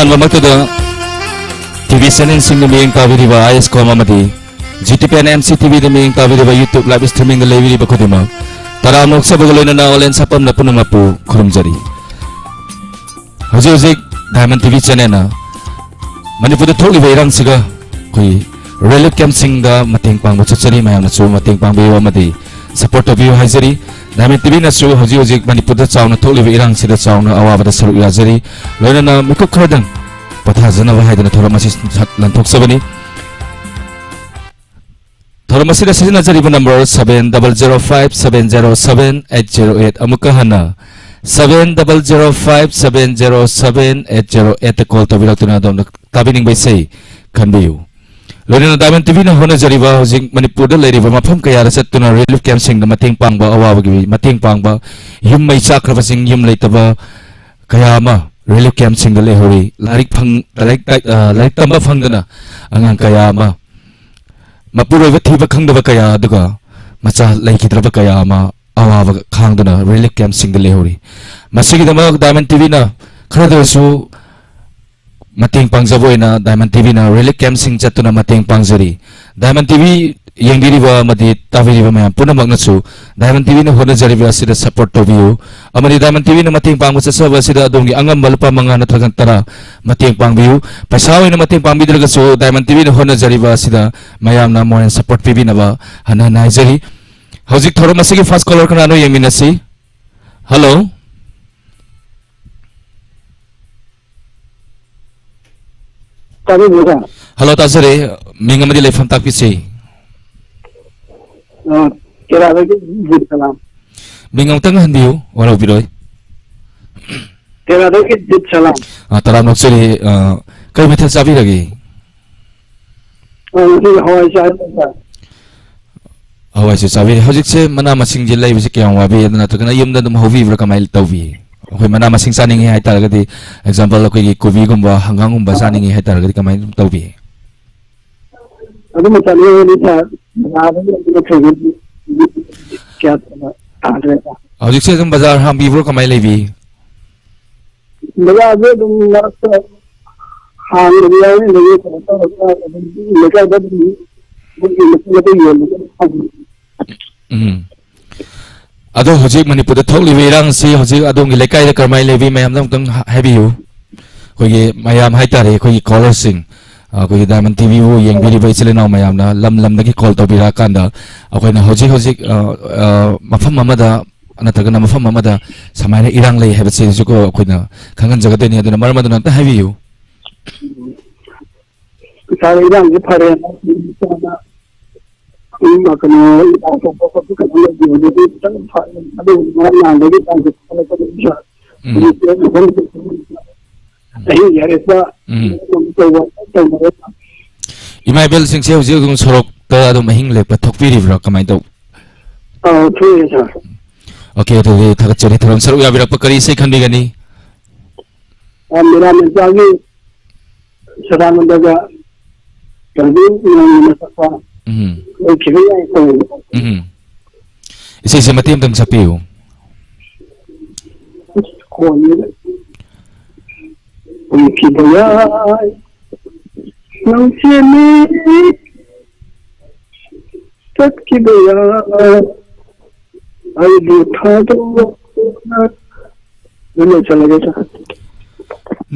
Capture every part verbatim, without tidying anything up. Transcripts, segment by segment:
ꯑꯍꯥꯟꯕꯃꯛꯇꯗ T V ꯆꯦꯅꯦꯜꯁꯤꯡꯗ ꯃꯤꯠꯌꯦꯡ ꯇꯥꯕꯤꯔꯤꯕ ꯑꯥꯏ S com ꯑꯃꯗꯤ G T P N M C T ꯚꯤꯗ ꯃꯤꯠꯌꯦꯡ ꯇꯥꯕꯤꯔꯤꯕ YouTube live streamingꯗ ꯂꯩꯕꯤꯔꯤꯕ ꯈꯨꯗꯤꯡꯃꯛ ꯇꯔꯥꯝꯅ ꯑꯣꯛꯆꯕꯒ ꯂꯣꯏꯅꯅ ꯑꯣꯂꯦꯟ ꯁꯥꯄꯝꯅ ꯄꯨꯝꯅꯃꯛꯄꯨ ꯈꯨꯔꯨꯝꯖꯔꯤ꯫ ꯍꯧꯖꯤꯛ ꯍꯧꯖꯤꯛ Diamond ꯇꯤ ꯚꯤ ꯆꯦꯅꯦꯜꯅ ꯃꯅꯤꯄꯨꯔꯗ ꯊꯣꯛꯂꯤꯕ ꯏꯔꯥꯡꯁꯤꯒ ꯑꯩꯈꯣꯏ ꯔꯤꯂꯤꯐ ꯀꯦꯝꯞꯁꯤꯡꯗ ꯃꯇꯦꯡ ꯄꯥꯡꯕ ꯆꯠꯆꯔꯤ꯫ ꯃꯌꯥꯝꯅꯁꯨ ꯃꯇꯦꯡ ꯄꯥꯡꯕꯤꯌꯨ ꯑꯃꯗꯤ ꯁꯄꯣꯔꯠ ꯇꯧꯕꯤꯌꯨ ꯍꯥꯏꯖꯔꯤ꯫ Diamond ꯇꯤ ꯚꯤꯅꯁꯨ ꯍꯧꯖꯤꯛ ꯍꯧꯖꯤꯛ ꯃꯅꯤꯄꯨꯔꯗ ꯆꯥꯎꯅ ꯊꯣꯛꯂꯤꯕ ꯏꯔꯥꯡꯁꯤꯗ ꯆꯥꯎꯅ ꯑꯋꯥꯕꯗ ꯁꯔꯨꯛ ꯌꯥꯖꯔꯤ꯫ ꯂꯣꯏꯅꯅ ꯃꯤꯀꯨꯞ ꯈꯔꯗꯪ ꯄꯣꯊꯥꯖꯅꯕ ꯍꯥꯏꯗꯨꯅ ꯊꯧꯔꯝ ꯑꯁꯤ ꯁꯠ ꯂꯟꯊꯣꯛꯆꯕꯅꯤ꯫ ꯊꯧꯔꯝ ꯑꯁꯤꯗ ꯁꯤꯖꯤꯟꯅꯖꯔꯤꯕ number seven double zero five seven zero seven eight zero eight, ꯑꯃꯨꯛꯀ ꯍꯟꯅ seven double zero five seven zero seven eight zero eight call ꯇꯧꯕꯤꯔꯛꯇꯨꯅ ꯑꯗꯣꯝꯅ ꯇꯥꯕꯤꯅꯤꯡꯕ ꯏꯁꯩ ꯈꯟꯕꯤꯌꯨ꯫ ꯂꯣꯏꯅꯅ Diamond ꯇꯤ ꯚꯤꯅ ꯍꯣꯠꯅꯖꯔꯤꯕ ꯍꯧꯖꯤꯛ ꯃꯅꯤꯄꯨꯔꯗ ꯂꯩꯔꯤꯕ ꯃꯐꯝ ꯀꯌꯥꯗ ꯆꯠꯇꯨꯅ ꯔꯤꯂꯤꯐ ꯀꯦꯝꯞꯁꯤꯡꯗ ꯃꯇꯦꯡ ꯄꯥꯡꯕ, ꯑꯋꯥꯕꯒꯤ ꯃꯇꯦꯡ ꯄꯥꯡꯕ, ꯌꯨꯝ ꯃꯩ ꯆꯥꯛꯈ꯭ꯔꯕꯁꯤꯡ, ꯌꯨꯝ ꯂꯩꯇꯕ ꯀꯌꯥ ꯑꯃ ꯔꯤꯂꯤꯐ ꯀꯦꯝꯞꯁꯤꯡꯗ ꯂꯩꯍꯧꯔꯤ꯫ ꯂꯥꯏꯔꯤꯛ ꯐꯪ-, ꯂꯥꯏꯔꯤꯛ ꯇꯥꯛ-, ꯑ, ꯂꯥꯏꯔꯤꯛ ꯇꯝꯕ ꯐꯪꯗꯅ ꯑꯉꯥꯡ ꯀꯌꯥ ꯑꯃ, ꯃꯄꯨꯔꯣꯏꯕ ꯊꯤꯕ ꯈꯪꯗꯕ ꯀꯌꯥ, ꯑꯗꯨꯒ ꯃꯆꯥ ꯂꯩꯈꯤꯗ꯭ꯔꯕ ꯀꯌꯥ ꯑꯃ ꯑꯋꯥꯕ ꯈꯥꯡꯗꯨꯅ ꯔꯤꯂꯤꯐ ꯀꯦꯝꯞꯁꯤꯡꯗ ꯂꯩꯍꯧꯔꯤ꯫ ꯃꯁꯤꯒꯤꯗꯃꯛ Diamond ꯇꯤ ꯚꯤꯅ ꯈꯔꯗ ꯑꯣꯏꯔꯁꯨ ꯃꯇꯦꯡ ꯄꯥꯡꯖꯕ ꯑꯣꯏꯅ Diamond ꯇꯤ ꯚꯤꯅ ꯔꯤꯂꯤꯐ ꯀꯦꯝꯞꯁꯤꯡ ꯆꯠꯇꯨꯅ ꯃꯇꯦꯡ ꯄꯥꯡꯖꯔꯤ꯫ Diamond ꯇꯤ ꯚꯤ ꯌꯦꯡꯕꯤꯔꯤꯕ ꯑꯃꯗꯤ ꯇꯥꯕꯤꯔꯤꯕ ꯃꯌꯥꯝ ꯄꯨꯝꯅꯃꯛꯅꯁꯨ Diamond ꯇꯤ ꯚꯤꯅ ꯍꯣꯠꯅꯖꯔꯤꯕ ꯑꯁꯤꯗ ꯁꯄꯣꯔꯠ ꯇꯧꯕꯤꯌꯨ, ꯑꯃꯗꯤ Diamond ꯇꯤ ꯚꯤꯅ ꯃꯇꯦꯡ ꯄꯥꯡꯕ ꯆꯠꯆꯕ ꯑꯁꯤꯗ ꯑꯗꯣꯝꯒꯤ ꯑꯉꯝꯕ ꯂꯨꯄꯥ ꯃꯉꯥ ꯅꯠꯇ꯭ꯔꯒ ꯇꯔꯥ ꯃꯇꯦꯡ ꯄꯥꯡꯕꯤꯌꯨ꯫ ꯄꯩꯁꯥ ꯑꯣꯏꯅ ꯃꯇꯦꯡ ꯄꯥꯡꯕꯤꯗ꯭ꯔꯒꯁꯨ Diamond ꯇꯤ ꯚꯤꯅ ꯍꯣꯠꯅꯖꯔꯤꯕ ꯑꯁꯤꯗ ꯃꯌꯥꯝꯅ moral support ꯄꯤꯕꯤꯅꯕ ꯍꯟꯅ ꯍꯟꯅ ꯍꯥꯏꯖꯔꯤ꯫ ꯍꯧꯖꯤꯛ ꯊꯧꯔꯝ ꯑꯁꯤꯒꯤ first caller ꯀꯅꯥꯅꯣ ꯌꯦꯡꯃꯤꯟꯅꯁꯤ꯫ Hello꯫ ꯇꯥꯕꯤꯕ꯭ꯔꯥ? Hello, ꯇꯥꯖꯔꯦ꯫ ꯃꯤꯡ ꯑꯃꯗꯤ ꯂꯩꯐꯝ ꯇꯥꯛꯄꯤꯁꯤ꯫ ꯑ, ꯇꯦꯔꯥꯗꯒꯤ ꯖꯤꯠ ꯁꯂꯥꯝ꯫ ꯃꯤꯡ ꯑꯃꯨꯛꯇꯪ ꯍꯟꯕꯤꯌꯨ, ꯋꯥꯔꯧꯕꯤꯔꯣꯏ꯫ ꯇꯦꯔꯥꯗꯒꯤ ꯖꯤꯠ ꯁꯂꯥꯝ꯫ ꯑ, ꯇꯔꯥꯝ ꯅꯣꯛꯆꯔꯤ꯫ ꯑ, ꯀꯔꯤ ꯃꯊꯦꯜ ꯆꯥꯕꯤꯔꯒꯦ? ꯑ, ꯉꯁꯤ ꯍꯋꯥꯏ ꯆꯥꯏ, ꯁꯥꯔ꯫ ꯍꯋꯥꯏꯁꯦ ꯆꯥꯕꯤꯔꯦ꯫ ꯍꯧꯖꯤꯛꯁꯦ ꯃꯅꯥ ꯃꯁꯤꯡꯁꯦ ꯂꯩꯕꯁꯦ ꯀꯌꯥꯝ ꯋꯥꯕꯤ, ꯑꯗꯨ ꯅꯠꯇ꯭ꯔꯒꯅ ꯌꯨꯝꯗ ꯑꯗꯨꯝ ꯍꯧꯕꯤꯕ꯭ꯔꯥ, ꯀꯃꯥꯏꯅ ꯇꯧꯕꯤ? ꯑꯩꯈꯣꯏ ꯃꯅꯥ ꯃꯁꯤꯡ ꯆꯥꯅꯤꯡꯉꯦ ꯍꯥꯏꯇꯥꯔꯒꯗꯤ, example, ꯑꯩꯈꯣꯏꯒꯤ ꯀꯣꯕꯤꯒꯨꯝꯕ, ꯍꯪꯒꯥꯝꯒꯨꯝꯕ ꯆꯥꯅꯤꯡꯉꯦ ꯍꯥꯏꯇꯥꯔꯒꯗꯤ ꯀꯃꯥꯏꯅ ꯑꯗꯨꯝ ꯇꯧꯕꯤ? ꯑꯗꯨꯝꯕ ꯆꯥꯅꯤꯡꯉꯒꯗꯤ, ꯁꯥꯔ, ꯕꯖꯥꯔꯗꯒꯤ ꯑꯗꯨꯝ ꯅꯠꯇ꯭ꯔꯒꯗꯤ ꯀꯌꯥ ꯊꯣꯏꯅ ꯇꯥꯗ꯭ꯔꯦꯗ꯫ ꯍꯧꯖꯤꯛꯁꯦ ꯑꯗꯨꯝ ꯕꯖꯥꯔ ꯍꯥꯡꯕꯤꯕ꯭ꯔꯣ, ꯀꯃꯥꯏꯅ ꯂꯩꯕꯤ? ꯕꯖꯥꯔꯁꯦ ꯑꯗꯨꯝ ꯃꯔꯛꯇ ꯍꯥꯡꯕꯗꯤ ꯌꯥꯎꯔꯤ, ꯑꯗꯒꯤ ꯀꯩꯅꯣ ꯇꯧꯔꯒ ꯑꯗꯨꯝ ꯂꯩꯀꯥꯏꯗ ꯑꯗꯨꯝ ꯃꯣꯏꯒꯤ ꯃꯇꯨꯡ ꯃꯇꯨꯡ ꯌꯣꯟꯕꯗ ꯑꯗꯨꯝ ꯐꯪꯉꯤ꯫ ꯎꯝ꯫ ꯑꯗꯣ ꯍꯧꯖꯤꯛ ꯃꯅꯤꯄꯨꯔꯗ ꯊꯣꯛꯂꯤꯕ ꯏꯔꯥꯡꯁꯤ ꯍꯧꯖꯤꯛ ꯑꯗꯣꯝꯒꯤ ꯂꯩꯀꯥꯏꯗ ꯀꯔꯝꯍꯥꯏꯅ ꯂꯩꯕꯤ? ꯃꯌꯥꯝꯗ ꯑꯃꯨꯛꯇꯪ ꯍꯥ-, ꯍꯥꯏꯕꯤꯌꯨ꯫ ꯑꯩꯈꯣꯏꯒꯤ ꯃꯌꯥꯝ ꯍꯥꯏꯇꯥꯔꯦ, ꯑꯩꯈꯣꯏꯒꯤ caller-ꯁꯤꯡ, ꯑ, ꯑꯩꯈꯣꯏꯒꯤ Diamond ꯇꯤꯚꯤꯕꯨ ꯌꯦꯡꯕꯤꯔꯤꯕ ꯏꯆꯤꯜ ꯏꯅꯥꯎ ꯃꯌꯥꯝꯅ ꯂꯝ ꯂꯝꯗꯒꯤ call ꯇꯧꯕꯤꯔꯛꯑꯀꯥꯟꯗ ꯑꯩꯈꯣꯏꯅ ꯍꯧꯖꯤꯛ ꯍꯧꯖꯤꯛ, ꯑ, ꯑ, ꯃꯐꯝ ꯑꯃꯗ ꯅꯠꯇ꯭ꯔꯒꯅ ꯃꯐꯝ ꯑꯃꯗ ꯁꯨꯃꯥꯏꯅ ꯏꯔꯥꯡ ꯂꯩ ꯍꯥꯏꯕꯁꯤꯁꯨ ꯑꯩꯈꯣꯏꯅ ꯈꯪꯍꯟꯖꯒꯗꯣꯏꯅꯤ꯫ ꯑꯗꯨꯅ ꯃꯔꯝ ꯑꯗꯨꯅ ꯑꯝꯇ ꯍꯥꯏꯕꯤꯌꯨ꯫ ꯁꯥꯔ, ꯏꯔꯥꯡꯁꯦ ꯐꯔꯦ꯫ ꯎꯝ, ꯀꯩꯅꯣ, ꯏꯔꯥꯡ ꯊꯣꯛꯄ ꯈꯣꯠꯄ ꯀꯩꯅꯣ ꯂꯩꯈꯤꯕꯗꯨꯗꯤ ꯈꯤꯇꯪ ꯐꯔꯦ꯫ ꯑꯗꯨꯕꯨ ꯉꯔꯥꯡ ꯅꯍꯥꯟꯗꯒꯤ ꯏꯔꯥꯡꯁꯦ ꯐꯒꯠꯂꯛꯄꯗꯒꯤ ꯁꯥꯔ, ꯎꯝ꯫ ꯍꯧꯖꯤꯛꯇꯤ ꯃꯐꯝ ꯑꯍꯤꯡ ꯌꯥꯔꯦꯛꯄ ꯎꯝ꯫ ꯇꯧꯕ ꯇꯧꯅꯔꯦ꯫ ꯏꯃꯥ ꯏꯕꯦꯜꯁꯤꯡꯁꯦ ꯍꯧꯖꯤꯛ ꯑꯗꯨꯝ ꯁꯣꯔꯣꯛꯇ ꯑꯗꯨꯝ ꯑꯍꯤꯡ ꯂꯦꯛꯄ ꯊꯣꯛꯄꯤꯔꯤꯕ꯭ꯔꯣ? ꯀꯃꯥꯏꯅ ꯇꯧ? ꯑꯥ, ꯊꯣꯛꯑꯦ ꯁꯥꯔ꯫ OK, ꯑꯗꯨꯗꯤ ꯊꯥꯒꯠꯆꯔꯤ꯫ ꯊꯧꯔꯝ ꯁꯔꯨꯛ ꯌꯥꯕꯤꯔꯛꯄ ꯀꯔꯤ ꯏꯁꯩ ꯈꯟꯕꯤꯒꯅꯤ? ꯑꯥ, ꯃꯤꯔꯥ ꯃꯦꯆꯥꯒꯤ ꯁꯗꯥꯅꯟꯗꯒ ꯀꯩꯅꯣꯒꯤ ꯅꯣꯡꯃ ꯆꯠꯄ ꯎꯝ꯫ ꯂꯩꯈꯤꯕ ꯌꯥꯏ ꯇꯧꯕꯗꯣ꯫ ꯎꯝ꯫ ꯏꯁꯩꯁꯦ ꯃꯇꯦꯛ ꯑꯃꯇꯪ ꯁꯛꯄꯤꯌꯨ꯫ ꯈꯣꯟꯁꯤꯗ ꯍꯨꯝꯈꯤꯕ ꯌꯥꯏ ꯅꯪꯁꯦ ꯃꯤ ꯆꯠꯈꯤꯕ ꯌꯥꯏ ꯑꯩꯕꯨ ꯊꯥꯗꯣꯛꯅ꯫ ꯑꯗꯨ ꯂꯣꯏꯁꯜꯂꯒꯦ, ꯁꯥꯔ꯫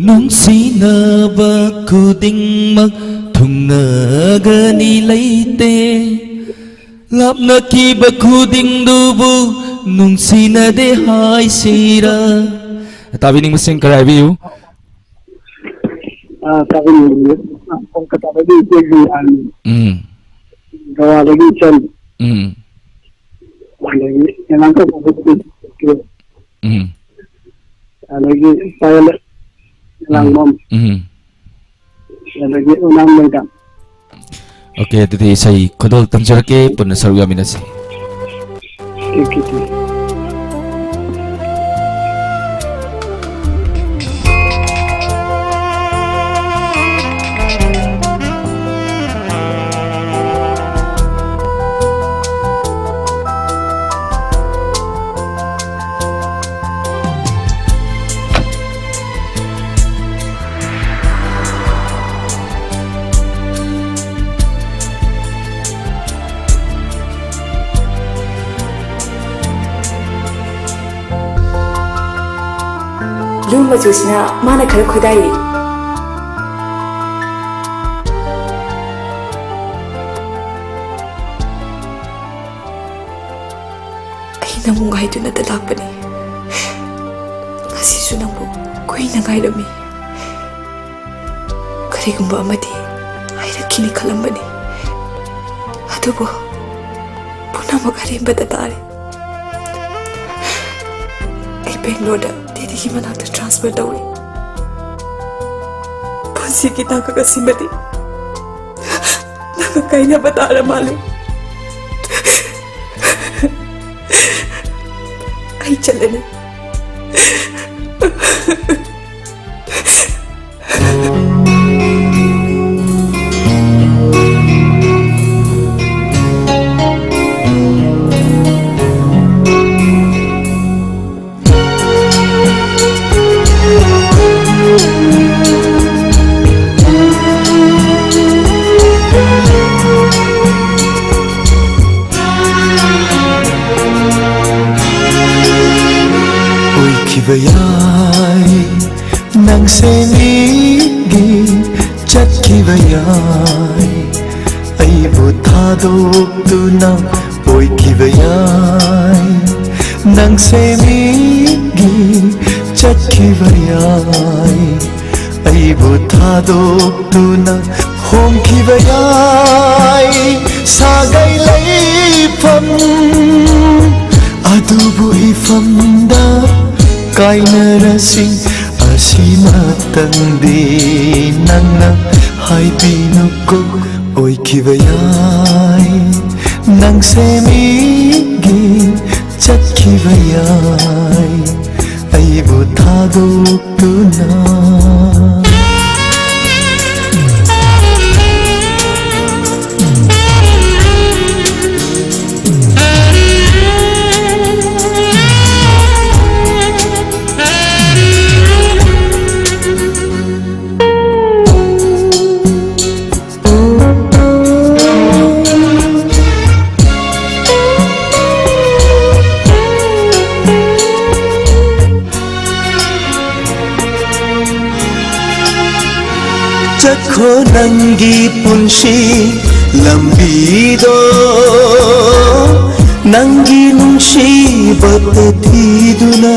ꯅꯨꯡꯁꯤꯅꯕ ꯈꯨꯗꯤꯡꯃꯛ ꯊꯨꯡꯅꯒꯅꯤ ꯂꯩꯇꯦ꯫ ꯂꯥꯞꯅꯈꯤꯕ ꯈꯨꯗꯤꯡꯗꯨꯕꯨ ꯅꯨꯡꯁꯤꯅꯗꯦ ꯍꯥꯏꯁꯤꯔꯥ? ꯇꯥꯕꯤꯅꯤꯡꯕꯁꯤꯡ ꯈꯔ ꯍꯥꯏꯕꯤꯌꯨ꯫ ꯑꯥ, ꯇꯥꯕꯤꯅꯤꯡꯕꯁꯤꯡ, ꯑꯥ, ꯀꯣꯜꯀꯇꯥꯗꯒꯤ ꯏꯆꯦ ꯒꯤꯌꯥꯟ, ꯎꯝ꯫ ꯒꯋꯥꯗꯒꯤ ꯏꯆꯟ, ꯎꯝ꯫ ꯑꯗꯒꯤ ꯌꯦꯂꯥꯡꯀꯧꯕꯗꯒꯤ ꯏꯆꯦ, ꯎꯝ꯫ ꯑꯗꯒꯤ ꯄꯥꯌꯜ ꯎꯝ꯫ ꯂꯥꯡꯕꯝ, ꯎꯝ꯫ ꯑꯗꯒꯤ ꯑꯣꯏꯅꯥꯝ ꯂꯩꯗ꯫ OK, ꯑꯗꯨꯗꯤ ꯏꯁꯩ ꯈꯨꯗꯣꯜ ꯇꯝꯖꯔꯛꯀꯦ, ꯄꯨꯟꯅ ꯁꯔꯨꯛ ꯌꯥꯃꯤꯟꯅꯁꯤ꯫ Thank you, thank you. ꯃꯆꯨꯁꯤꯅ ꯃꯥꯅ ꯈꯔ ꯈꯣꯏꯗꯥꯏꯌꯦ꯫ ꯑꯩ ꯅꯪꯕꯨ ꯉꯥꯏꯗꯨꯅꯇ ꯂꯥꯛꯄꯅꯤ꯫ ꯉꯁꯤꯁꯨ ꯅꯪꯕꯨ ꯀꯨꯏꯅ ꯉꯥꯏꯔꯝꯃꯤ꯫ ꯀꯔꯤꯒꯨꯝꯕ ꯑꯃꯗꯤ ꯍꯥꯏꯔꯛꯈꯤꯅꯤ ꯈꯜꯂꯝꯕꯅꯤ, ꯑꯗꯨꯕꯨ ꯄꯨꯝꯅꯃꯛ ꯑꯔꯦꯝꯕꯗ ꯇꯥꯔꯦ꯫ ꯑꯩ ꯕꯦꯡꯒ꯭ꯂꯣꯔꯗ ꯗꯦꯗꯤꯒꯤ ꯃꯅꯥꯛꯇ ꯇ꯭ꯔꯥꯟꯁꯐꯔ ꯇꯧꯔꯦ꯫ ꯄꯨꯟꯁꯤꯒꯤ ꯇꯥꯡꯀꯛ ꯑꯁꯤꯃꯗꯤ ꯅꯪꯒ ꯀꯥꯏꯅꯕ ꯇꯥꯔ ꯃꯥꯜꯂꯦ꯫ ꯑꯩ ꯆꯠꯂꯅꯤ꯫ ꯑꯣꯏꯈꯤꯕ ꯌꯥꯏ, ꯅꯪꯁꯦ ꯃꯤꯒꯤ ꯆꯠꯈꯤꯕ ꯌꯥꯏ, ꯑꯩꯕꯨ ꯊꯥꯗꯣꯛꯇꯨꯅ ꯑꯣꯏꯈꯤꯕ ꯌꯥꯏ, ꯅꯪꯁꯦ ꯃꯤꯒꯤ ꯆꯠꯈꯤꯕ ꯌꯥꯏ, ꯑꯩꯕꯨ ꯊꯥꯗꯣꯛꯇꯨꯅ ꯍꯣꯡꯈꯤꯕ ꯌꯥꯏ꯫ ꯁꯥꯒꯩ ꯂꯩꯐꯝ ꯑꯗꯨꯕꯨ ꯏꯐꯝꯗ ꯀꯥꯏꯅꯔꯁꯤ, ꯑꯁꯤꯃꯇꯪꯗꯤ ꯅꯪꯅ ꯍꯥꯏꯕꯤꯅꯨꯀꯣ꯫ ꯑꯣꯏꯈꯤꯕ ꯌꯥꯏ, ꯅꯪꯁꯦ ꯃꯤꯒꯤ ꯆꯠꯈꯤꯕ ꯌꯥꯏ, ꯑꯩꯕꯨ ꯊꯥꯗꯣꯛꯇꯨꯅ꯫ ꯆꯠꯈꯣ ꯅꯪꯒꯤ ꯄꯨꯟꯁꯤ ꯂꯝꯕꯤꯗꯣ, ꯅꯪꯒꯤ ꯅꯨꯡꯁꯤꯕꯇ ꯊꯤꯗꯨꯅ꯫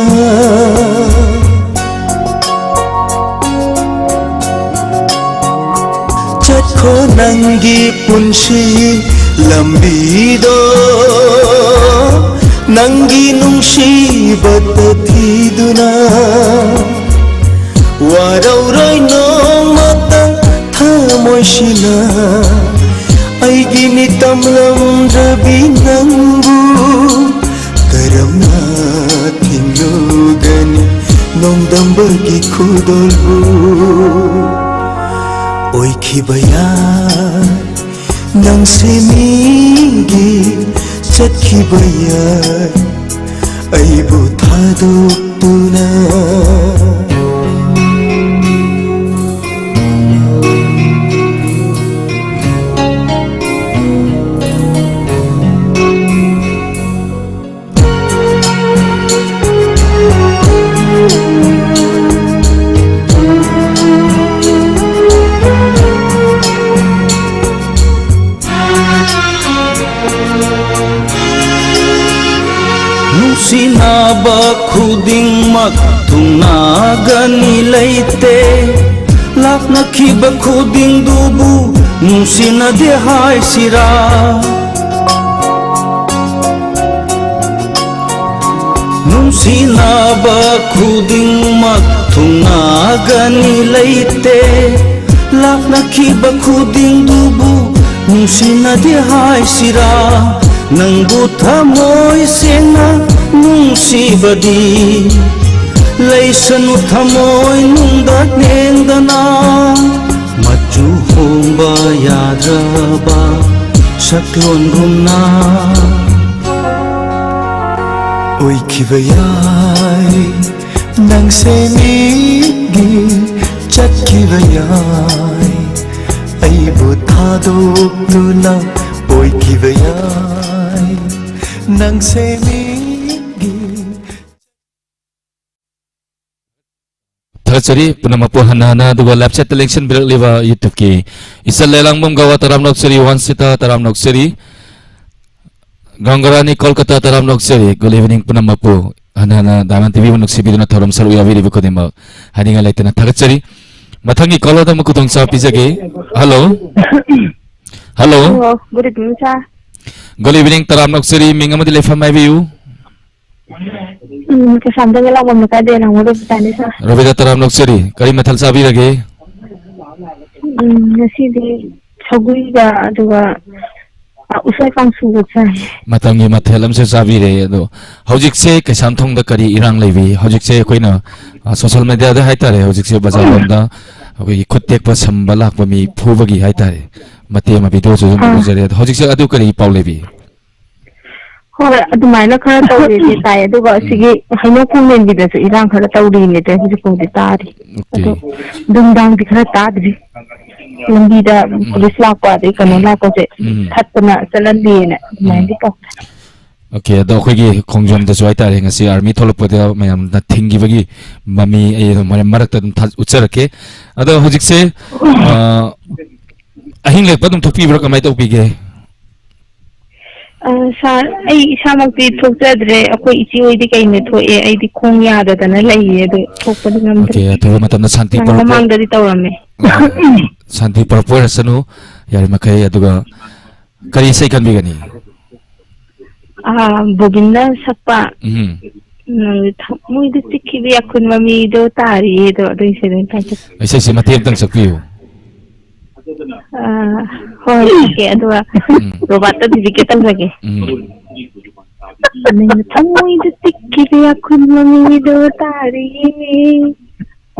ꯆꯠꯈꯣ ꯅꯪꯒꯤ ꯄꯨꯟꯁꯤ ꯂꯝꯕꯤꯗꯣ, ꯅꯪꯒꯤ ꯅꯨꯡꯁꯤꯕꯇ ꯊꯤꯗꯨꯅ꯫ ꯋꯥꯔꯧꯔꯣꯏ ꯅꯣꯡꯃꯇ ꯊꯃꯣꯏꯁꯤꯅ, ꯑꯩꯒꯤ ꯃꯤꯇꯝꯂꯝꯗ꯭ꯔꯕꯤ ꯅꯪꯕꯨ ꯀꯔꯝꯅ ꯊꯤꯡꯂꯨꯒꯅꯤ ꯅꯣꯡꯗꯝꯕꯒꯤ ꯈꯨꯗꯣꯜꯕꯨ? ꯑꯣꯏꯈꯤꯕ ꯌꯥꯏ ꯅꯪꯁꯦ ꯃꯤꯒꯤ, ꯆꯠꯈꯤꯕ ꯌꯥꯏ ꯑꯩꯕꯨ ꯊꯥꯗꯣꯛꯇꯨꯅ꯫ ꯅꯨꯡꯁꯤꯅꯕ ꯈꯨꯗꯤꯡꯃꯛ ꯊꯨꯡꯅꯒꯅꯤ ꯂꯩꯇꯦ꯫ ꯂꯥꯞꯅꯈꯤꯕ ꯈꯨꯗꯤꯡꯗꯨꯕꯨ ꯅꯨꯡꯁꯤꯅꯗꯦ ꯍꯥꯏꯁꯤꯔꯥ? ꯅꯨꯡꯁꯤꯅꯕ ꯈꯨꯗꯤꯡꯃꯛ ꯊꯨꯡꯅꯒꯅꯤ ꯂꯩꯇꯦ꯫ ꯂꯥꯞꯅꯈꯤꯕ ꯈꯨꯗꯤꯡꯗꯨꯕꯨ ꯅꯨꯡꯁꯤꯅꯗꯦ ꯍꯥꯏꯁꯤꯔꯥ? ꯅꯪꯕꯨ ꯊꯃꯣꯏ ꯁꯦꯡꯅ ꯅꯨꯡꯁꯤꯕꯗꯤ ꯂꯩꯁꯅꯨ ꯊꯃꯣꯏ ꯅꯨꯡꯗ ꯅꯦꯡꯗꯅ꯫ ꯃꯆꯨ ꯍꯣꯡꯕ ꯌꯥꯗ꯭ꯔꯕ ꯁꯛꯂꯣꯟꯒꯨꯝꯅ ꯑꯣꯏꯈꯤꯕ ꯌꯥꯏ꯫ ꯅꯪꯁꯦ ꯃꯤꯒꯤ ꯆꯠꯈꯤꯕ ꯌꯥꯏ꯫ ꯑꯩꯕꯨ ꯊꯥꯗꯣꯛꯇꯨꯅ ꯑꯣꯏꯈꯤꯕ ꯌꯥꯏ꯫ ꯅꯪꯁꯦ ꯃꯤꯒꯤ ꯊꯥꯒꯠꯆꯔꯤ ꯄꯨꯝꯅꯃꯛꯄꯨ ꯍꯟꯅ ꯍꯟꯅ, ꯑꯗꯨꯒ live chat ꯇ ꯂꯦꯡꯁꯤꯟꯕꯤꯔꯛꯂꯤꯕ YouTube ꯀꯤ ꯏꯆꯜ ꯂꯩꯂꯥꯡꯕꯝ ꯒꯋꯥ ꯇꯔꯥꯝꯅ ꯑꯣꯛꯆꯔꯤ, ꯋꯥꯟꯁꯤꯇꯥ ꯇꯔꯥꯝꯅ ꯑꯣꯛꯆꯔꯤ, ꯒꯪꯒꯔꯥꯅꯤ ꯀꯣꯜꯀꯇꯥ ꯇꯔꯥꯝꯅ ꯑꯣꯛꯆꯔꯤ꯫ Good evening ꯄꯨꯝꯅꯃꯛꯄꯨ ꯍꯟꯅ ꯍꯟꯅ Diamond T V ꯕꯨ ꯅꯨꯡꯁꯤꯕꯤꯗꯨꯅ ꯊꯧꯔꯝ ꯁꯔꯨꯛ ꯌꯥꯕꯤꯔꯤꯕ ꯈꯨꯗꯤꯡꯃꯛ ꯍꯥꯏꯅꯤꯡꯉꯥꯏ ꯂꯩꯇꯅ ꯊꯥꯒꯠꯆꯔꯤ꯫ ꯃꯊꯪꯒꯤ caller ꯗ ꯑꯃꯨꯛ ꯈꯨꯗꯣꯡꯆꯥꯕ ꯄꯤꯖꯒꯦ꯫ Hello꯫ Hello꯫ Hello, good evening, sir꯫ Good evening, ꯇꯔꯥꯝꯅ ꯑꯣꯛꯆꯔꯤ꯫ ꯃꯤꯡ ꯑꯃꯗꯤ ꯂꯩꯐꯝ ꯍꯥꯏꯕꯤꯌꯨ꯫ ꯎꯝ, ꯀꯩꯁꯥꯝꯊꯣꯡꯒꯤ ꯂꯥꯡꯕꯝ ꯂꯩꯀꯥꯏꯗꯩ ꯅꯪꯕꯨ ꯔꯣꯕꯤꯇꯥꯅꯤ, sir꯫ ꯔꯣꯕꯤꯇꯥ, ꯇꯔꯥꯝꯅ ꯑꯣꯛꯆꯔꯤ꯫ ꯀꯔꯤ ꯃꯊꯦꯜ ꯆꯥꯕꯤꯔꯒꯦ? ꯎꯝ, ꯉꯁꯤꯗꯤ ꯁꯧꯒ꯭ꯔꯤꯒ ꯑꯗꯨꯒ, ꯑ, ꯎꯁꯣꯏ ꯀꯥꯡꯁꯨꯒ ꯆꯥꯏ꯫ ꯃꯇꯝꯒꯤ ꯃꯊꯦꯜ ꯑꯃꯁꯨ ꯆꯥꯕꯤꯔꯦ꯫ ꯑꯗꯣ ꯍꯧꯖꯤꯛꯁꯦ ꯀꯩꯁꯥꯝꯊꯣꯡꯗ ꯀꯔꯤ ꯏꯔꯥꯡ ꯂꯩꯕꯤ? ꯍꯧꯖꯤꯛꯁꯦ ꯑꯩꯈꯣꯏꯅ, ꯑ, social media ꯗ ꯍꯥꯏꯇꯥꯔꯦ, ꯍꯧꯖꯤꯛꯁꯦ ꯕꯖꯥꯔ ꯂꯣꯝꯗ ꯑꯩꯈꯣꯏꯒꯤ ꯈꯨꯠ ꯇꯦꯛꯄ ꯁꯝꯕ ꯂꯥꯛꯄ ꯃꯤ ꯐꯨꯕꯒꯤ ꯍꯥꯏꯇꯥꯔꯦ, ꯃꯇꯦꯛ ꯑꯃ video ꯁꯨ ꯑꯗꯨꯝ ꯑꯥ꯫ ꯎꯖꯔꯦ꯫ ꯑꯗꯣ ꯍꯧꯖꯤꯛꯁꯦ ꯑꯗꯨ ꯀꯔꯤ ꯄꯥꯎ ꯂꯩꯕꯤ? ꯍꯣꯏ, ꯑꯗꯨꯃꯥꯏꯅ ꯈꯔ ꯇꯧꯔꯤꯗꯤ ꯇꯥꯏ꯫ ꯑꯗꯨꯒ ꯎꯝ꯫ ꯁꯤꯒꯤ ꯍꯩꯅꯧ ꯈꯣꯡꯅꯦꯟꯒꯤꯗꯁꯨ ꯏꯔꯥꯡ ꯈꯔ ꯇꯧꯔꯤꯅꯦ, ꯍꯧꯖꯤꯛ ꯐꯥꯎꯗꯤ ꯇꯥꯔꯤ꯫ ꯑꯣꯀꯦ꯫ ꯑꯗꯣ ꯅꯨꯡꯗꯥꯡꯗꯤ ꯈꯔ ꯇꯥꯗ꯭ꯔꯤ꯫ ꯂꯝꯕꯤꯗ ꯎꯝ꯫ ꯄꯨꯂꯤꯁ ꯂꯥꯛꯄ ꯑꯗꯩ ꯀꯩꯅꯣ ꯂꯥꯛꯄꯁꯦ ꯎꯝ꯫ ꯊꯠꯇꯅ ꯆꯠꯍꯟꯗꯦꯅ ꯎꯝ꯫ ꯑꯗꯨꯃꯥꯏꯅꯗꯤ ꯇꯧ꯫ ꯑꯣꯀꯦ, ꯑꯗꯣ ꯑꯩꯈꯣꯏꯒꯤ ꯈꯣꯡꯖꯣꯝꯗꯁꯨ ꯍꯥꯏꯇꯥꯔꯦ, ꯉꯁꯤ army ꯊꯣꯛꯂꯛꯄꯗ ꯃꯌꯥꯝꯅ ꯊꯤꯡꯈꯤꯕꯒꯤ ꯃꯃꯤ ꯑꯩ ꯑꯗꯨꯝ ꯍꯣꯔꯦꯟ ꯃꯔꯛꯇ ꯑꯗꯨꯝ ꯊꯥ-, ꯎꯠꯆꯔꯛꯀꯦ꯫ ꯑꯗꯣ ꯍꯧꯖꯤꯛꯁꯦ, ꯑ, ꯑꯍꯤꯡ ꯂꯦꯛꯄ ꯑꯗꯨꯝ ꯊꯣꯛꯄꯤꯕ꯭ꯔꯥ, ꯀꯃꯥꯏꯅ ꯇꯧꯕꯤꯒꯦ? ꯑ, sir, ꯑꯩ ꯏꯁꯥꯃꯛꯇꯤ ꯊꯣꯛꯆꯗ꯭ꯔꯦ꯫ ꯑꯩꯈꯣꯏ ꯏꯆꯦ ꯍꯣꯏꯗꯤ ꯀꯩꯅ ꯊꯣꯛꯑꯦ, ꯑꯩꯗꯤ ꯈꯣꯡ ꯌꯥꯗꯗꯅ ꯂꯩꯌꯦ, ꯑꯗꯨ ꯊꯣꯛꯄꯗꯤ ꯉꯝꯗ꯭ꯔꯦ꯫ ꯑꯣꯀꯦ, ꯑꯊꯨꯕ ꯃꯇꯝꯗ ꯁꯥꯟꯇꯤ ꯅꯪ ꯄꯨꯔꯛꯄ-, ꯃꯃꯥꯡꯗꯗꯤ ꯇꯧꯔꯝꯃꯦ꯫ ꯁꯥꯟꯇꯤ ꯄꯨꯔꯛꯄ ꯑꯣꯏꯔꯁꯅꯨ, ꯌꯥꯔꯤꯃꯈꯩ꯫ ꯑꯗꯨꯒ ꯀꯔꯤ ꯏꯁꯩ ꯈꯟꯕꯤꯒꯅꯤ? ꯑ, ꯕꯣꯕꯤꯟꯅ ꯁꯛꯄ, ꯎꯝ꯫ ꯅꯪꯒꯤ ꯊꯃꯣꯏꯗ ꯆꯤꯛꯈꯤꯕ ꯌꯥꯈꯨꯟ ꯃꯃꯤꯗꯣ ꯇꯥꯔꯤꯌꯦ, ꯑꯗꯣ ꯑꯗꯨ ꯏꯁꯩꯗꯣ ꯑꯣꯏꯅ ꯇꯥꯖꯩ꯫ ꯏꯁꯩꯁꯤ ꯃꯇꯦꯛ ꯑꯃꯇꯪ ꯁꯛꯄꯤꯌꯨ꯫ ꯑ, ꯍꯣꯏ, ꯁꯛꯀꯦ꯫ ꯑꯗꯨꯒ ꯎꯝ꯫ ꯔꯣꯕꯥꯔꯠꯇ dedicate ꯇꯧꯖꯒꯦ꯫ ꯎꯝ꯫ ꯅꯪꯅ ꯊꯃꯣꯏꯗ ꯆꯤꯛꯈꯤꯕ ꯌꯥꯈꯨꯟ ꯃꯃꯤꯗꯣ ꯇꯥꯔꯤꯌꯦ꯫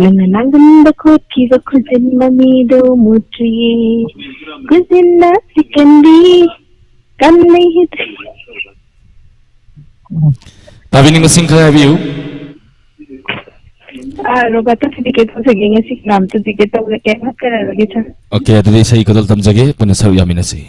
ꯅꯪꯅ ꯅꯥꯒꯟꯗ ꯈꯣꯠꯈꯤꯕ ꯈꯨꯖꯤꯟ ꯃꯃꯤꯗꯣ ꯃꯨꯠꯇ꯭ꯔꯤꯌꯦ꯫ ꯈꯨꯖꯤꯟꯅ ꯆꯤꯛꯀꯟꯕꯤ ꯀꯟꯅꯩ ꯍꯤꯠ꯫ ꯇꯥꯕꯤꯅꯤꯡꯕꯁꯤꯡ ꯈꯔ ꯍꯥꯏꯕꯤꯌꯨ꯫ ꯑ, ꯔꯣꯕꯥꯔꯠꯇ dedicate ꯇꯧꯖꯒꯦ꯫ ꯉꯁꯤ ꯀꯅꯥꯝꯇ dedicate ꯇꯧꯖꯒꯦ꯫ ꯍꯥꯞꯆꯔꯔꯣꯏꯒꯦ, sir꯫ ꯑꯣꯀꯦ, ꯑꯗꯨꯗꯤ ꯏꯁꯩ ꯈꯨꯗꯣꯜ ꯇꯝꯖꯒꯦ꯫ ꯄꯨꯟꯅ ꯁꯔꯨꯛ ꯌꯥꯃꯤꯟꯅꯁꯤ꯫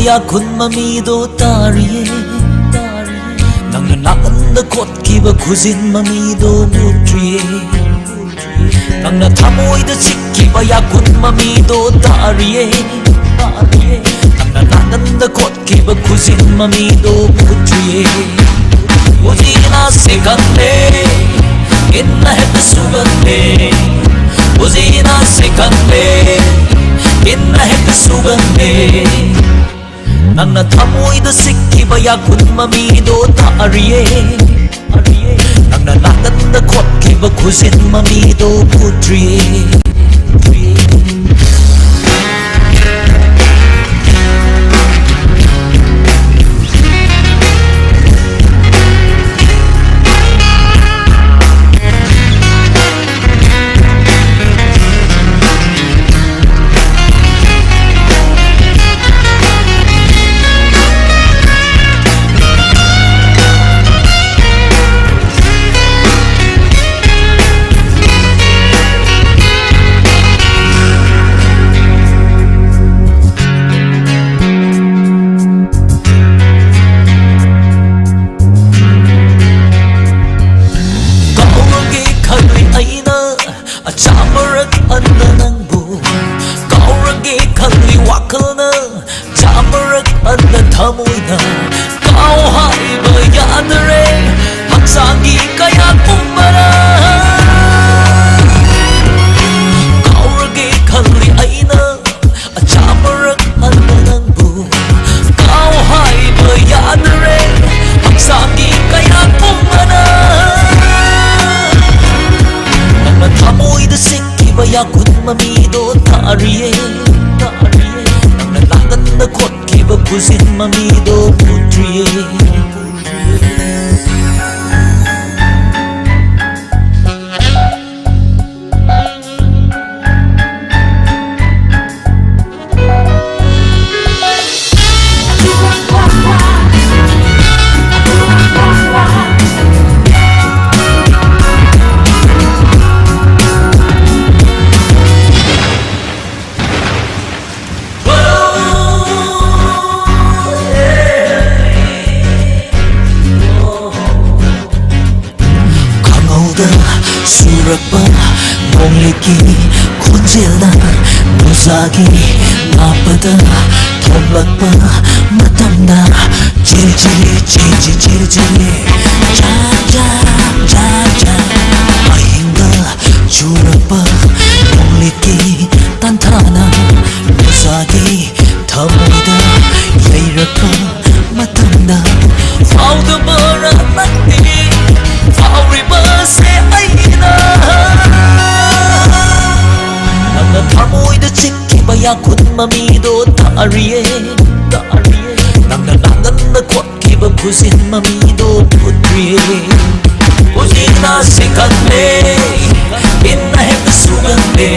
ꯌꯥꯈꯨꯟ ꯃꯃꯤꯗꯣ ꯇꯥꯔꯤꯌꯦ, ꯇꯥꯔꯤꯌꯦ꯫ ꯅꯪꯅ ꯅꯥꯀꯟꯗ ꯈꯣꯠꯈꯤꯕ ꯈꯨꯖꯤꯟ ꯃꯃꯤꯗꯣ ꯃꯨꯠꯇ꯭ꯔꯤꯌꯦ꯫ ꯅꯪꯅ ꯊꯃꯣꯏꯗ ꯆꯤꯛꯈꯤꯕ ꯌꯥꯈꯨꯟ ꯃꯃꯤꯗꯣ ꯇꯥꯔꯤꯌꯦ, ꯇꯥꯔꯤꯌꯦ꯫ ꯅꯪꯅ ꯅꯥꯀꯟꯗ ꯈꯣꯠꯈꯤꯕ ꯈꯨꯖꯤꯟ ꯃꯃꯤꯗꯣ ꯃꯨꯠꯇ꯭ꯔꯤꯌꯦ꯫ ꯍꯧꯖꯤꯛꯅ ꯁꯦꯀꯟꯅꯦ, ꯏꯟꯅ ꯍꯦꯛꯇ ꯁꯨꯒꯟꯅꯦ꯫ ꯍꯧꯖꯤꯛꯅ ꯁꯦꯀꯟꯅꯦ, ꯏꯟꯅ ꯍꯦꯛꯇ ꯁꯨꯒꯟꯅꯦ꯫ ꯅꯪꯅ ꯊꯃꯣꯏꯗ ꯁꯤꯛꯈꯤꯕ ꯌꯥꯈꯨꯟ ꯃꯃꯤꯗꯣ ꯇꯥꯔꯤꯌꯦ, ꯇꯥꯔꯤꯌꯦ꯫ ꯅꯪꯅ ꯅꯥꯀꯟꯗ ꯈꯣꯠꯈꯤꯕ ꯈꯨꯖꯤꯟ ꯃꯃꯤꯗꯣ ꯎꯗ꯭ꯔꯤꯌꯦ꯫ ꯀꯥꯎꯔꯒꯦ ꯈꯜꯂꯤ ꯑꯩꯅ ꯑꯆꯥ ꯃꯔꯛ ꯑꯟꯅ ꯅꯪꯕꯨ꯫ ꯀꯥꯎꯔꯒꯦ ꯈꯜꯂꯤ ꯋꯥꯈꯜꯅ ꯆꯥ ꯃꯔꯛ ꯑꯟꯅ ꯊꯃꯣꯏꯅ꯫ ꯀꯥꯎ ꯍꯥꯏꯕ ꯌꯥꯗꯔꯦ ꯍꯛꯆꯥꯡꯒꯤ ꯀꯌꯥ ꯄꯨꯝꯕꯅ꯫ ꯀꯥꯎꯔꯒꯦ ꯈꯜꯂꯤ ꯑꯩꯅ ꯑꯆꯥ ꯃꯔꯛ ꯑꯟꯅ ꯅꯪꯕꯨ꯫ ꯀꯥꯎ ꯍꯥꯏꯕ ꯌꯥꯗꯔꯦ ꯍꯛꯆꯥꯡꯒꯤ ꯀꯌꯥ ꯄꯨꯝꯕꯅ꯫ ꯅꯪꯅ ꯊꯃꯣꯏꯗ ꯁꯤꯛꯈꯤꯕ ꯌꯥꯈꯨꯟ ꯃꯃꯤꯗꯣ ꯇꯥꯔꯤꯌꯦ, ꯇꯥꯔꯤꯌꯦ꯫ ꯅꯪꯅ ꯅꯥꯀꯟꯗ ꯈꯣꯠꯈꯤꯕ ꯈꯨꯖꯤꯟ ꯃꯃꯤꯗꯣ ꯎꯗ꯭ꯔꯤꯌꯦ꯫ ꯈꯣꯟꯖꯦꯜꯅ ꯅꯨꯡꯁꯥꯒꯤ ꯂꯥꯞꯄꯗ ꯊꯣꯛꯂꯛꯄ ꯃꯇꯝꯗ ꯆꯤꯔꯤ ꯆꯤꯔꯤ ꯆꯤꯔꯤ ꯆꯤꯔꯤ ꯆꯤꯔꯤ ꯆꯥ ꯆꯥ ꯆꯥ ꯆꯥ ꯑꯍꯤꯡꯗ ꯆꯨꯔꯛꯄ ꯅꯣꯡꯂꯤꯛꯀꯤ ꯇꯥꯟꯊꯥꯅ ꯅꯨꯡꯁꯥꯒꯤ ꯊꯃꯣꯏꯗ ꯌꯩꯔꯛꯄ ꯃꯇꯝꯗ ꯐꯥꯎꯗꯕꯔ ꯅꯪꯗꯤ ꯐꯥꯎꯔꯤꯕꯁꯦ ꯑꯩꯅ ꯅꯪꯅ ꯊꯃꯣꯏꯗ ꯆꯤꯛꯈꯤꯕ ꯌꯥꯈꯨꯟ ꯃꯃꯤꯗꯣ ꯇꯥꯔꯤꯌꯦ ꯇꯥꯔꯤꯌꯦ ꯅꯪꯅ ꯅꯥꯉꯟꯗ ꯈꯣꯠꯈꯤꯕ ꯈꯨꯖꯤꯟ ꯃꯃꯤꯗꯣ ꯎꯠꯇ꯭ꯔꯤꯌꯦ ꯎꯖꯤꯅ ꯁꯤꯀꯟꯗꯦ ꯏꯟꯅ ꯍꯦꯛꯇ ꯁꯨꯒꯟꯗꯦ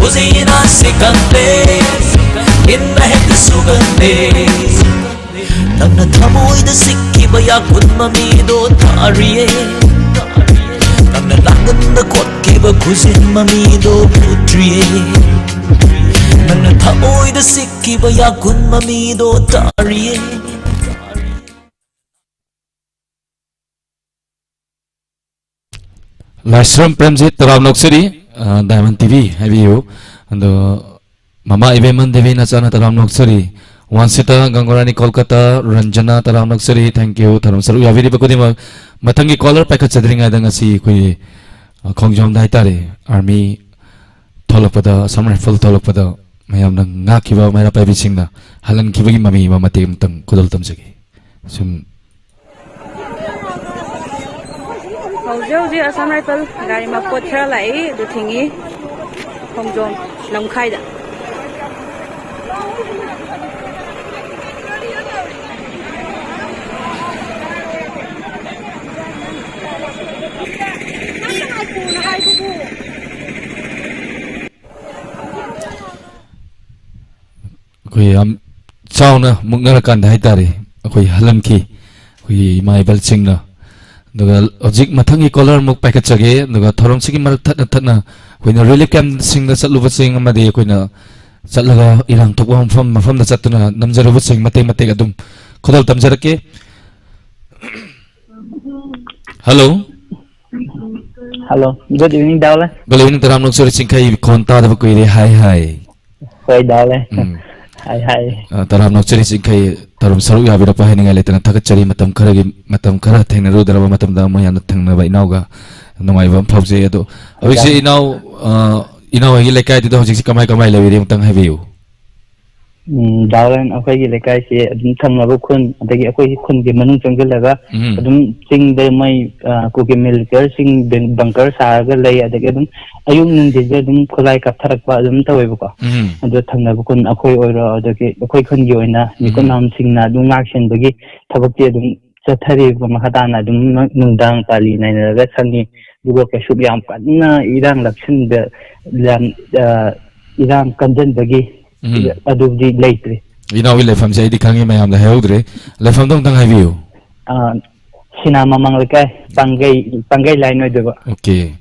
ꯎꯖꯤꯅ ꯁꯤꯀꯟꯗꯦ ꯏꯟꯅ ꯍꯦꯛꯇ ꯁꯨꯒꯟꯗꯦ ꯅꯪꯅ ꯊꯃꯣꯏꯗ ꯁꯤꯛꯈꯤꯕ ꯌꯥꯈꯨꯟ ꯃꯃꯤꯗꯣ ꯇꯥꯔꯤꯌꯦ ꯅꯪꯅ ꯅꯥꯉꯟꯗ ꯈꯣꯠꯈꯤꯕ ꯈꯨꯖꯤꯟ ꯃꯃꯤꯗꯣ ꯎꯠꯇ꯭ꯔꯤꯌꯦ ꯅꯪꯅ ꯊꯃꯣꯏꯗ ꯁꯤꯛꯈꯤꯕ ꯌꯥꯈꯨꯟ ꯃꯃꯤꯗꯣ ꯇꯥꯔꯤꯌꯦ ꯂꯥꯏꯁ꯭ꯔꯝ ꯄ꯭ꯔꯦꯝꯖꯤꯠ ꯇꯔꯥꯝ ꯅꯣꯛꯆꯔꯤ꯫ ꯑ, ꯗꯥꯏꯃꯟ ꯇꯤ ꯚꯤ ꯍꯥꯏꯕꯤꯌꯨ꯫ ꯑꯗꯣ ꯃꯃꯥ ꯏꯕꯦꯝꯃꯟ ꯗꯦꯕꯤ ꯅꯆꯥꯅ ꯇꯔꯥꯝ ꯅꯣꯛꯆꯔꯤ꯫ ꯋꯥꯟꯁꯤꯇꯥ ꯒꯪꯒꯣꯔꯥꯅꯤ ꯀꯣꯜꯀꯇꯥ, ꯔꯟꯖꯅꯥ ꯇꯔꯥꯝ ꯅꯣꯛꯆꯔꯤ꯫ Thank you꯫ ꯊꯧꯔꯝ ꯁꯔꯨꯛ ꯌꯥꯕꯤꯔꯤꯕ ꯈꯨꯗꯤꯡꯃꯛ꯫ ꯃꯊꯪꯒꯤ caller ꯄꯥꯏꯈꯠꯆꯗ꯭ꯔꯤꯉꯩꯗ ꯉꯁꯤ ꯑꯩꯈꯣꯏꯒꯤ, ꯑ, ꯈꯣꯡꯖꯣꯝꯗ ꯍꯥꯏꯇꯥꯔꯦ, army ꯊꯣꯛꯂꯛꯄꯗ, Assam Rifle ꯊꯣꯛꯂꯛꯄꯗ ꯃꯌꯥꯝꯅ ꯉꯥꯛꯈꯤꯕ ꯃꯩꯔꯥ ꯄꯥꯏꯕꯤꯁꯤꯡꯅ ꯍꯜꯍꯟꯈꯤꯕꯒꯤ ꯃꯃꯤ ꯑꯃ ꯃꯇꯦꯛ ꯑꯃꯇꯪ ꯈꯨꯗꯣꯜ ꯇꯝꯖꯒꯦ꯫ ꯁꯨꯝ ꯍꯧꯖꯤꯛ ꯍꯧꯖꯤꯛ Assam Rifle ꯒꯥꯔꯤ ꯃꯄꯣꯠ ꯈꯔ ꯂꯥꯛꯏ, ꯑꯗꯨ ꯊꯤꯡꯉꯤ ꯈꯣꯡꯖꯣꯝ ꯂꯝꯈꯥꯏꯗ꯫ ꯑꯩꯈꯣꯏ ꯌꯥꯝ ꯆꯥꯎꯅ ꯃꯨꯛꯅꯔꯀꯥꯟꯗ ꯍꯥꯏꯇꯥꯔꯦ, ꯑꯩꯈꯣꯏ ꯍꯜꯍꯟꯈꯤ, ꯑꯩꯈꯣꯏꯒꯤ ꯏꯃꯥ ꯏꯕꯜꯁꯤꯡꯅ꯫ ꯑꯗꯨꯒ ꯍꯧꯖꯤꯛ ꯃꯊꯪꯒꯤ caller ꯑꯃꯨꯛ ꯄꯥꯏꯈꯠꯆꯒꯦ꯫ ꯑꯗꯨꯒ ꯊꯧꯔꯝꯁꯤꯒꯤ ꯃꯔꯛ ꯊꯠꯅ ꯊꯠꯅ ꯑꯩꯈꯣꯏꯅ relief campꯁꯤꯡꯗ ꯆꯠꯂꯨꯕꯁꯤꯡ ꯑꯃꯗꯤ ꯑꯩꯈꯣꯏꯅ ꯆꯠꯂꯒ ꯏꯔꯥꯡ ꯊꯣꯛꯄ ꯃꯐꯝ, ꯃꯐꯝꯗ ꯆꯠꯇꯨꯅ ꯅꯝꯖꯔꯨꯕꯁꯤꯡ ꯃꯇꯦꯛ ꯃꯇꯦꯛ ꯑꯗꯨꯝ ꯈꯨꯗꯣꯜ ꯇꯝꯖꯔꯛꯀꯦ꯫ Hello꯫ Hello, good evening, Dale. Good evening, ꯇꯔꯥꯝꯅ ꯅꯣꯛꯆꯔꯤ ꯆꯤꯡꯈꯩ, ꯈꯣꯟ ꯇꯥꯗꯕ ꯀꯨꯏꯔꯦ꯫ ꯍꯥꯏ, ꯍꯥꯏ꯫ ꯍꯣꯏ, Dale. ꯎꯝ꯫ ꯍꯥꯏ, ꯍꯥꯏ꯫ ꯑ, ꯇꯔꯥꯝꯅ ꯅꯣꯛꯆꯔꯤ ꯆꯤꯡꯈꯩ, ꯇꯔꯨꯝ ꯁꯔꯨꯛ ꯌꯥꯕꯤꯔꯛꯄ ꯍꯥꯏꯅꯤꯡꯉꯥꯏ ꯂꯩꯇꯅ ꯊꯥꯒꯠꯆꯔꯤ꯫ ꯃꯇꯝ ꯈꯔꯒꯤ, ꯃꯇꯝ ꯈꯔ ꯊꯦꯡꯅꯔꯨꯗ꯭ꯔꯕ ꯃꯇꯝꯗ ꯑꯃꯨꯛ ꯌꯥꯝꯅ ꯊꯦꯡꯅꯕ ꯏꯅꯥꯎꯒ ꯅꯨꯡꯉꯥꯏꯕ ꯑꯃ ꯐꯥꯎꯖꯩ꯫ ꯑꯗꯣ ꯍꯧꯖꯤꯛꯁꯦ ꯌꯥꯝ ꯏꯅꯥꯎ, ꯑ, ꯏꯅꯥꯎ ꯍꯣꯏꯒꯤ ꯂꯩꯀꯥꯏꯗꯨꯗ ꯍꯧꯖꯤꯛꯁꯦ ꯀꯃꯥꯏ ꯀꯃꯥꯏ ꯂꯩꯔꯤ ꯑꯃꯨꯛꯇꯪ ꯍꯥꯏꯕꯤꯌꯨ꯫ ꯎꯝ, ꯗꯥ ꯍꯣꯔꯦꯟ ꯑꯩꯈꯣꯏꯒꯤ ꯂꯩꯀꯥꯏꯁꯤ ꯑꯗꯨꯝ ꯊꯪꯅꯕ ꯈꯨꯟ, ꯑꯗꯒꯤ ꯑꯩꯈꯣꯏꯒꯤ ꯈꯨꯟꯒꯤ ꯃꯅꯨꯡ ꯆꯪꯁꯤꯜꯂꯒ ꯎꯝ꯫ ꯑꯗꯨꯝ ꯆꯤꯡꯗ ꯃꯣꯏ, ꯑ, ꯀꯨꯀꯤ military ꯁꯤꯡ ꯕꯪ-, bunker ꯁꯥꯔꯒ ꯂꯩ꯫ ꯑꯗꯒꯤ ꯑꯗꯨꯝ ꯑꯌꯨꯛ ꯅꯨꯡꯊꯤꯟꯁꯦ ꯑꯗꯨꯝ ꯈꯨꯠꯂꯥꯏ ꯀꯥꯞꯊꯔꯛꯄ ꯑꯗꯨꯝ ꯇꯧꯋꯦꯕꯀꯣ꯫ ꯎꯝ꯫ ꯑꯗꯣ ꯊꯪꯅꯕ ꯈꯨꯟ ꯑꯩꯈꯣꯏ ꯑꯣꯏꯔꯣ, ꯑꯗꯒꯤ ꯑꯩꯈꯣꯏ ꯈꯨꯟꯒꯤ ꯑꯣꯏꯅ ꯎꯝ꯫ ꯃꯤꯀꯨꯠ ꯅꯥꯝꯁꯤꯡꯅ ꯑꯗꯨꯝ ꯉꯥꯛ ꯁꯦꯟꯕꯒꯤ ꯊꯕꯛꯇꯤ ꯑꯗꯨꯝ ꯆꯠꯊꯔꯤꯕ ꯃꯈꯥ ꯇꯥꯅ ꯑꯗꯨꯝ ꯅꯨꯡꯗꯥꯡ ꯄꯥꯂꯤ ꯅꯥꯏꯅꯔꯒ ꯁꯪꯉꯤ꯫ ꯑꯗꯨꯒ ꯀꯩꯁꯨ ꯌꯥꯝ ꯀꯟꯅ ꯏꯔꯥꯡ ꯂꯥꯛꯁꯤꯟꯕ, ꯌꯥꯝ, ꯑ, ꯏꯔꯥꯡ ꯀꯟꯖꯟꯕꯒꯤ ꯎꯝ꯫ ꯑꯗꯨꯕꯨꯗꯤ ꯂꯩꯇ꯭ꯔꯤ꯫ ꯏꯅꯥꯎꯒꯤ ꯂꯩꯐꯝꯁꯦ ꯑꯩꯗꯤ ꯈꯪꯉꯤ, ꯃꯌꯥꯝꯗ ꯍꯥꯏꯍꯧꯗ꯭ꯔꯦ꯫ ꯂꯩꯐꯝꯗꯣ ꯑꯝꯇꯪ ꯍꯥꯏꯕꯤꯌꯨ꯫ ꯑ, ꯁꯤꯅꯥ ꯃꯃꯥꯡ ꯂꯩꯀꯥꯏ, ꯄꯥꯡꯒꯩ, ꯄꯥꯡꯒꯩ line ꯑꯣꯏꯗꯣꯏꯕ꯫ Okay꯫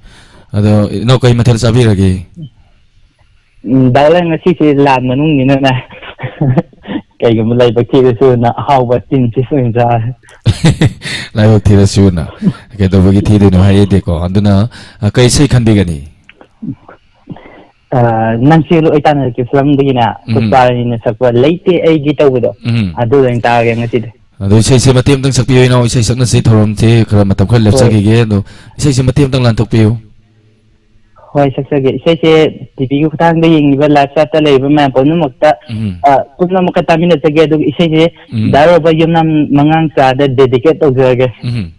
ꯑꯗꯣ ꯏꯅꯥꯎ ꯀꯩ ꯃꯊꯦꯜ ꯆꯥꯕꯤꯔꯒꯦ? ꯎꯝ, ꯗꯥ ꯂꯩ, ꯉꯁꯤꯁꯦ ꯂꯥꯟ ꯃꯅꯨꯡꯅꯤꯅꯅꯦ, ꯀꯩꯒꯨꯝꯕ ꯂꯥꯏꯕꯛ ꯊꯤꯔꯁꯨꯅ ꯑꯍꯥꯎꯕ ꯇꯤꯟ fish ꯑꯣꯏꯅ ꯆꯥꯔꯦ꯫ ꯂꯥꯏꯕꯛ ꯊꯤꯔꯁꯨꯅ꯫ ꯀꯩꯗꯧꯕꯒꯤ ꯊꯤꯗꯣꯏꯅꯣ ꯍꯥꯏꯗꯦꯀꯣ꯫ ꯑꯗꯨꯅ, ꯑ, ꯀꯩ ꯏꯁꯩ ꯈꯟꯕꯤꯒꯅꯤ? ꯑ, ꯅꯪ ꯆꯦꯜꯂꯛꯑꯣꯏ ꯇꯥꯟꯅꯔꯛꯀꯦ ꯐꯤꯂꯝꯗꯒꯤꯅꯦ, ꯎꯝ꯫ ꯄꯨꯁꯄꯥꯔꯥꯅꯤꯅ ꯁꯛꯄ ꯂꯩꯇꯦ ꯑꯩꯒꯤ ꯇꯧꯕꯗꯣ, ꯎꯝ꯫ ꯑꯗꯨ ꯑꯣꯏꯅ ꯇꯥꯔꯒꯦ ꯉꯁꯤꯗꯤ꯫ ꯑꯗꯣ ꯏꯁꯩꯁꯦ ꯃꯇꯦꯛ ꯑꯃꯇꯪ ꯁꯛꯄꯤꯌꯨ ꯏꯅꯥꯎ, ꯏꯁꯩ ꯁꯛꯅꯁꯤ ꯊꯧꯔꯝꯁꯦ ꯈꯔ ꯃꯇꯝ ꯈꯔ ꯍꯣꯏ꯫ ꯂꯦꯞꯆꯈꯤꯒꯦ꯫ ꯑꯗꯣ ꯏꯁꯩꯁꯦ ꯃꯇꯦꯛ ꯑꯃꯇꯪ ꯂꯥꯟꯊꯣꯛꯄꯤꯌꯨ꯫ ꯍꯣꯏ, ꯁꯛꯆꯒꯦ꯫ ꯏꯁꯩꯁꯦ ꯇꯤꯚꯤꯒꯤ ꯈꯨꯠꯊꯥꯡꯗ ꯌꯦꯡꯉꯤꯕ live chat ꯇ ꯂꯩꯔꯤꯕ ꯃꯌꯥꯝ ꯄꯨꯝꯅꯃꯛꯇ, ꯎꯝ꯫ ꯑ, ꯄꯨꯝꯅꯃꯛꯀ ꯇꯥꯃꯤꯟꯅꯖꯒꯦ꯫ ꯑꯗꯨꯒ ꯏꯁꯩꯁꯦ ꯎꯝ꯫ ꯗꯥ ꯔꯣꯕꯔꯠ ꯌꯨꯝꯅꯥꯝ ꯃꯉꯥꯡꯆꯥꯗ dedicate ꯇꯧꯖꯔꯒꯦ꯫ ꯎꯝ꯫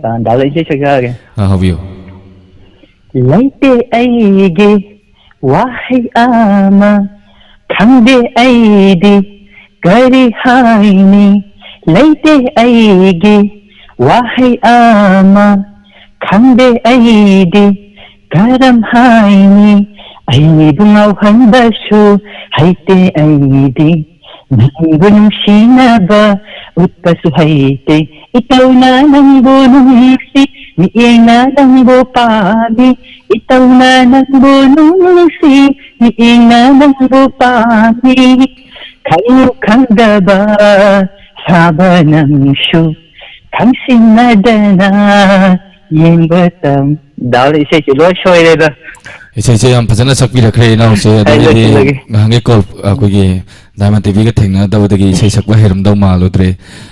ꯑ, ꯗꯥ ꯔꯣꯕꯔꯠ ꯏꯁꯩ ꯁꯛꯆꯔꯒꯦ꯫ ꯑ, ꯍꯧꯕꯤꯌꯨ꯫ ꯂꯩꯇꯦ ꯑꯩꯒꯤ ꯋꯥꯍꯩ ꯑꯃ, ꯈꯪꯗꯦ ꯑꯩꯗꯤ ꯀꯔꯤ ꯍꯥꯏꯅꯤ꯫ ꯂꯩꯇꯦ ꯑꯩꯒꯤ ꯋꯥꯍꯩ ꯑꯃ, ꯈꯪꯗꯦ ꯑꯩꯗꯤ ꯀꯔꯝ ꯍꯥꯏꯅꯤ꯫ ꯑꯩꯕꯨ ꯉꯥꯎꯍꯟꯕꯁꯨ ꯍꯩꯇꯦ ꯑꯩꯗꯤ, ꯅꯪꯕꯨ ꯅꯨꯡꯁꯤꯅꯕ ꯎꯠꯄꯁꯨ ꯍꯩꯇꯦ꯫ ꯏꯇꯧꯅ ꯅꯪꯕꯨ ꯅꯨꯡꯁꯤ, ꯃꯤꯠꯌꯦꯡꯅ ꯅꯪꯕꯨ ꯄꯥꯝꯃꯤ꯫ ꯏꯇꯧꯅ ꯅꯪꯕꯨ ꯅꯨꯡꯁꯤ, ꯃꯤꯠꯌꯦꯡꯅ ꯅꯪꯕꯨ ꯄꯥꯝꯃꯤ꯫ ꯈꯪꯉꯨ ꯈꯪꯗꯕ ꯁꯥꯕ ꯅꯪꯁꯨ, ꯈꯪꯁꯤꯟꯅꯗꯅ ꯌꯦꯡꯕ ꯇꯝ-, ꯗꯥꯎꯟ ꯏꯁꯩꯁꯦ ꯂꯣꯏ ꯁꯣꯏꯔꯦꯗ꯫ ꯏꯁꯩꯁꯦ ꯌꯥꯝ ꯐꯖꯅ ꯁꯛꯄꯤꯔꯛꯈ꯭ꯔꯦ ꯏꯅꯥꯎꯁꯦ꯫ ꯑꯗꯨ ꯑꯩ ꯑꯩꯗꯤ ꯂꯣꯏꯁꯤꯜꯂꯒꯦ꯫ ꯉꯍꯥꯟꯒꯩ ꯀꯣꯜ, ꯑꯩꯈꯣꯏꯒꯤ ꯗꯥꯏꯃꯟ ꯇꯤꯚꯤꯒ ꯊꯦꯡꯅꯗꯕꯗꯒꯤ ꯏꯁꯩ ꯁꯛꯄ ꯍꯩꯔꯝꯗꯧ ꯃꯥꯜꯂꯨꯗ꯭ꯔꯦ꯫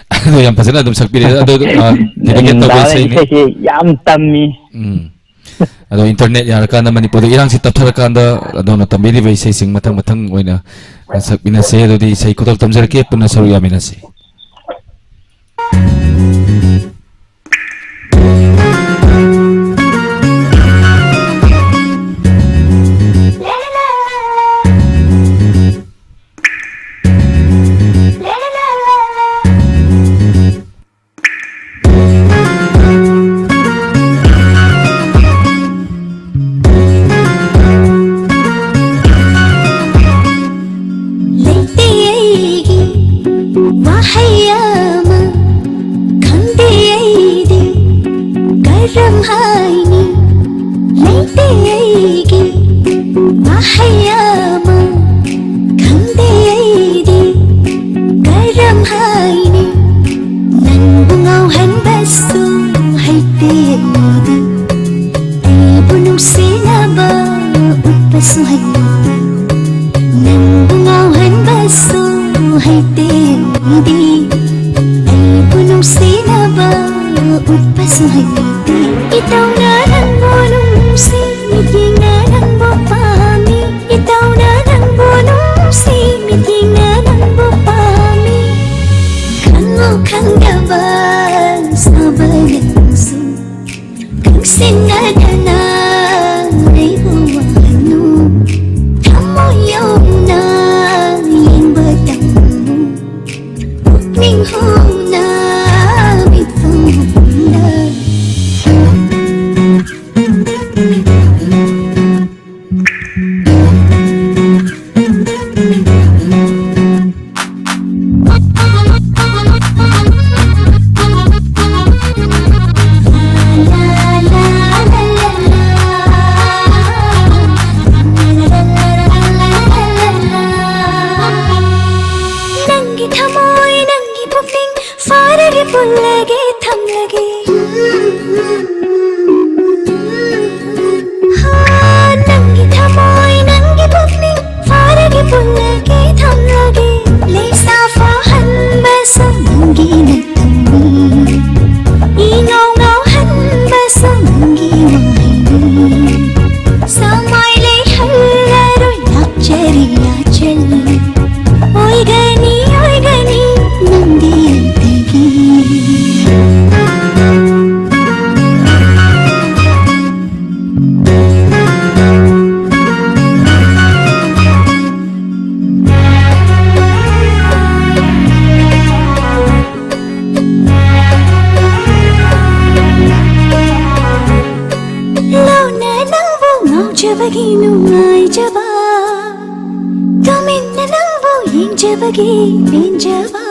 ꯑꯗꯣ ꯌꯥꯝ ꯐꯖꯅ ꯑꯗꯨꯝ ꯁꯛꯄꯤꯔꯛꯑꯦ꯫ ꯑꯗꯣ, ꯑ, dedicate ꯇꯧꯕ ꯗꯥꯎꯟ ꯏꯁꯩꯅꯤ꯫ ꯏꯁꯩꯁꯦ ꯌꯥꯝ ꯇꯝꯃꯤ꯫ ꯎꯝ꯫ ꯑꯗꯣ ꯏꯟꯇꯔꯅꯦꯠ ꯌꯥꯔꯀꯥꯟꯗ, ꯃꯅꯤꯄꯨꯔꯗ ꯏꯔꯥꯡꯁꯤ ꯇꯞꯊꯔꯀꯥꯟꯗ ꯑꯗꯣꯝꯅ ꯇꯝꯕꯤꯔꯤꯕ ꯏꯁꯩꯁꯤꯡ ꯃꯊꯪ ꯃꯊꯪ ꯑꯣꯏꯅ ꯁꯛꯃꯤꯟꯅꯁꯦ꯫ ꯑꯗꯨꯗꯤ ꯏꯁꯩ ꯈꯨꯗꯣꯜ ꯇꯝꯖꯔꯛꯀꯦ, ꯄꯨꯟꯅ ꯁꯔꯨꯛ ꯌꯥꯃꯤꯟꯅꯁꯤ꯫ ꯂꯩꯇꯦ ꯑꯩꯒꯤ ꯋꯥꯍꯩ ꯑꯃ, ꯈꯪꯗꯦ ꯑꯩꯗꯤ ꯀꯔꯝ ꯍꯥꯏꯅꯤ꯫ ꯂꯩꯇꯦ ꯑꯩꯒꯤ ꯋꯥꯍꯩ ꯑꯃ, ꯈꯪꯗꯦ ꯑꯩꯗꯤ ꯀꯔꯝ ꯍꯥꯏꯅꯤ꯫ ꯅꯪꯕꯨ ꯉꯥꯎꯍꯟꯕꯁꯨ ꯍꯩꯇꯦ ꯑꯩꯗꯤ꯫ ꯑꯩꯕꯨ ꯅꯨꯡꯁꯤꯅꯕ ꯎꯠꯄꯁꯨ ꯍꯩꯇꯦ꯫ ꯅꯪꯕꯨ ꯉꯥꯎꯍꯟꯕꯁꯨ ꯍꯩꯇꯦ ꯑꯩꯗꯤ꯫ ꯑꯩꯕꯨ ꯅꯨꯡꯁꯤꯅꯕ ꯎꯠꯄꯁꯨ ꯍꯩꯇꯦ꯫ ꯏꯇꯧꯅ ꯅꯪꯕꯨ ꯅꯨꯡꯁꯤ, ꯃꯤꯠꯌꯦꯡꯅ ꯅꯪꯕꯨ ꯄꯥꯝꯃꯤ꯫ ꯏꯇꯧꯅ ꯅꯪꯕꯨ ꯅꯨꯡꯁꯤ, ꯃꯤꯠꯌꯦꯡꯅ ꯅꯪꯕꯨ ꯄꯥꯝꯃꯤ꯫ ꯈꯪꯉꯨ ꯈꯪꯗꯕ ꯁꯥꯕ ꯅꯪꯁꯨ, ꯈꯪꯁꯤꯟꯅꯗꯅ ꯑꯩꯕꯨ ꯋꯥꯍꯟꯅꯨ꯫ ꯊꯃꯣꯏ ꯌꯧꯅ ꯌꯦꯡꯕ ꯇꯝꯃꯨ꯫ ꯄꯨꯛꯅꯤꯡ ꯍꯨꯅ ꯃꯤꯠꯐꯝꯗ꯫ ꯌꯦꯡꯖꯕꯒꯤ ꯅꯨꯡꯉꯥꯏꯖꯕ, ꯇꯨꯃꯤꯟꯅ ꯅꯪꯕꯨ ꯌꯦꯡꯖꯕꯒꯤ ꯄꯦꯟꯖꯕ,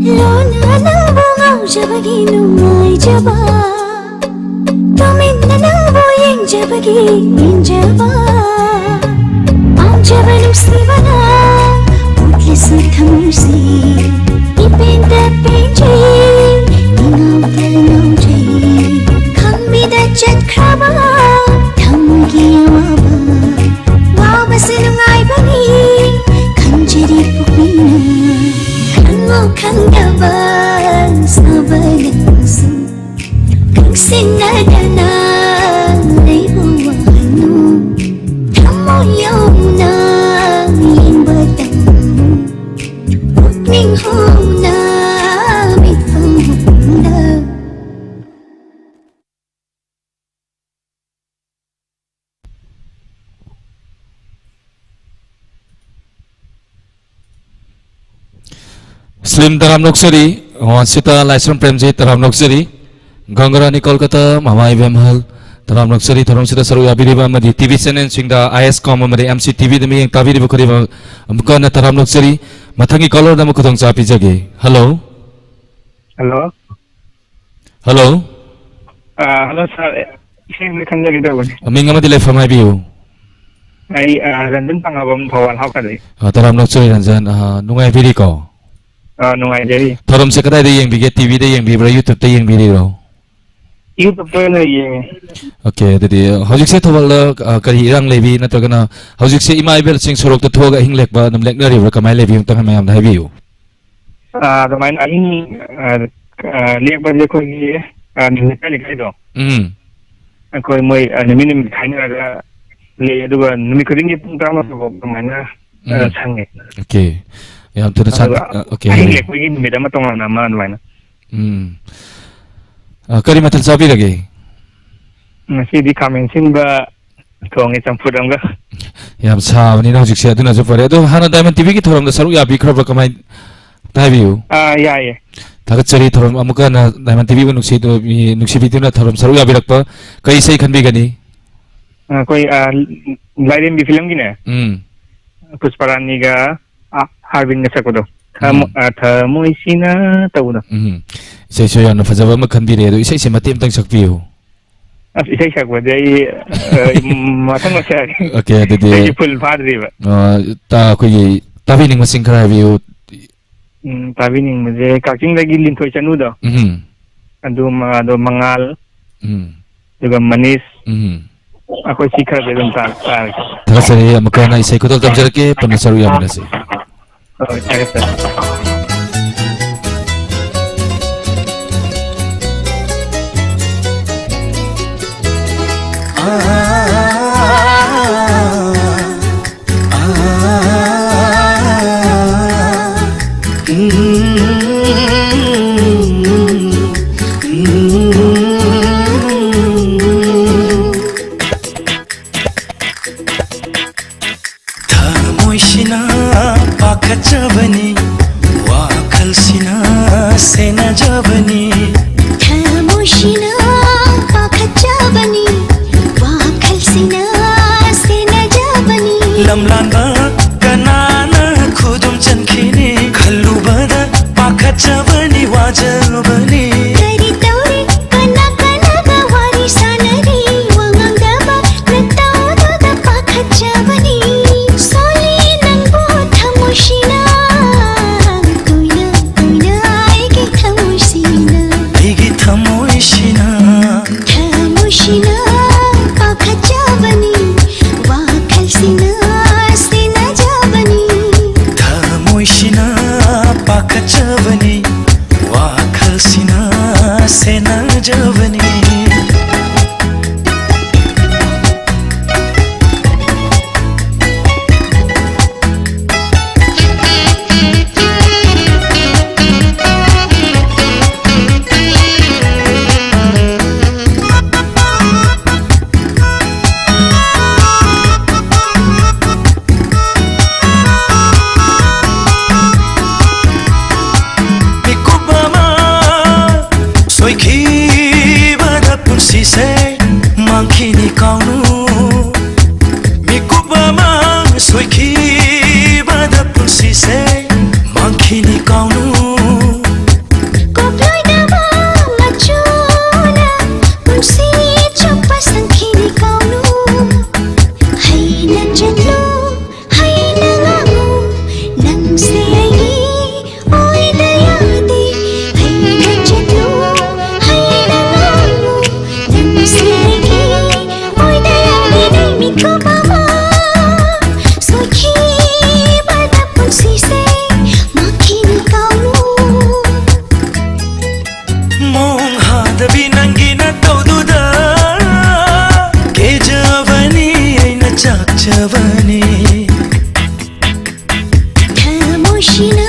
ꯂꯣꯟꯅ ꯅꯪꯕꯨ ꯉꯥꯎꯖꯕꯒꯤ ꯅꯨꯡꯉꯥꯏꯖꯕ, ꯇꯨꯃꯤꯟꯅ ꯅꯪꯕꯨ ꯌꯦꯡꯖꯕꯒꯤ ꯄꯦꯟꯖꯕ, ꯄꯥꯝꯖꯕ ꯅꯨꯡꯁꯤꯕꯅ ꯎꯠꯂꯤꯁꯤ ꯊꯃꯣꯏꯁꯤ, ꯏꯄꯦꯟꯗ ꯄꯦꯟꯖꯩ, ꯏꯉꯥꯎꯗ ꯉꯥꯎꯖꯩ, ꯈꯪꯕꯤꯗ ꯆꯠꯈ꯭ꯔꯕ ꯊꯃꯣꯏꯒꯤ ꯑꯋꯥꯕ, ꯋꯥꯕꯁꯤ ꯅꯨꯡꯉꯥꯏꯕꯅꯤ ꯈꯟꯖꯔꯤ ꯄꯨꯛꯅꯤꯡꯅ, ꯈꯪꯉꯣ ꯈꯪꯗꯕ ꯁꯥꯕ ꯅꯪꯁꯨ, ꯅꯨꯡꯁꯤꯅꯗꯅ ꯂꯩꯕ ꯋꯥꯍꯟꯅꯨ, ꯊꯃꯣꯏ ꯌꯧꯅ ꯌꯦꯡꯕ ꯇꯝꯃꯨ, ꯄꯨꯛꯅꯤꯡ ꯍꯨꯅ ꯃꯤꯠꯐꯝꯗ꯫ ꯁ꯭ꯂꯤꯝ ꯇꯔꯥꯝ ꯅꯣꯛꯆꯔꯤ, ꯋꯥꯟꯁꯤꯇꯥ ꯂꯥꯏꯁ꯭ꯔꯝ ꯄ꯭ꯔꯦꯝꯖꯤꯠ ꯇꯔꯥꯝ ꯅꯣꯛꯆꯔꯤ, ꯒꯪꯒꯔꯥꯅꯤ ꯀꯣꯜꯀꯇꯥ, ꯃꯃꯥ ꯏꯕꯦꯝꯍꯜ ꯇꯔꯥꯝ ꯅꯣꯛꯆꯔꯤ, ꯊꯧꯔꯝꯁꯤꯗ ꯁꯔꯨꯛ ꯌꯥꯕꯤꯔꯤꯕ ꯑꯃꯗꯤ ꯇꯤ ꯚꯤ ꯆꯦꯅꯦꯜꯁꯤꯡꯗ, ꯑꯥꯏ ꯑꯦꯁ ꯀꯣꯝ ꯑꯃꯗꯤ ꯑꯦꯝ ꯁꯤ ꯇꯤ ꯚꯤꯗ ꯃꯤꯠꯌꯦꯡ ꯇꯥꯕꯤꯔꯤꯕ ꯈꯨꯗꯤꯡꯃꯛ ꯑꯃꯨꯛꯀ ꯍꯟꯅ ꯇꯔꯥꯝ ꯅꯣꯛꯆꯔꯤ꯫ ꯃꯊꯪꯒꯤ ꯀꯣꯂꯔꯗ ꯑꯃꯨꯛ ꯈꯨꯗꯣꯡꯆꯥꯕ ꯄꯤꯖꯒꯦ꯫ ꯍꯜꯂꯣ꯫ ꯍꯜꯂꯣ꯫ ꯍꯜꯂꯣ꯫ ꯑ, ꯍꯜꯂꯣ ꯁꯥꯔ, ꯏꯁꯩ ꯑꯃ ꯈꯟꯖꯒꯦ ꯇꯧꯕꯅꯤ꯫ ꯃꯤꯡ ꯑꯃꯗꯤ ꯂꯩꯐꯝ ꯍꯥꯏꯕꯤꯌꯨ꯫ ꯑꯩ, ꯑ, ꯔꯟꯖꯟ ꯊꯥꯡꯃꯩꯕꯟ ꯊꯧꯕꯥꯜ ꯍꯥꯎꯈꯥꯗꯩ꯫ ꯑ, ꯇꯔꯥꯝ ꯅꯣꯛꯆꯔꯤ ꯔꯟꯖꯟ꯫ ꯑ, ꯅꯨꯡꯉꯥꯏꯕꯤꯔꯤꯀꯣ? ꯑ, ꯅꯨꯡꯉꯥꯏꯖꯔꯤ꯫ ꯊꯧꯔꯝꯁꯦ ꯀꯗꯥꯏꯗ ꯌꯦꯡꯕꯤꯒꯦ? ꯇꯤ ꯚꯤꯗ ꯌꯦꯡꯕꯤꯕ꯭ꯔꯥ, YouTube-ꯇ ꯌꯦꯡꯕꯤꯔꯤꯔꯣ? YouTube-ꯇ ꯑꯣꯏꯅ ꯌꯦꯡꯉꯦ꯫ ꯑꯣꯀꯦ, ꯑꯗꯨꯗꯤ ꯍꯧꯖꯤꯛꯁꯦ ꯊꯧꯕꯥꯜꯗ, ꯑ, ꯀꯔꯤ ꯏꯔꯥꯡ ꯂꯩꯔꯤ, ꯅꯠꯇ꯭ꯔꯒꯅ ꯍꯧꯖꯤꯛꯁꯦ ꯏꯃꯥ ꯏꯕꯦꯜꯁꯤꯡ ꯁꯣꯔꯣꯛꯇ ꯊꯣꯛꯑꯒ ꯑꯍꯤꯡ ꯂꯦꯛꯄ ꯑꯗꯨꯝ ꯂꯦꯛꯅꯔꯤꯕ꯭ꯔꯥ? ꯀꯃꯥꯏꯅ ꯂꯩꯕꯤ? ꯑꯝꯇꯪ ꯃꯌꯥꯝꯗ ꯍꯥꯏꯕꯤꯌꯨ꯫ ꯑꯥ, ꯑꯗꯨꯃꯥꯏꯅ ꯑꯍꯤꯡ, ꯑꯥ, ꯑꯥ, ꯂꯦꯛꯄꯁꯦ ꯑꯩꯈꯣꯏꯒꯤ, ꯑꯥ, ꯅꯨꯃꯤꯠ ꯂꯩꯀꯥꯏꯗꯣ, ꯎꯝ꯫ ꯑꯩꯈꯣꯏ ꯃꯣꯏ, ꯑꯥ, ꯅꯨꯃꯤꯠ ꯅꯨꯃꯤꯠ ꯈꯥꯏꯅꯔꯒ ꯂꯦꯛꯑꯦ, ꯑꯗꯨꯒ ꯅꯨꯃꯤꯠ ꯈꯨꯗꯤꯡꯒꯤ ꯄꯨꯡ ꯇꯔꯥꯃꯥꯊꯣꯏ ꯐꯥꯎ ꯑꯗꯨꯃꯥꯏꯅ, ꯑꯥ, ꯎꯝ꯫ ꯁꯪꯉꯦ꯫ ꯑꯣꯀꯦ꯫ ꯌꯥꯝ ꯊꯨꯅ ꯁꯥꯟ-, ꯑꯗꯨꯒ ꯑꯥ, ꯑꯣꯀꯦ, ꯑꯍꯤꯡ ꯍꯥꯏꯕꯤꯌꯨ꯫ ꯂꯦꯛꯄꯒꯤ ꯅꯨꯃꯤꯠ ꯑꯃ ꯇꯣꯉꯥꯟꯅ ꯑꯃ ꯑꯗꯨꯃꯥꯏꯅ꯫ ꯎꯝ꯫ ꯑꯥ, ꯀꯔꯤ ꯃꯊꯦꯜ ꯆꯥꯕꯤꯔꯒꯦ? ꯉꯁꯤꯗꯤ ꯈꯥꯃꯦꯟ ꯑꯁꯤꯟꯕ ꯊꯣꯡꯉꯦ, ꯆꯝꯐꯨꯠ ꯑꯃꯒ꯫ ꯌꯥꯝ ꯁꯥꯕꯅꯤꯅ ꯍꯧꯖꯤꯛꯁꯦ, ꯑꯗꯨꯅꯁꯨ ꯐꯔꯦ꯫ ꯑꯗꯣ ꯍꯥꯟꯅ ꯗꯥꯏꯃꯟ ꯇꯤ ꯚꯤꯒꯤ ꯊꯧꯔꯝꯗ ꯁꯔꯨꯛ ꯌꯥꯕꯤꯈ꯭ꯔꯕ꯭ꯔꯥ? ꯀꯃꯥꯏ, ꯑꯝꯇ ꯍꯥꯏꯕꯤꯌꯨ꯫ ꯑꯥ, ꯌꯥꯏꯌꯦ꯫ ꯊꯥꯒꯠꯆꯔꯤ ꯊꯧꯔꯝ ꯑꯃꯨꯛꯀ ꯍꯟꯅ ꯗꯥꯏꯃꯟ ꯇꯤ ꯚꯤꯕꯨ ꯅꯨꯡꯁꯤꯗꯨ-, ꯅꯨꯡꯁꯤꯕꯤꯗꯨꯅ ꯊꯧꯔꯝ ꯁꯔꯨꯛ ꯌꯥꯕꯤꯔꯛꯄ꯫ ꯀꯔꯤ ꯏꯁꯩ ꯈꯟꯕꯤꯒꯅꯤ? ꯑꯩꯈꯣꯏ, ꯑ, ꯂꯥꯏꯔꯦꯝꯕꯤ ꯐꯤꯂꯝꯒꯤꯅꯦ꯫ ꯎꯝ꯫ ꯄꯨꯁꯄꯔꯥꯅꯤꯒ, ꯑ, ꯑꯥꯔꯕꯤꯟꯒ ꯁꯛꯄꯗꯣ꯫ ꯊꯃꯣ-, ꯎꯝ꯫ ꯑ, ꯊꯃꯣꯏꯁꯤꯅ ꯇꯧꯕꯗꯣ꯫ ꯎꯝ꯫ ꯏꯁꯩꯁꯨ ꯌꯥꯝꯅ ꯐꯖꯕ ꯑꯃ ꯈꯟꯕꯤꯔꯦ꯫ ꯑꯗꯣ ꯏꯁꯩꯁꯦ ꯃꯇꯦꯛ ꯑꯃꯇꯪ ꯁꯛꯄꯤꯌꯨ꯫ ꯑꯁ, ꯏꯁꯩ ꯁꯛꯄꯗꯤ ꯑꯩ, ꯑ, ꯃꯊꯪ ꯃꯊꯪ ꯍꯥꯏꯔꯒꯦ꯫ ꯑꯣꯀꯦ, ꯑꯗꯨꯗꯤ, ꯑꯩꯁꯦ ꯐꯨꯜ ꯐꯥꯗ꯭ꯔꯤꯕ꯫ ꯑ, ꯇꯥ-, ꯑꯩꯈꯣꯏꯒꯤ ꯇꯥꯕꯤꯅꯤꯡꯕꯁꯤꯡ ꯈꯔ ꯍꯥꯏꯕꯤꯌꯨ꯫ ꯎꯝ, ꯇꯥꯕꯤꯅꯤꯡꯕꯁꯦ ꯀꯛꯆꯤꯡꯗꯒꯤ ꯂꯤꯟꯊꯣꯏ ꯆꯅꯨꯗꯣ꯫ ꯎꯝ꯫ ꯑꯗꯨꯃ, ꯑꯗꯣ ꯃꯉꯥꯜ꯫ ꯎꯝ꯫ ꯑꯗꯨꯒ ꯃꯅꯤꯁ꯫ ꯎꯝ꯫ ꯑꯩꯈꯣꯏ ꯁꯤ ꯈꯔꯗꯤ ꯑꯗꯨꯝ ꯇꯥ-, ꯇꯥꯔꯒꯦ꯫ ꯊꯥꯒꯠꯆꯔꯤ꯫ ꯑꯃꯨꯛꯀ ꯍꯟꯅ ꯏꯁꯩ ꯈꯨꯗꯣꯜ ꯇꯝꯖꯔꯛꯀꯦ꯫ ꯄꯨꯟꯅ ꯁꯔꯨꯛ ꯌꯥꯃꯤꯟꯅꯁꯤ꯫ ꯍꯣꯏ, ꯊꯥꯒꯠꯆꯔꯤ꯫ ꯊꯃꯣꯏꯁꯤꯅ ꯄꯥꯈꯠꯆꯕꯅꯤ, ꯋꯥꯈꯜꯁꯤꯅ ꯁꯦꯟꯅꯖꯕꯅꯤ꯫ ꯊꯃꯣꯏꯁꯤꯅ ꯄꯥꯈꯠꯆꯕꯅꯤ, ꯋꯥꯈꯜꯁꯤꯅ ꯁꯦꯟꯅꯖꯕꯅꯤ꯫ ꯂꯝꯂꯥꯟꯕ ꯀꯅꯥꯅ ꯈꯨꯗꯨꯝ ꯆꯟꯈꯤꯅꯤ? ꯈꯜꯂꯨꯕꯗ ꯄꯥꯈꯠꯆꯕꯅꯤ, ꯋꯥꯖꯕꯅꯤ꯫ ꯀꯔꯤ ꯇꯧꯔꯤ? ꯀꯅꯥ ꯀꯅꯥꯒ ꯋꯥꯔꯤ ꯁꯥꯟꯅꯔꯤ? ꯋꯥ ꯉꯥꯡꯗꯕ ꯅꯇꯧꯗꯨꯗ ꯄꯥꯈꯠꯆꯕꯅꯤ꯫ ꯁꯣꯜꯂꯤ ꯅꯪꯕꯨ ꯊꯃꯣꯏꯁꯤꯅ, ꯀꯨꯏꯅ ꯀꯨꯏꯅ ꯑꯩꯒꯤ ꯊꯃꯣꯏꯁꯤꯅ꯫ ꯑꯩꯒꯤ ꯊꯃꯣꯏꯁꯤꯅ꯫ ꯊꯃꯣꯏꯁꯤꯅ ꯄꯥꯈꯠꯆꯕꯅꯤ, ꯋꯥꯈꯜꯁꯤꯅ ꯁꯦꯟꯅꯖꯕꯅꯤ꯫ ꯊꯃꯣꯏꯁꯤꯅ ꯄꯥꯈꯠꯆꯕꯅꯤ, ꯋꯥꯈꯜꯁꯤꯅ ꯁꯦꯟꯅꯖꯕꯅꯤ꯫ ꯃꯤꯀꯨꯞ ꯑꯃ ꯁꯣꯏꯈꯤꯕꯗ ꯄꯨꯟꯁꯤꯁꯦ ꯃꯥꯡꯈꯤꯅꯤ ꯀꯥꯎꯅꯨ꯫ ꯁꯦ ꯃꯥꯡꯈꯤꯅꯤ ꯀꯥꯎꯅꯨ꯫ ꯀꯣꯛꯂꯣꯏꯗꯕ ꯃꯆꯨꯅ ꯄꯨꯟꯁꯤ ꯆꯨꯞꯄ ꯁꯪꯈꯤꯅꯤ ꯀꯥꯎꯅꯨ꯫ ꯍꯩꯅ ꯆꯠꯂꯨ, ꯍꯩꯅ ꯉꯥꯡꯉꯨ, ꯅꯪꯁꯦ ꯑꯩꯒꯤ ꯑꯣꯏꯗ ꯌꯥꯗꯦ꯫ ꯍꯩꯅ ꯆꯠꯂꯨ, ꯍꯩꯅ ꯉꯥꯡꯉꯨ, ꯅꯪꯁꯦ ꯑꯩꯒꯤ ꯑꯣꯏꯗ ꯌꯥꯗꯦ꯫ ꯅꯪ ꯃꯤꯀꯨꯞ ꯑꯃ ꯁꯣꯏꯈꯤꯕꯗ ꯄꯨꯟꯁꯤꯁꯦ ꯃꯥꯡꯈꯤꯅꯤ ꯀꯥꯎꯅꯨ꯫ ꯃꯑꯣꯡ ꯍꯥꯗꯕꯤ ꯅꯪꯒꯤ ꯅꯇꯧꯗꯨꯗ ꯀꯦꯖꯕꯅꯤ ꯑꯩꯅ ꯆꯥꯛꯆꯕꯅꯤ꯫ ꯊꯃꯣꯏꯁꯤꯅ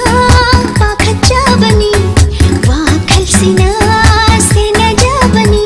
ꯄꯥꯈꯠꯆꯕꯅꯤ, ꯋꯥꯈꯜꯁꯤꯅ ꯁꯦꯟꯅꯖꯕꯅꯤ꯫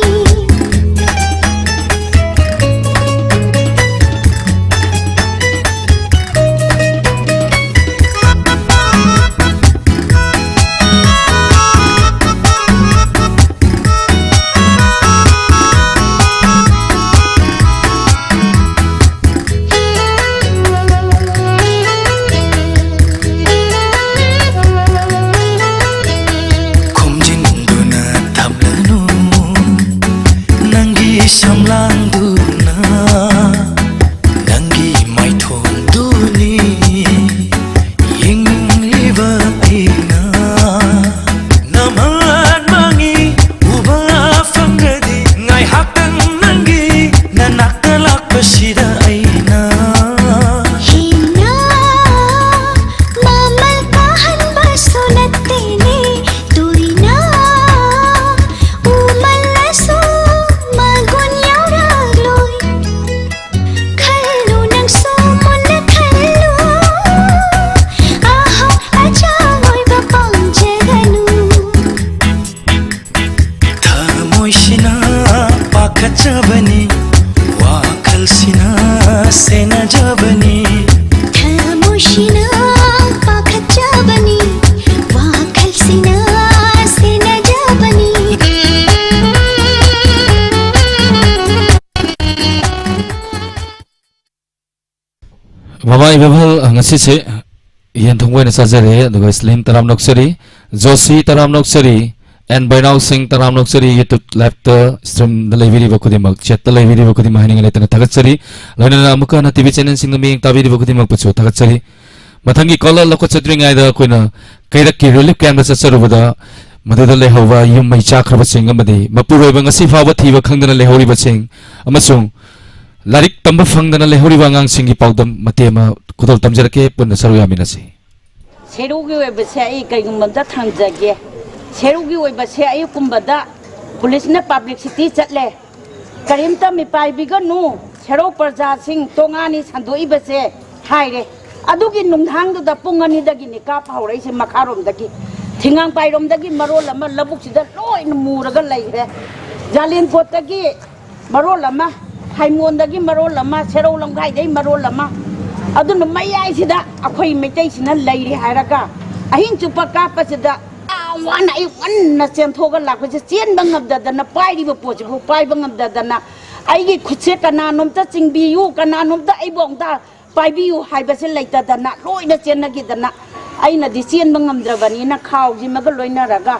ꯈꯨꯝꯖꯤꯟꯗꯨꯅ ꯊꯝꯂꯅꯨ ꯅꯪꯒꯤ ꯁꯝꯂꯥꯡꯗꯨꯅ, ꯅꯪꯒꯤ ꯃꯥꯏꯊꯣꯡꯗꯨꯅꯤ ꯌꯦꯡꯂꯤꯕ ꯑꯩꯅ꯫ ꯅꯃꯥꯟ ꯃꯥꯡꯉꯤ ꯎꯕ ꯐꯪꯂꯗꯤ ꯉꯥꯏꯍꯥꯛꯇꯪ ꯅꯪꯒꯤ ꯅꯅꯥꯛꯇ ꯂꯥꯛꯄꯁꯤꯗ ꯑꯩꯅ ꯍꯦꯟꯅ ꯃꯃꯜ ꯀꯥꯍꯟꯕꯁꯨ ꯅꯠꯇꯦꯅꯦ꯫ ꯇꯣꯏꯅ ꯎꯃꯜꯂꯁꯨ ꯃꯒꯨꯟ ꯌꯥꯎꯔꯛꯂꯣꯏ꯫ ꯈꯜꯂꯨ ꯅꯪꯁꯨ ꯃꯨꯟꯅ ꯈꯜꯂꯨ, ꯑꯍꯥꯎ ꯑꯆꯥꯎ ꯑꯣꯏꯕ ꯄꯥꯝꯖꯒꯅꯨ꯫ ꯊꯃꯣꯏꯁꯤꯅ ꯄꯥꯈꯠꯆꯕꯅꯤ, ꯋꯥꯈꯜꯁꯤꯅ ꯁꯦꯟꯅꯖꯕꯅꯤ꯫ ꯊꯃꯣꯏꯁꯤꯅ ꯄꯥꯈꯠꯆꯕꯅꯤ, ꯋꯥꯈꯜꯁꯤꯅ ꯁꯦꯟꯅꯖꯕꯅꯤ꯫ ꯃꯃꯥ ꯏꯕꯦꯝꯍꯜ, ꯉꯁꯤꯁꯦ ꯌꯦꯟ ꯊꯣꯡꯕ ꯑꯣꯏꯅ ꯆꯥꯖꯔꯦ, ꯑꯗꯨꯒ ꯁ꯭ꯂꯤꯝ ꯇꯔꯥꯝ ꯅꯣꯛꯆꯔꯤ, ꯖꯣꯁꯤ ꯇꯔꯥꯝ ꯅꯣꯛꯆꯔꯤ, ꯑꯦꯟ ꯕꯩꯅꯥꯎ ꯁꯤꯡ ꯇꯔꯥꯝ ꯅꯣꯛꯆꯔꯤ꯫ YouTube liveꯇ, streamꯗ ꯂꯩꯕꯤꯔꯤꯕ ꯈꯨꯗꯤꯡꯃꯛ, chatꯇ ꯂꯩꯕꯤꯔꯤꯕ ꯈꯨꯗꯤꯡꯃꯛ ꯍꯥꯏꯅꯤꯡꯉꯥꯏ ꯂꯩꯇꯅ ꯊꯥꯒꯠꯆꯔꯤ꯫ ꯂꯣꯏꯅꯅ ꯑꯃꯨꯛꯀ ꯍꯟꯅ TV channelꯁꯤꯡꯗ ꯃꯤꯠꯌꯦꯡ ꯇꯥꯕꯤꯔꯤꯕ ꯈꯨꯗꯤꯡꯃꯛꯄꯨꯁꯨ ꯊꯥꯒꯠꯆꯔꯤ꯫ ꯃꯊꯪꯒꯤ caller ꯂꯧꯈꯠꯆꯗ꯭ꯔꯤꯉꯩꯗ ꯑꯩꯈꯣꯏꯅ ꯀꯩꯔꯛꯀꯤ relief campꯇ ꯆꯠꯆꯔꯨꯕꯗ, ꯃꯗꯨꯗ ꯂꯩꯍꯧꯕ ꯌꯨꯝ ꯃꯩ ꯆꯥꯛꯈ꯭ꯔꯕꯁꯤꯡ ꯑꯃꯗꯤ ꯃꯄꯨꯔꯣꯏꯕ ꯉꯁꯤ ꯐꯥꯎꯕ ꯊꯤꯕ ꯈꯪꯗꯅ ꯂꯩꯍꯧꯔꯤꯕꯁꯤꯡ ꯑꯃꯁꯨꯡ ꯂꯥꯏꯔꯤꯛ ꯇꯝꯕ ꯐꯪꯗꯅ ꯂꯩꯍꯧꯔꯤꯕ ꯑꯉꯥꯡꯁꯤꯡꯒꯤ ꯄꯥꯎꯗꯝ ꯃꯇꯦꯛ ꯑꯃ ꯈꯨꯗꯣꯜ ꯇꯝꯖꯔꯛꯀꯦ, ꯄꯨꯟꯅ ꯁꯔꯨꯛ ꯌꯥꯃꯤꯟꯅꯁꯤ꯫ ꯁꯦꯔꯧꯒꯤ ꯑꯣꯏꯕꯁꯦ ꯑꯩ ꯀꯩꯒꯨꯝꯕ ꯑꯝꯇ ꯊꯝꯖꯒꯦ꯫ ꯁꯦꯔꯧꯒꯤ ꯑꯣꯏꯕꯁꯦ ꯑꯌꯨꯛꯀꯨꯝꯕꯗ ꯄꯨꯂꯤꯁꯅ publicity ꯆꯠꯂꯦ, "ꯀꯔꯤꯝꯇ ꯃꯤꯄꯥꯏꯕꯤꯒꯅꯨ, ꯁꯦꯔꯧ ꯄ꯭ꯔꯖꯥꯁꯤꯡ ꯇꯣꯉꯥꯟꯅꯤ ꯁꯟꯗꯣꯛꯏꯕꯁꯦ" ꯍꯥꯏꯔꯦ꯫ ꯑꯗꯨꯒꯤ ꯅꯨꯡꯗꯥꯡꯗꯨꯗ ꯄꯨꯡ ꯑꯅꯤꯗꯒꯤꯅꯤ ꯀꯥꯞꯄ ꯍꯧꯔꯛꯏꯁꯦ ꯃꯈꯥꯔꯣꯝꯗꯒꯤ꯫ ꯊꯤꯉꯥꯡꯄꯥꯏꯔꯣꯝꯗꯒꯤ ꯃꯔꯣꯜ ꯑꯃ ꯂꯧꯕꯨꯛꯁꯤꯗ ꯂꯣꯏꯅ ꯃꯨꯔꯒ ꯂꯩꯈ꯭ꯔꯦ꯫ ꯖꯥꯂꯦꯟꯀꯣꯠꯇꯒꯤ ꯃꯔꯣꯜ ꯑꯃ, ꯍꯥꯏꯃꯣꯟꯗꯒꯤ ꯃꯔꯣꯜ ꯑꯃ, ꯁꯦꯔꯧ ꯂꯝꯈꯥꯏꯗꯒꯤ ꯃꯔꯣꯜ ꯑꯃ꯫ ꯑꯗꯨꯅ ꯃꯌꯥꯏꯁꯤꯗ ꯑꯩꯈꯣꯏ ꯃꯩꯇꯩꯁꯤꯅ ꯂꯩꯔꯤ ꯍꯥꯏꯔꯒ ꯑꯍꯤꯡ ꯆꯨꯞꯄ ꯀꯥꯞꯄꯁꯤꯗ ꯌꯥꯝ ꯋꯥꯅ ꯑꯩ ꯋꯥꯅ ꯆꯦꯟꯊꯣꯛꯑꯒ ꯂꯥꯛꯄꯁꯦ, ꯆꯦꯟꯕ ꯉꯝꯗꯗꯅ, ꯄꯥꯏꯔꯤꯕ ꯄꯣꯠꯁꯤꯕꯨ ꯄꯥꯏꯕ ꯉꯝꯗꯗꯅ, ꯑꯩꯒꯤ ꯈꯨꯠꯁꯦ ꯀꯅꯥꯅꯣꯝꯇ ꯆꯤꯡꯕꯤꯌꯨ, ꯀꯅꯥꯅꯣꯝꯇ ꯑꯩꯕꯨ ꯑꯝꯇ ꯄꯥꯏꯕꯤꯌꯨ ꯍꯥꯏꯕꯁꯦ ꯂꯩꯇꯗꯅ ꯂꯣꯏꯅ ꯆꯦꯟꯅꯈꯤꯗꯅ, ꯑꯩꯅꯗꯤ ꯆꯦꯟꯕ ꯉꯝꯗ꯭ꯔꯕꯅꯤꯅ ꯈꯥꯎꯁꯤꯃꯒ ꯂꯣꯏꯅꯔꯒ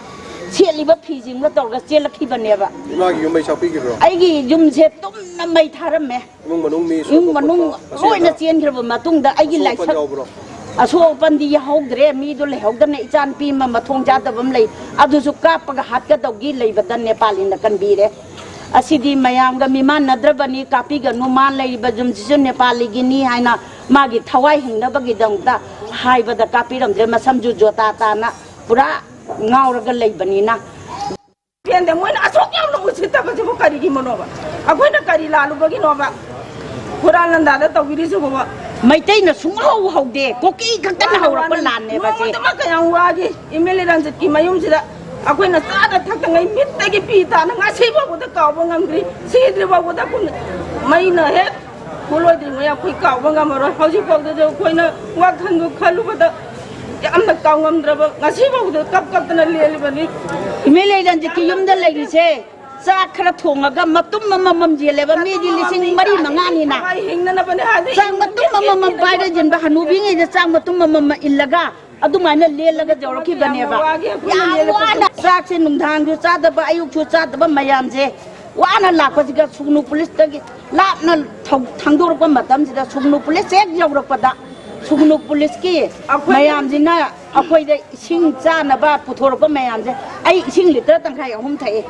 ꯁꯦꯠꯂꯤꯕ ꯐꯤꯁꯤꯡꯒ ꯇꯧꯔꯒ ꯆꯦꯜꯂꯛꯈꯤꯕꯅꯦꯕ꯫ ꯏꯃꯥꯒꯤ ꯌꯨꯝ ꯃꯩ ꯆꯥꯛꯄꯤꯈꯤꯕ꯭ꯔꯣ? ꯑꯩꯒꯤ ꯌꯨꯝꯁꯦ ꯇꯨꯝꯅ ꯃꯩ ꯊꯥꯔꯝꯃꯦ꯫ ꯏꯃꯨꯡ ꯃꯅꯨꯡ ꯃꯤ ꯏꯃꯨꯡ ꯁꯣꯛꯄ ꯃꯅꯨꯡ ꯈꯣꯠꯄ ꯑꯁꯤ ꯂꯣꯏꯅ ꯑꯅꯥ ꯆꯦꯟꯈ꯭ꯔꯕ ꯃꯇꯨꯡꯗ ꯑꯩꯒꯤ ꯑꯁꯣꯛ ꯑꯄꯟ ꯂꯥꯏꯁꯛ ꯌꯥꯎꯕ꯭ꯔꯣ? ꯑꯁꯣꯛ ꯑꯄꯟꯗꯤ ꯌꯥꯍꯧꯗ꯭ꯔꯦ꯫ ꯃꯤꯗꯣ ꯂꯩꯍꯧꯗꯅ ꯏꯆꯥ ꯅꯨꯄꯤ ꯑꯃ ꯃꯊꯣꯡ ꯆꯥꯗꯕ ꯑꯃ ꯂꯩ꯫ ꯑꯗꯨꯁꯨ ꯀꯥꯞꯄꯒ ꯍꯥꯠꯀꯗꯧꯒꯤ ꯂꯩꯕꯗ ꯅꯦꯄꯥꯂꯤꯅ ꯀꯟꯕꯤꯔꯦ꯫ ꯑꯁꯤꯗꯤ ꯃꯌꯥꯝꯒ ꯃꯤꯃꯥꯟꯅꯗ꯭ꯔꯕꯅꯤ, ꯀꯥꯞꯄꯤꯒꯅꯨ, ꯃꯥ ꯂꯩꯔꯤꯕ ꯌꯨꯝꯁꯤꯁꯨ ꯅꯦꯄꯥꯂꯤꯒꯤꯅꯤ ꯍꯥꯏꯅ ꯃꯥꯒꯤ ꯊꯋꯥꯏ ꯍꯤꯡꯅꯕꯒꯤꯗꯃꯛꯇ ꯍꯥꯏꯕꯗ ꯀꯥꯞꯄꯤꯔꯝꯗ꯭ꯔꯦ꯫ ꯃꯁꯝꯁꯨ ꯖꯣꯇꯥ ꯇꯥꯅ ꯄꯨꯔꯥ ꯉꯥꯎꯔꯒ ꯂꯩꯕꯅꯤꯅ꯫ ꯄꯦꯟꯗꯦ, ꯃꯣꯏꯅ ꯑꯁꯨꯛ ꯌꯥꯝꯅ ꯎꯁꯤꯠꯇꯕꯁꯤꯕꯨ ꯀꯔꯤꯒꯤꯅꯣꯕ? ꯑꯩꯈꯣꯏꯅ ꯀꯔꯤ ꯂꯥꯜꯂꯨꯕꯒꯤꯅꯣꯕ? ꯍꯨꯔꯥꯟ ꯂꯥꯟꯗꯥꯗ ꯇꯧꯕꯤꯔꯤꯁꯤꯕꯣꯕ? ꯃꯩꯇꯩꯅ ꯁꯨꯡꯍꯧ ꯍꯧꯗꯦ, ꯀꯨꯀꯤ ꯈꯛꯇꯅ ꯍꯧꯔꯛꯄ ꯂꯥꯟꯅꯦꯕ ꯁꯦ꯫ ꯅꯣꯡꯃꯇꯃꯛ ꯀꯌꯥꯝ ꯋꯥꯈꯤ ꯑꯦꯝ ꯑꯦꯜ ꯑꯦ ꯔꯟꯖꯤꯠꯀꯤ ꯃꯌꯨꯝꯁꯤꯗ꯫ ꯑꯩꯈꯣꯏꯅ ꯆꯥꯗ ꯊꯛꯇꯉꯩ ꯃꯤꯠꯇꯒꯤ ꯄꯤ ꯇꯥꯅ ꯉꯁꯤ ꯐꯥꯎꯕꯗ ꯀꯥꯎꯕ ꯉꯝꯗ꯭ꯔꯤ꯫ ꯁꯤꯗ꯭ꯔꯤ ꯐꯥꯎꯕꯗ ꯄꯨꯟ-, ꯃꯩꯅ ꯍꯦꯛ ꯃꯨꯠꯂꯣꯏꯗ꯭ꯔꯤꯉꯩ ꯑꯩꯈꯣꯏ ꯀꯥꯎꯕ ꯉꯝꯃꯔꯣꯏ꯫ ꯍꯧꯖꯤꯛ ꯐꯥꯎꯗꯁꯨ ꯑꯩꯈꯣꯏꯅ ꯋꯥꯈꯜꯗꯨ ꯈꯜꯂꯨꯕꯗ ꯌꯥꯝꯅ ꯀꯥꯎꯉꯝꯗ꯭ꯔꯕ, ꯉꯁꯤ ꯐꯥꯎꯕꯗ ꯀꯞ ꯀꯞꯇꯅ ꯂꯦꯜꯂꯤꯕꯅꯤ꯫ ꯑꯦꯝ ꯑꯦꯜ ꯑꯦ ꯔꯟꯖꯤꯠꯀꯤ ꯌꯨꯝꯗ ꯂꯩꯔꯤꯁꯦ ꯆꯥꯛ ꯈꯔ ꯊꯣꯡꯉꯒ ꯃꯇꯨꯝ ꯑꯃꯃꯝ ꯌꯦꯜꯂꯦꯕ, ꯃꯤꯗꯤ ꯂꯤꯁꯤꯡ ꯃꯔꯤ ꯃꯉꯥꯅꯤꯅ꯫ ꯍꯣꯏ, ꯍꯤꯡꯅꯅꯕꯅꯦ ꯍꯥꯏꯗꯤ ꯆꯥꯛ ꯃꯇꯨꯝ ꯑꯃꯃꯝ ꯄꯥꯏꯔ ꯌꯦꯟꯕ, ꯍꯅꯨꯕꯤꯉꯩꯗ ꯆꯥꯛ ꯃꯇꯨꯝ ꯑꯃꯃꯝ ꯏꯜꯂꯒ ꯑꯗꯨꯃꯥꯏꯅ ꯂꯦꯜꯂꯒ ꯌꯧꯔꯛꯈꯤꯕꯅꯦꯕ꯫ ꯌꯥꯝ ꯋꯥꯅ ꯆꯥꯛꯁꯦ ꯅꯨꯡꯗꯥꯡꯁꯨ ꯆꯥꯗꯕ, ꯑꯌꯨꯛꯁꯨ ꯆꯥꯗꯕ ꯃꯌꯥꯝꯁꯦ ꯋꯥꯅ ꯂꯥꯛꯄꯁꯤꯒ ꯁꯨꯒꯅꯨ ꯄꯨꯂꯤꯁꯇꯒꯤ ꯂꯥꯞꯅ ꯊꯧ-, ꯊꯥꯡꯗꯣꯔꯛꯄ ꯃꯇꯝꯁꯤꯗ ꯁꯨꯒꯅꯨ ꯄꯨꯂꯤꯁ ꯍꯦꯛ ꯌꯧꯔꯛꯄꯗ ꯁꯨꯒꯅꯨ ꯄꯨꯂꯤꯁꯀꯤ ꯑꯩꯈꯣꯏ ꯃꯌꯥꯝꯁꯤꯅ ꯑꯩꯈꯣꯏꯗ ꯏꯁꯤꯡ ꯆꯥꯅꯕ ꯄꯨꯊꯣꯔꯛꯄ ꯃꯌꯥꯝꯁꯦ, ꯑꯩ ꯏꯁꯤꯡ ꯂꯤꯇꯔ ꯇꯪꯈꯥꯏ ꯑꯍꯨꯝ ꯊꯛꯑꯦ꯫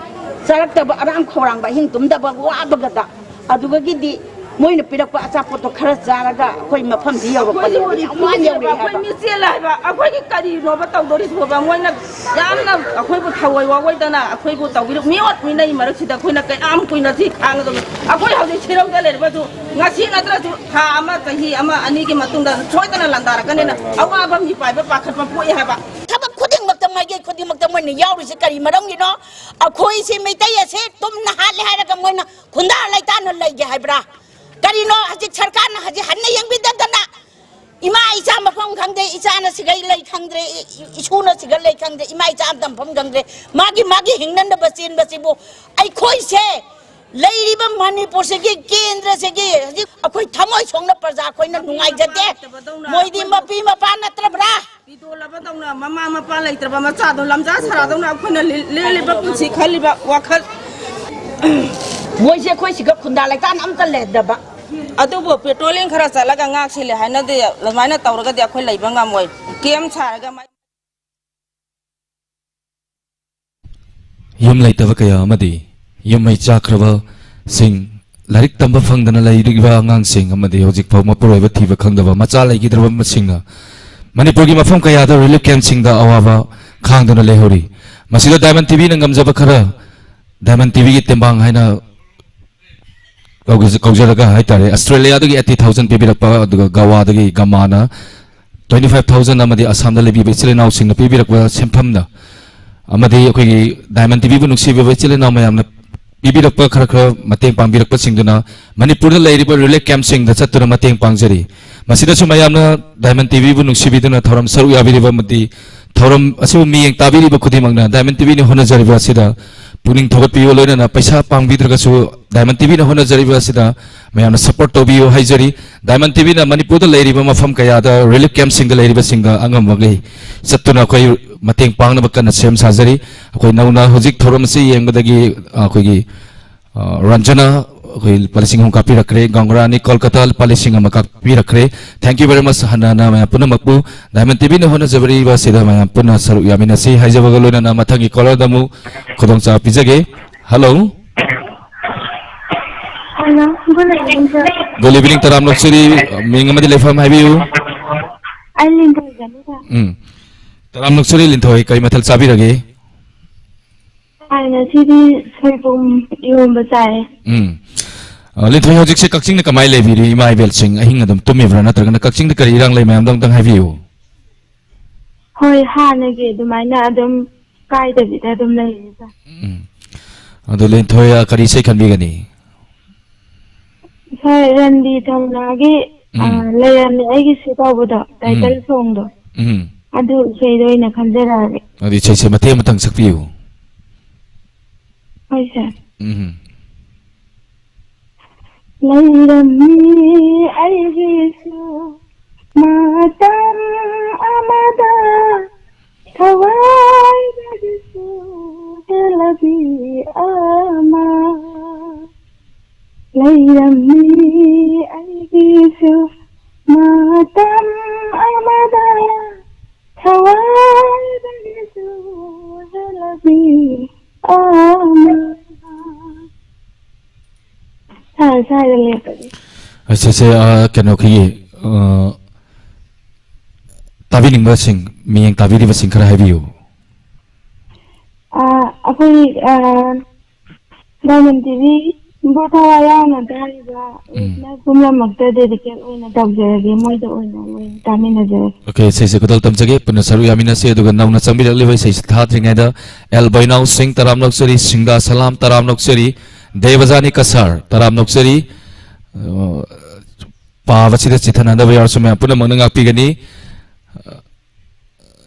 ꯆꯥꯔꯛꯇꯕ, ꯑꯔꯥꯝ ꯈꯧꯔꯥꯡꯕ, ꯑꯍꯤꯡ ꯇꯨꯝꯗꯕ, ꯋꯥꯕꯒꯗ꯫ ꯑꯗꯨꯗꯒꯤꯗꯤ ꯃꯣꯏꯅ ꯄꯤꯔꯛꯄ ꯑꯆꯥꯄꯣꯠꯇꯣ ꯈꯔ ꯆꯥꯔꯒ ꯑꯩꯈꯣꯏ ꯃꯐꯝꯁꯤ ꯌꯧꯔꯛꯄꯅꯦꯕ꯫ ꯌꯥꯝ ꯋꯥꯅ ꯌꯧꯔꯛꯑꯦ ꯍꯥꯏꯕ꯫ ꯑꯩꯈꯣꯏ ꯃꯤꯆꯦꯜ ꯍꯥꯏꯕ ꯑꯩꯈꯣꯏꯒꯤ ꯀꯔꯤꯅꯣꯕ ꯇꯧꯗꯣꯔꯤꯁꯤꯕꯣꯕ? ꯃꯣꯏꯅ ꯌꯥꯝꯅ ꯑꯩꯈꯣꯏꯕꯨ ꯊꯑꯣꯏ ꯋꯥꯑꯣꯏꯗꯅ ꯑꯩꯈꯣꯏꯕꯨ ꯇꯧꯕꯤꯔ-, ꯃꯤꯑꯣꯠ ꯃꯤꯅꯩ ꯃꯔꯛꯁꯤꯗ ꯑꯩꯈꯣꯏꯅ ꯀꯌꯥꯝ ꯀꯨꯏꯅ ꯁꯤ ꯈꯥꯡꯒꯗꯕꯅꯣ? ꯑꯩꯈꯣꯏ ꯍꯧꯖꯤꯛ ꯁꯤꯔꯧꯗ ꯂꯩꯔꯕꯁꯨ ꯉꯁꯤ ꯅꯠꯇ꯭ꯔꯁꯨ ꯊꯥ ꯑꯃ, ꯆꯍꯤ ꯑꯃ, ꯑꯅꯤꯒꯤ ꯃꯇꯨꯡꯗ ꯁꯣꯏꯗꯅ ꯂꯥꯟꯗꯥꯔꯛꯀꯅꯤꯅ ꯑꯋꯥꯕ ꯃꯤꯄꯥꯏꯕ ꯄꯥꯈꯠꯄ ꯄꯣꯛꯏ ꯍꯥꯏꯕ꯫ ꯊꯕꯛ ꯈꯨꯗꯤꯡꯃꯛꯇ, ꯃꯥꯏꯀꯩ ꯈꯨꯗꯤꯡꯃꯛꯇ ꯃꯣꯏꯅ ꯌꯥꯎꯔꯤꯁꯦ ꯀꯔꯤ ꯃꯔꯝꯒꯤꯅꯣ? ꯑꯩꯈꯣꯏꯁꯦ ꯃꯩꯇꯩ ꯑꯁꯦ ꯇꯨꯝꯅ ꯍꯥꯠꯂꯦ ꯍꯥꯏꯔꯒ ꯃꯣꯏꯅ ꯈꯨꯟꯗꯥ ꯂꯩꯇꯥꯅ ꯂꯩꯒꯦ ꯍꯥꯏꯕ꯭ꯔꯥ? ꯀꯔꯤꯅꯣ ꯍꯧꯖꯤꯛ ꯁꯔꯀꯥꯔꯅ ꯍꯧꯖꯤꯛ ꯍꯟꯅ ꯌꯦꯡꯕꯤꯗꯗꯅ ꯏꯃꯥ ꯏꯆꯥ ꯃꯐꯝ ꯈꯪꯗꯦ, ꯏꯆꯥꯅ ꯁꯤꯒꯩ ꯂꯩ ꯈꯪꯗ꯭ꯔꯦ, ꯏ-, ꯏ-, ꯏꯁꯨꯅ ꯁꯤꯒ ꯂꯩ ꯈꯪꯗ꯭ꯔꯦ, ꯏꯃꯥ ꯏꯆꯥ ꯑꯃ ꯇꯝꯐꯝ ꯈꯪꯗ꯭ꯔꯦ, ꯃꯥꯒꯤ, ꯃꯥꯒꯤ ꯍꯤꯡꯅꯅꯕ ꯆꯦꯟꯕꯁꯤꯕꯨ ꯑꯩꯈꯣꯏꯁꯦ ꯂꯩꯔꯤꯕ ꯃꯅꯤꯄꯨꯔꯁꯤꯒꯤ ꯀꯦꯟꯗ꯭ꯔꯁꯤꯒꯤ ꯍꯧꯖꯤꯛ ꯑꯩꯈꯣꯏ ꯊꯃꯣꯏ ꯁꯣꯛꯅ ꯄ꯭ꯔꯖꯥ ꯑꯩꯈꯣꯏꯅ ꯅꯨꯡꯉꯥꯏꯖꯗꯦ꯫ ꯃꯣꯏꯗꯤ ꯃꯄꯤ ꯃꯄꯥ ꯅꯠꯇ꯭ꯔꯕ꯭ꯔꯥ? ꯄꯤꯗꯣꯜꯂꯕꯗꯧꯅ ꯃꯃꯥ ꯃꯄꯥ ꯂꯩꯇ꯭ꯔꯕ ꯃꯆꯥꯗꯣ ꯂꯝꯖꯥ ꯁꯔꯥꯗꯧꯅ ꯑꯩꯈꯣꯏꯅ ꯂꯦ-, ꯂꯦꯜꯂꯤꯕ ꯄꯨꯟꯁꯤ ꯈꯜꯂꯤꯕ ꯋꯥꯈꯜ꯫ ꯃꯣꯏꯁꯦ ꯑꯩꯈꯣꯏ ꯁꯤꯒ ꯈꯨꯟꯗꯥ ꯂꯩꯇꯥꯟ ꯑꯝꯇ ꯂꯩꯗꯕ꯫ ꯑꯗꯨꯕꯨ ꯄꯦꯇ꯭ꯔꯣꯂꯤꯡ ꯈꯔ ꯆꯠꯂꯒ ꯉꯥꯛ ꯁꯤꯜꯂꯦ ꯍꯥꯏꯅꯗꯦ, ꯑꯗꯨꯃꯥꯏꯅ ꯇꯧꯔꯒꯗꯤ ꯑꯩꯈꯣꯏ ꯂꯩꯕ ꯉꯝꯃꯣꯏ꯫ ꯀꯦꯝ ꯁꯥꯔꯒ ꯃꯥꯏ- ꯌꯨꯝ ꯂꯩꯇꯕ ꯀꯌꯥ ꯑꯃꯗꯤ ꯌꯨꯝ ꯃꯩ ꯆꯥꯛꯈ꯭ꯔꯕꯁꯤꯡ, ꯂꯥꯏꯔꯤꯛ ꯇꯝꯕ ꯐꯪꯗꯅ ꯂꯩꯔꯤꯕ ꯑꯉꯥꯡꯁꯤꯡ ꯑꯃꯗꯤ ꯍꯧꯖꯤꯛꯐꯥꯎ ꯃꯄꯨꯔꯣꯏꯕ ꯊꯤꯕ ꯈꯪꯗꯕ ꯃꯆꯥ ꯂꯩꯈꯤꯗ꯭ꯔꯕꯁꯤꯡꯅ ꯃꯅꯤꯄꯨꯔꯒꯤ ꯃꯐꯝ ꯀꯌꯥꯗ ꯔꯤꯂꯤꯐ ꯀꯦꯝꯞꯁꯤꯡꯗ ꯑꯋꯥꯕ ꯈꯥꯡꯗꯨꯅ ꯂꯩꯍꯧꯔꯤ꯫ ꯃꯁꯤꯗ ꯗꯥꯏꯃꯟ ꯇꯤꯚꯤꯅ ꯉꯝꯖꯕ ꯈꯔ ꯗꯥꯏꯃꯟ ꯇꯤꯚꯤꯒꯤ ꯇꯦꯡꯕꯥꯡ ꯍꯥꯏꯅ ꯀꯧꯖ-, ꯀꯧꯖꯔꯒ ꯍꯥꯏꯇꯥꯔꯦ, ꯑꯁꯇ꯭ꯔꯦꯂꯤꯌꯥꯗꯒꯤ eighty thousand ꯄꯤꯕꯤꯔꯛꯄ, ꯑꯗꯨꯒ ꯒꯋꯥꯗꯒꯤ ꯒꯃꯥꯅ twenty five thousand ꯑꯃꯗꯤ ꯑꯁꯥꯝꯗ ꯂꯩꯕꯤꯕ ꯏꯆꯤꯜ ꯏꯅꯥꯎꯁꯤꯡꯅ ꯄꯤꯕꯤꯔꯛꯄ ꯁꯦꯟꯐꯝꯅ ꯑꯃꯗꯤ ꯑꯩꯈꯣꯏꯒꯤ ꯗꯥꯏꯃꯟ ꯇꯤꯚꯤꯕꯨ ꯅꯨꯡꯁꯤꯕꯤꯕ ꯏꯆꯤꯜ ꯏꯅꯥꯎ ꯃꯌꯥꯝꯅ ꯄꯤꯕꯤꯔꯛꯄ ꯈꯔ ꯈꯔ ꯃꯇꯦꯡ ꯄꯥꯡꯕꯤꯔꯛꯄꯁꯤꯡꯗꯨꯅ ꯃꯅꯤꯄꯨꯔꯗ ꯂꯩꯔꯤꯕ ꯔꯤꯂꯤꯐ ꯀꯦꯝꯞꯁꯤꯡꯗ ꯆꯠꯇꯨꯅ ꯃꯇꯦꯡ ꯄꯥꯡꯖꯔꯤ꯫ ꯃꯁꯤꯗꯁꯨ ꯃꯌꯥꯝꯅ ꯗꯥꯏꯃꯟ ꯇꯤꯚꯤꯕꯨ ꯅꯨꯡꯁꯤꯕꯤꯗꯨꯅ ꯊꯧꯔꯝ ꯁꯔꯨꯛ ꯌꯥꯕꯤꯔꯤꯕ ꯑꯃꯗꯤ ꯊꯧꯔꯝ ꯑꯁꯤꯕꯨ ꯃꯤꯠꯌꯦꯡ ꯇꯥꯕꯤꯔꯤꯕ ꯈꯨꯗꯤꯡꯃꯛꯅ ꯗꯥꯏꯃꯟ ꯇꯤꯚꯤꯅ ꯍꯣꯠꯅꯖꯔꯤꯕ ꯑꯁꯤꯗ ꯄꯨꯛꯅꯤꯡ ꯊꯧꯒꯠꯄꯤꯌꯨ, ꯂꯣꯏꯅꯅ ꯄꯩꯁꯥ ꯄꯥꯡꯕꯤꯗ꯭ꯔꯒꯁꯨ Diamond ꯇꯤꯚꯤꯅ ꯍꯣꯠꯅꯖꯔꯤꯕ ꯑꯁꯤꯗ ꯃꯌꯥꯝꯅ support ꯇꯧꯕꯤꯌꯨ ꯍꯥꯏꯖꯔꯤ꯫ Diamond ꯇꯤꯚꯤꯅ ꯃꯅꯤꯄꯨꯔꯗ ꯂꯩꯔꯤꯕ ꯃꯐꯝ ꯀꯌꯥꯗ relief campꯁꯤꯡꯗ ꯂꯩꯔꯤꯕꯁꯤꯡꯗ ꯑꯉꯝꯕꯈꯩ ꯆꯠꯇꯨꯅ ꯑꯩꯈꯣꯏ ꯃꯇꯦꯡ ꯄꯥꯡꯅꯕ ꯀꯟꯅ ꯁꯦꯝ ꯁꯥꯖꯔꯤ꯫ ꯑꯩꯈꯣꯏ ꯅꯧꯅ ꯍꯧꯖꯤꯛ ꯊꯧꯔꯝ ꯑꯁꯤ ꯌꯦꯡꯕꯗꯒꯤ, ꯑ, ꯑꯩꯈꯣꯏꯒꯤ, ꯑ, ꯔꯟꯖꯅꯥ ꯑꯩꯈꯣꯏ ꯂꯨꯄꯥ ꯂꯤꯁꯤꯡ ꯑꯍꯨꯝ ꯀꯥꯞꯄꯤꯔꯛꯈ꯭ꯔꯦ, ꯒꯪꯒ꯭ꯔꯥꯅꯤ ꯀꯣꯜꯀꯇꯥ ꯂꯨꯄꯥ ꯂꯤꯁꯤꯡ ꯑꯃ ꯀꯥꯞꯄꯤꯔꯛꯈ꯭ꯔꯦ꯫ Thank you very much꯫ ꯍꯟꯅ ꯍꯟꯅ ꯃꯌꯥꯝ ꯄꯨꯝꯅꯃꯛꯄꯨ Diamond ꯇꯤꯚꯤꯅ ꯍꯣꯠꯅꯖꯕꯤꯔꯤꯕ ꯑꯁꯤꯗ ꯃꯌꯥꯝ ꯄꯨꯟꯅ ꯁꯔꯨꯛ ꯌꯥꯃꯤꯟꯅꯁꯤ ꯍꯥꯏꯖꯕꯒ ꯂꯣꯏꯅꯅ ꯃꯊꯪꯒꯤ caller ꯗ ꯑꯃꯨꯛ ꯈꯨꯗꯣꯡꯆꯥꯕ ꯄꯤꯖꯒꯦ꯫ Hello꯫ Hello, good evening, sir. Good evening, ꯇꯔꯥꯝ ꯅꯣꯛꯆꯔꯤ꯫ ꯃꯤꯡ ꯑꯃꯗꯤ ꯂꯩꯐꯝ ꯍꯥꯏꯕꯤꯌꯨ꯫ ꯑꯩ ꯂꯤꯟꯊꯣꯏ ꯖꯥꯅꯤꯗ꯫ ꯎꯝ꯫ ꯇꯔꯥꯝ ꯅꯣꯛꯆꯔꯤ ꯂꯤꯟꯊꯣꯏ, ꯀꯔꯤ ꯃꯊꯦꯜ ꯆꯥꯕꯤꯔꯒꯦ? ꯑꯩ ꯉꯁꯤꯗꯤ ꯁꯣꯏꯕꯨꯝ ꯏꯔꯣꯝꯕ ꯆꯥꯏ꯫ ꯎꯝ꯫ ꯑ, ꯂꯤꯟꯊꯣꯏ, ꯍꯧꯖꯤꯛꯁꯦ ꯀꯛꯆꯤꯡꯗ ꯀꯃꯥꯏꯅ ꯂꯩꯕꯤꯔꯤ? ꯏꯃꯥ ꯏꯕꯦꯜꯁꯤꯡ ꯑꯍꯤꯡ ꯑꯗꯨꯝ ꯇꯨꯝꯃꯤꯕ꯭ꯔꯥ? ꯅꯠꯇ꯭ꯔꯒꯅ ꯀꯛꯆꯤꯡꯗ ꯀꯔꯤ ꯏꯔꯥꯡ ꯂꯩ? ꯃꯌꯥꯝꯗꯣ ꯑꯝꯇꯪ ꯍꯥꯏꯕꯤꯌꯨ꯫ ꯍꯣꯏ, ꯍꯥꯟꯅꯒꯤ ꯑꯗꯨꯃꯥꯏꯅ ꯑꯗꯨꯝ ꯀꯥꯏꯗꯕꯤꯗ ꯑꯗꯨꯝ ꯂꯩꯔꯤꯗ꯫ ꯎꯝ꯫ ꯑꯗꯨ ꯂꯤꯟꯊꯣꯏ, ꯑ, ꯀꯔꯤ ꯏꯁꯩ ꯈꯟꯕꯤꯒꯅꯤ? ꯁꯥꯔ, ꯔꯟꯕꯤꯔ ꯊꯧꯅꯥꯒꯤ, ꯎꯝ꯫ ꯑ, ꯂꯩꯔꯝꯃꯦ ꯑꯩꯒꯤꯁꯨ ꯇꯧꯕꯗꯣ, title ꯎꯝ꯫ Songꯗꯣ꯫ ꯎꯝ꯫ ꯑꯗꯨ ꯏꯁꯩꯗꯣ ꯑꯣꯏꯅ ꯈꯟꯖꯔꯛꯑꯒꯦ꯫ ꯑꯗꯨ ꯏꯁꯩꯁꯦ ꯃꯇꯦꯛ ꯑꯃꯇꯪ ꯁꯛꯄꯤꯌꯨ꯫ ꯍꯣꯏ, ꯁꯥꯔ꯫ ꯎꯝ꯫ ꯂꯩꯔꯝꯃꯤ ꯑꯩꯒꯤꯁꯨ ꯃꯇꯝ ꯑꯃꯗ ꯊꯋꯥꯏꯗꯒꯤꯁꯨ ꯍꯦꯜꯂꯕꯤ ꯑꯃ꯫ ꯂꯩꯔꯝꯃꯤ ꯑꯩꯒꯤꯁꯨ ꯃꯇꯝ ꯑꯃꯗ ꯊꯋꯥꯏꯗꯒꯤꯁꯨ ꯍꯦꯜꯂꯕꯤ ꯑꯃ꯫ ꯁꯥꯔ, ꯁ꯭ꯋꯥꯏꯗ ꯂꯦꯞꯄꯒꯦ꯫ ꯑꯁꯤꯁꯦ, ꯑ, ꯀꯩꯅꯣꯒꯤ, ꯑ, ꯇꯥꯕꯤꯅꯤꯡꯕꯁꯤꯡ, ꯃꯤꯠꯌꯦꯡ ꯇꯥꯕꯤꯔꯤꯕꯁꯤꯡ ꯈꯔ ꯍꯥꯏꯕꯤꯌꯨ꯫ ꯑ, ꯑꯩꯈꯣꯏ, ꯑ, Diamond ꯇꯤꯚꯤꯕꯨ ꯊꯋꯥꯏ ꯌꯥꯎꯅ ꯇꯥꯔꯤꯕ ꯎꯝ꯫ Listener ꯄꯨꯝꯅꯃꯛꯇ dedicate ꯑꯣꯏꯅ ꯇꯧꯖꯔꯒꯦ, ꯃꯣꯏꯗ ꯑꯣꯏꯅ ꯂꯣꯏꯅ ꯇꯥꯃꯤꯟꯅꯖꯔꯒꯦ꯫ Okay, ꯏꯁꯩꯁꯦ ꯈꯨꯗꯣꯜ ꯇꯝꯖꯒꯦ, ꯄꯨꯟꯅ ꯁꯔꯨꯛ ꯌꯥꯃꯤꯟꯅꯁꯤ꯫ ꯑꯗꯨꯒ ꯅꯧꯅ ꯆꯪꯕꯤꯔꯛꯂꯤꯕ ꯏꯁꯩꯁꯦ ꯊꯥꯗ꯭ꯔꯤꯉꯩꯗ ꯑꯦꯜ ꯕꯩꯅꯥꯎ ꯁꯤꯡ, ꯇꯔꯥꯝ ꯅꯣꯛꯆꯔꯤ, ꯁꯤꯡꯗꯥ ꯁꯂꯥꯝ, ꯇꯔꯥꯝ ꯅꯣꯛꯆꯔꯤ, ꯗꯦꯕꯖꯥꯅꯤ ꯀꯁꯥꯔ, ꯇꯔꯥꯝ ꯅꯣꯛꯆꯔꯤ, ꯑ, ꯄꯥꯕꯁꯤꯗ ꯆꯤꯊꯅꯗꯕ ꯌꯥꯎꯔꯁꯨ ꯃꯌꯥꯝ ꯄꯨꯝꯅꯃꯛꯅ ꯉꯥꯛꯄꯤꯒꯅꯤ꯫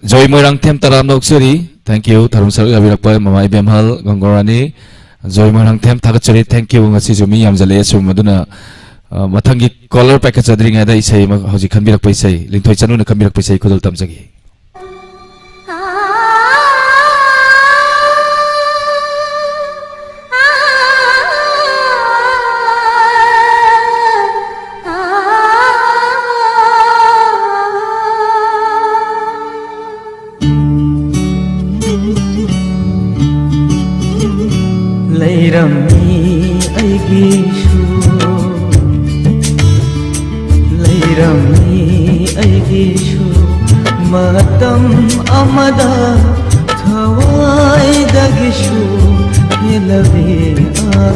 ꯖꯣꯏ ꯃꯣꯏꯔꯥꯡꯊꯦꯝ, ꯇꯔꯥꯝ ꯅꯣꯛꯆꯔꯤ꯫ Thank you, ꯊꯧꯔꯝ ꯁꯔꯨꯛ ꯌꯥꯕꯤꯔꯛꯄ ꯃꯃꯥ ꯏꯕꯦꯝꯍꯜ ꯒꯣꯡꯒꯣꯔꯥꯅꯤ꯫ ꯖꯣꯏꯃꯣꯍꯟ ꯍꯪꯊꯦꯝ, ꯊꯥꯒꯠꯆꯔꯤ꯫ Thank you꯫ ꯉꯁꯤꯁꯨ ꯃꯤ ꯌꯥꯝꯖꯜꯂꯛꯑꯦ꯫ ꯁꯨꯝ ꯑꯗꯨꯅ, ꯑ, ꯃꯊꯪꯒꯤ caller ꯄꯥꯏꯈꯠꯆꯗ꯭ꯔꯤꯉꯩꯗ ꯏꯁꯩ ꯑꯃ ꯍꯧꯖꯤꯛ ꯈꯟꯕꯤꯔꯛꯄ ꯏꯁꯩ, ꯂꯤꯟꯊꯣꯏ ꯆꯅꯨꯅ ꯈꯟꯕꯤꯔꯛꯄ ꯏꯁꯩ ꯈꯨꯗꯣꯜ ꯇꯝꯖꯒꯦ꯫ ꯂꯩꯔꯝꯃꯤ ꯑꯩꯒꯤꯁꯨ, ꯂꯩꯔꯝꯃꯤ ꯑꯩꯒꯤꯁꯨ ꯃꯇꯝ ꯑꯃꯗ ꯊꯋꯥꯏꯗꯒꯤꯁꯨ ꯍꯦꯜꯂꯕꯤ ꯑꯃ꯫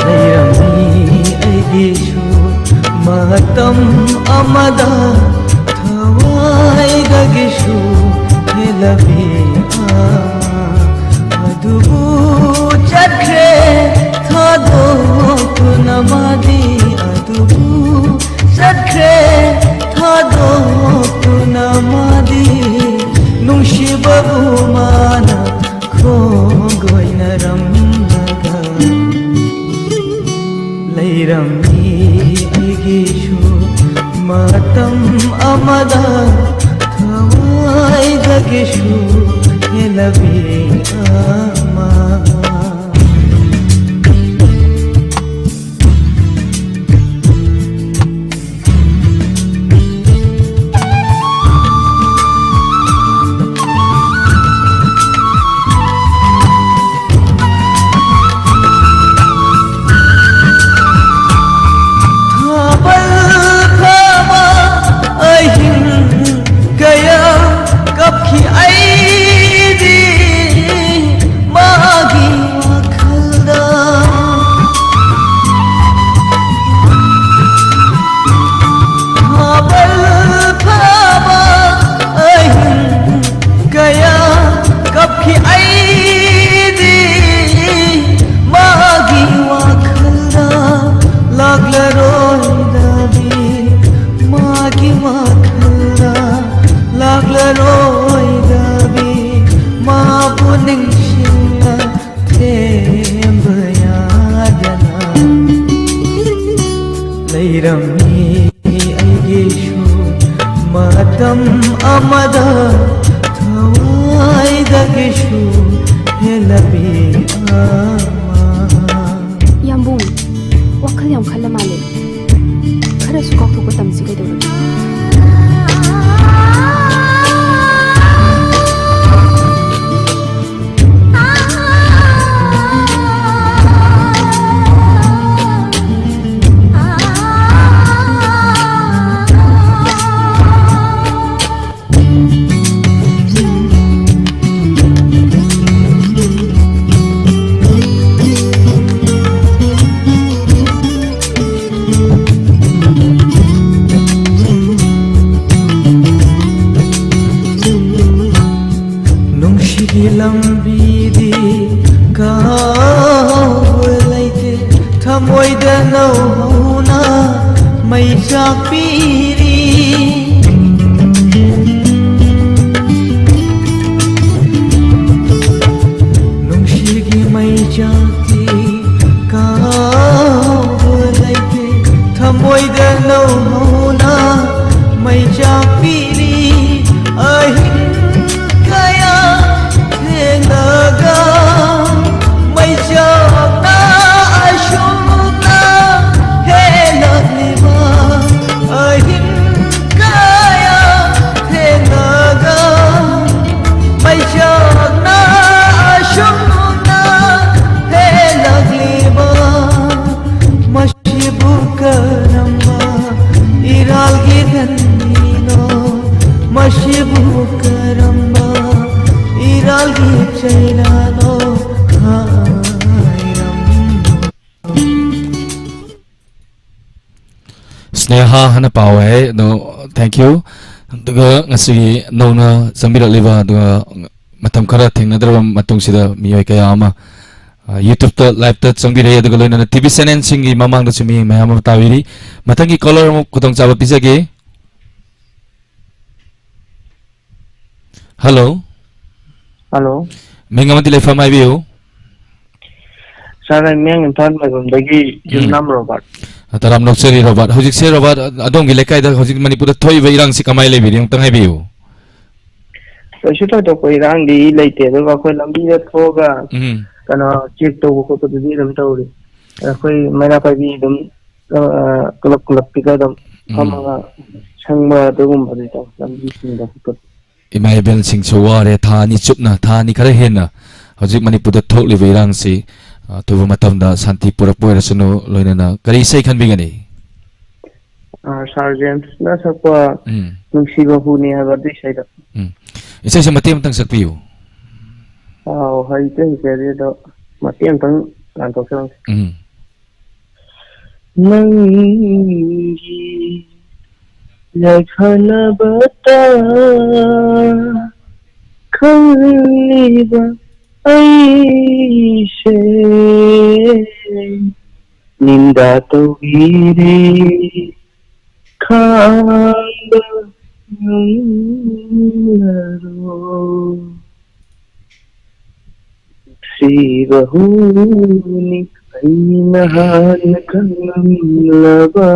ꯂꯩꯔꯝꯃꯤ ꯑꯩꯒꯤꯁꯨ ꯃꯇꯝ ꯑꯃꯗ ꯊꯋꯥꯏꯗꯒꯤꯁꯨ ꯍꯦꯜꯂꯕꯤ ꯑꯃ꯫ ꯑꯗꯨꯕꯨ ꯆꯠꯈ꯭ꯔꯦ ꯊꯥꯗꯣꯛꯇꯨꯅ ꯃꯥꯗꯤ, ꯑꯗꯨꯕꯨ ꯆꯠꯈ꯭ꯔꯦ ꯊꯥꯗꯣꯛꯇꯨꯅ ꯃꯥꯗꯤ, ꯅꯨꯡꯁꯤꯕꯕꯨ ꯃꯥꯅ ꯈꯣꯡꯒꯣꯏꯅꯔꯝꯂꯒ꯫ ꯂꯩꯔꯝꯃꯤ ꯑꯩꯒꯤꯁꯨ ꯃꯇꯝ ꯑꯃꯗ ꯊꯋꯥꯏꯗꯒꯤꯁꯨ ꯍꯦꯜꯂꯕꯤ ꯑꯃ꯫ ꯊꯥꯕꯜ ꯐꯥꯕ ꯑꯍꯤꯡ ꯀꯌꯥ ꯀꯞꯈꯤ ꯑꯩꯗꯤ꯫ ꯂꯩꯔꯝꯃꯤ ꯑꯩꯒꯤꯁꯨ ꯃꯇꯝ ꯑꯃꯗ ꯊꯋꯥꯏꯗꯒꯤꯁꯨ ꯍꯦꯜꯂꯕꯤ ꯑꯃ꯫ ꯌꯥꯝꯕꯨꯡ, ꯋꯥꯈꯜ ꯌꯥꯝ ꯈꯜꯂ ꯃꯥꯜꯂꯦ꯫ ꯈꯔꯁꯨ ꯀꯥꯎꯊꯣꯛꯄ ꯇꯝꯁꯤ ꯀꯩꯗꯧꯔꯒꯦ? ꯅꯨꯡꯁꯤꯒꯤ ꯂꯝꯕꯤꯗꯤ ꯀꯥꯎꯕ ꯂꯩꯇꯦ, ꯊꯃꯣꯏꯗ ꯅꯧꯍꯧꯅ ꯃꯩ ꯆꯥꯛꯄꯤꯔꯤ꯫ ꯅꯨꯡꯁꯤꯒꯤ ꯃꯩ ꯆꯥꯛꯇꯤ ꯀꯥꯎꯕ ꯂꯩꯇꯦ, ꯊꯃꯣꯏꯗ ꯅꯧꯍꯧꯅ ꯃꯩ ꯆꯥꯛꯄꯤꯔꯤ꯫ ꯑꯍꯤꯡ ꯀꯌꯥ ꯊꯦꯡꯅꯒ ꯃꯩ ꯆꯥꯛꯅ ꯑꯁꯨꯝꯅ ꯍꯦꯜꯂꯛꯂꯤꯕ꯫ ꯑꯍꯤꯡ ꯀꯌꯥ ꯊꯦꯡꯅꯒ ꯃꯩ ꯆꯥꯛꯅ ꯑꯁꯨꯝꯅ ꯍꯦꯜꯂꯛꯂꯤꯕ꯫ ꯃꯁꯤꯕꯨ ꯀꯔꯝꯕ ꯏꯔꯥꯜꯒꯤ ꯂꯟꯅꯤꯅꯣ? ꯃꯁꯤꯕꯨ ꯀꯔꯝꯕ ꯏꯔꯥꯜꯒꯤ ꯆꯩꯅꯥꯅꯣ? ꯍꯥꯏꯔꯝꯃꯨ꯫ ꯁ꯭ꯅꯦꯍꯥ ꯍꯥꯏꯅ ꯄꯥꯎ ꯍꯥꯏ꯫ ꯑꯗꯣ, thank you꯫ ꯑꯗꯨꯒ ꯉꯁꯤꯒꯤ ꯅꯧꯅ ꯆꯪꯕꯤꯔꯛꯂꯤꯕ, ꯑꯗꯨꯒ ꯃꯇꯝ ꯈꯔ ꯊꯦꯡꯅꯗ꯭ꯔꯕ ꯃꯇꯨꯡꯁꯤꯗ ꯃꯤꯑꯣꯏ ꯀꯌꯥ ꯑꯃ, ꯑ, YouTube-ꯇ live-ꯇ ꯆꯪꯕꯤꯔꯛꯏ, ꯑꯗꯨꯒ ꯂꯣꯏꯅꯅ TV channel-ꯁꯤꯡꯒꯤ ꯃꯃꯥꯡꯗꯁꯨ ꯃꯤꯠꯌꯦꯡ ꯃꯌꯥꯝ ꯑꯃ ꯇꯥꯕꯤꯔꯤ꯫ ꯃꯊꯪꯒꯤ caller ꯑꯃꯨꯛ ꯈꯨꯗꯣꯡꯆꯥꯕ ꯄꯤꯖꯒꯦ꯫ Hello꯫ Hello꯫ ꯃꯤꯡ ꯑꯃꯗꯤ ꯂꯩꯐꯝ ꯍꯥꯏꯕꯤꯌꯨ꯫ Sir, ꯑꯩ ꯃꯌꯥꯡ ꯏꯝꯐꯥꯜ ꯃꯥꯏꯕꯝꯗꯒꯤ ꯎꯝ꯫ ꯌꯨꯝꯅꯥꯝ ꯔꯣꯕꯥꯔꯠ꯫ ꯇꯔꯥꯝ ꯅꯣꯛꯆꯔꯤ ꯔꯣꯕꯥꯔꯠ꯫ ꯍꯧꯖꯤꯛꯁꯦ ꯔꯣꯕꯥꯔꯠ, ꯑꯗꯣꯝꯒꯤ ꯂꯩꯀꯥꯏꯗ ꯍꯧꯖꯤꯛ ꯃꯅꯤꯄꯨꯔꯗ ꯊꯣꯛꯏꯕ ꯏꯔꯥꯡꯁꯤ ꯀꯃꯥꯏꯅ ꯂꯩꯕꯤꯔꯤ? ꯑꯃꯨꯛꯇꯪ ꯍꯥꯏꯕꯤꯌꯨ꯫ ꯀꯩꯁꯨ ꯊꯣꯏꯗꯣꯛꯄ ꯏꯔꯥꯡꯗꯤ ꯂꯩꯇꯦ, ꯑꯗꯨꯒ ꯑꯩꯈꯣꯏ ꯂꯝꯕꯤꯗ ꯊꯣꯛꯑꯒ ꯎꯝ꯫ ꯀꯩꯅꯣ ꯆꯦꯛ ꯇꯧꯕ ꯈꯣꯠꯄꯗꯨꯗꯤ ꯑꯗꯨꯝ ꯇꯧꯔꯤ꯫ ꯑꯩꯈꯣꯏ ꯃꯩꯔꯥ ꯄꯥꯏꯕꯤ ꯑꯗꯨꯝ, ꯑ, ꯀ꯭ꯂꯕ ꯀ꯭ꯂꯕꯀꯤꯗ ꯑꯗꯨꯝ ꯎꯝ꯫ ꯐꯝꯃꯒ ꯁꯪꯕ ꯑꯗꯨꯒꯨꯝꯕꯗꯤ ꯇꯧ, ꯂꯝꯕꯤꯁꯤꯡꯗ ꯈꯣꯠꯄ꯫ ꯏꯃꯥ ꯏꯕꯦꯜꯁꯤꯡꯁꯨ ꯋꯥꯔꯦ, ꯊꯥ ꯑꯅꯤ ꯆꯨꯞꯅ, ꯊꯥ ꯑꯅꯤ ꯈꯔ ꯍꯦꯟꯅ ꯍꯧꯖꯤꯛ ꯃꯅꯤꯄꯨꯔꯗ ꯊꯣꯛꯂꯤꯕ ꯏꯔꯥꯡꯁꯤ, ꯑ, ꯑꯊꯨꯕ ꯃꯇꯝꯗ ꯁꯥꯟꯇꯤ ꯄꯨꯔꯛꯄ ꯑꯣꯏꯔꯁꯅꯨ꯫ ꯂꯣꯏꯅꯅ ꯀꯔꯤ ꯏꯁꯩ ꯈꯟꯕꯤꯒꯅꯤ? ꯑ, ꯁꯥꯔ ꯖꯦꯝꯁꯅ ꯁꯛꯄ ꯎꯝ꯫ ꯅꯨꯡꯁꯤꯕ ꯍꯨꯅꯤ ꯍꯥꯏꯕ ꯑꯗꯨ ꯏꯁꯩꯗꯣ꯫ ꯎꯝ꯫ ꯏꯁꯩꯁꯦ ꯃꯇꯦꯛ ꯑꯃꯇꯪ ꯁꯛꯄꯤꯌꯨ꯫ ꯑꯥꯎ, ꯍꯩꯇꯦ, ꯍꯩꯇꯦ, ꯑꯗꯨꯗꯣ ꯃꯇꯦꯛ ꯑꯃꯇꯪ ꯉꯥꯟꯊꯣꯛꯆꯔꯝꯒꯦ꯫ ꯎꯝ꯫ ꯅꯪꯒꯤ ꯌꯥꯏꯐꯅꯕꯇ ꯈꯜꯂꯤꯕ ꯑꯩꯁꯦ ꯅꯤꯟꯗꯥ ꯇꯧꯕꯤꯔꯦ, ꯈꯥꯡꯕ ꯉꯝꯂꯔꯣꯏ꯫ ꯁꯤꯕ ꯍꯨꯅꯤ ꯑꯩꯅ ꯍꯥꯟꯅ ꯈꯪꯂꯝꯂꯕ,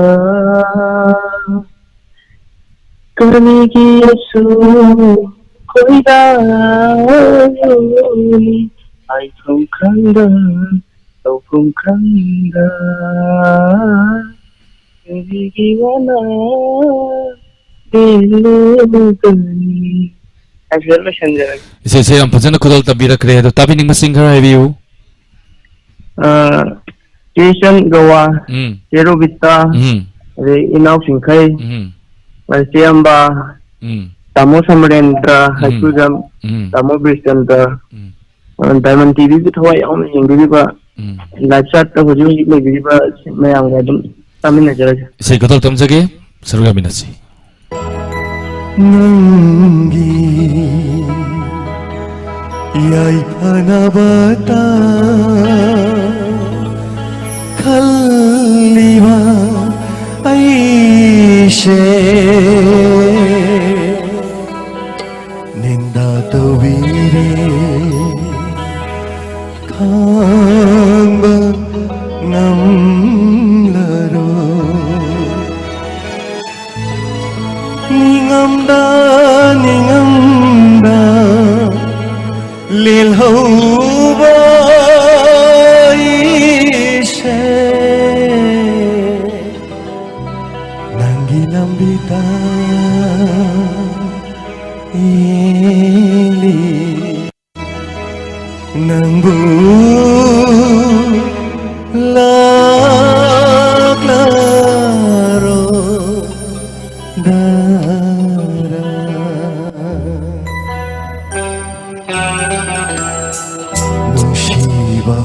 ꯀꯔꯤꯒꯤ ꯑꯁꯨꯛ ꯈꯣꯏꯗꯥꯔꯨꯅꯤ? ꯍꯥꯏꯐꯝ ꯈꯪꯗ, ꯇꯧꯐꯝ ꯈꯪꯗ, ꯀꯔꯤꯒꯤ ꯋꯥꯅ ꯂꯦꯜꯂꯨꯒꯅꯤ? ꯍꯥꯏꯁꯤꯗ ꯂꯣꯏꯁꯤꯟꯖꯔꯒꯦ꯫ ꯏꯁꯩꯁꯦ ꯌꯥꯝ ꯐꯖꯅ ꯈꯨꯗꯣꯜ ꯇꯝꯕꯤꯔꯛꯈ꯭ꯔꯦ, ꯑꯗꯣ ꯇꯥꯕꯤꯅꯤꯡꯕꯁꯤꯡ ꯈꯔ ꯍꯥꯏꯕꯤꯌꯨ꯫ ꯑ, ꯆꯦ ꯏꯆꯟ ꯒꯋꯥ, ꯎꯝ꯫ ꯆꯦ ꯔꯣꯕꯤꯇꯥ, ꯎꯝ꯫ ꯑꯗꯩ ꯏꯅꯥꯎ ꯆꯤꯡꯈꯩ, ꯎꯝ꯫ ꯑꯗꯩ ꯆꯦ ꯑꯝꯕꯥ, ꯎꯝ꯫ ꯇꯥꯃꯣ ꯁꯃꯔꯦꯟꯗ꯭ꯔ, ꯎꯝ꯫ ꯍꯩꯀ꯭ꯔꯨꯖꯝ, ꯎꯝ꯫ ꯇꯥꯃꯣ ꯕꯤꯔꯆꯟꯗ꯭ꯔ, ꯎꯝ꯫ ꯑ, ꯗꯥꯏꯃꯟ ꯇꯤꯚꯤꯒꯤ ꯊꯋꯥꯏ ꯌꯥꯎꯅ ꯌꯦꯡꯕꯤꯔꯤꯕ, ꯎꯝ꯫ ꯂꯥꯏꯞ ꯆꯥꯠꯇ ꯍꯧꯖꯤꯛ ꯍꯧꯖꯤꯛ ꯂꯩꯕꯤꯔꯤꯕ ꯃꯌꯥꯝꯒ ꯑꯗꯨꯝ ꯇꯥꯃꯤꯟꯅꯖꯔꯒꯦ꯫ ꯏꯁꯩ ꯈꯨꯗꯣꯜ ꯇꯝꯖꯒꯦ, ꯁꯔꯨꯛ ꯌꯥꯃꯤꯟꯅꯁꯤ꯫ ꯅꯪꯒꯤ ꯌꯥꯏꯐꯅꯕꯇ ꯈꯜꯂꯤꯕ ꯑꯩꯁꯦ ꯅꯤꯟꯗꯥ ꯇꯧꯕꯤꯔꯦ, ꯈꯥꯡꯕ ꯉꯝꯂꯔꯣꯏ꯫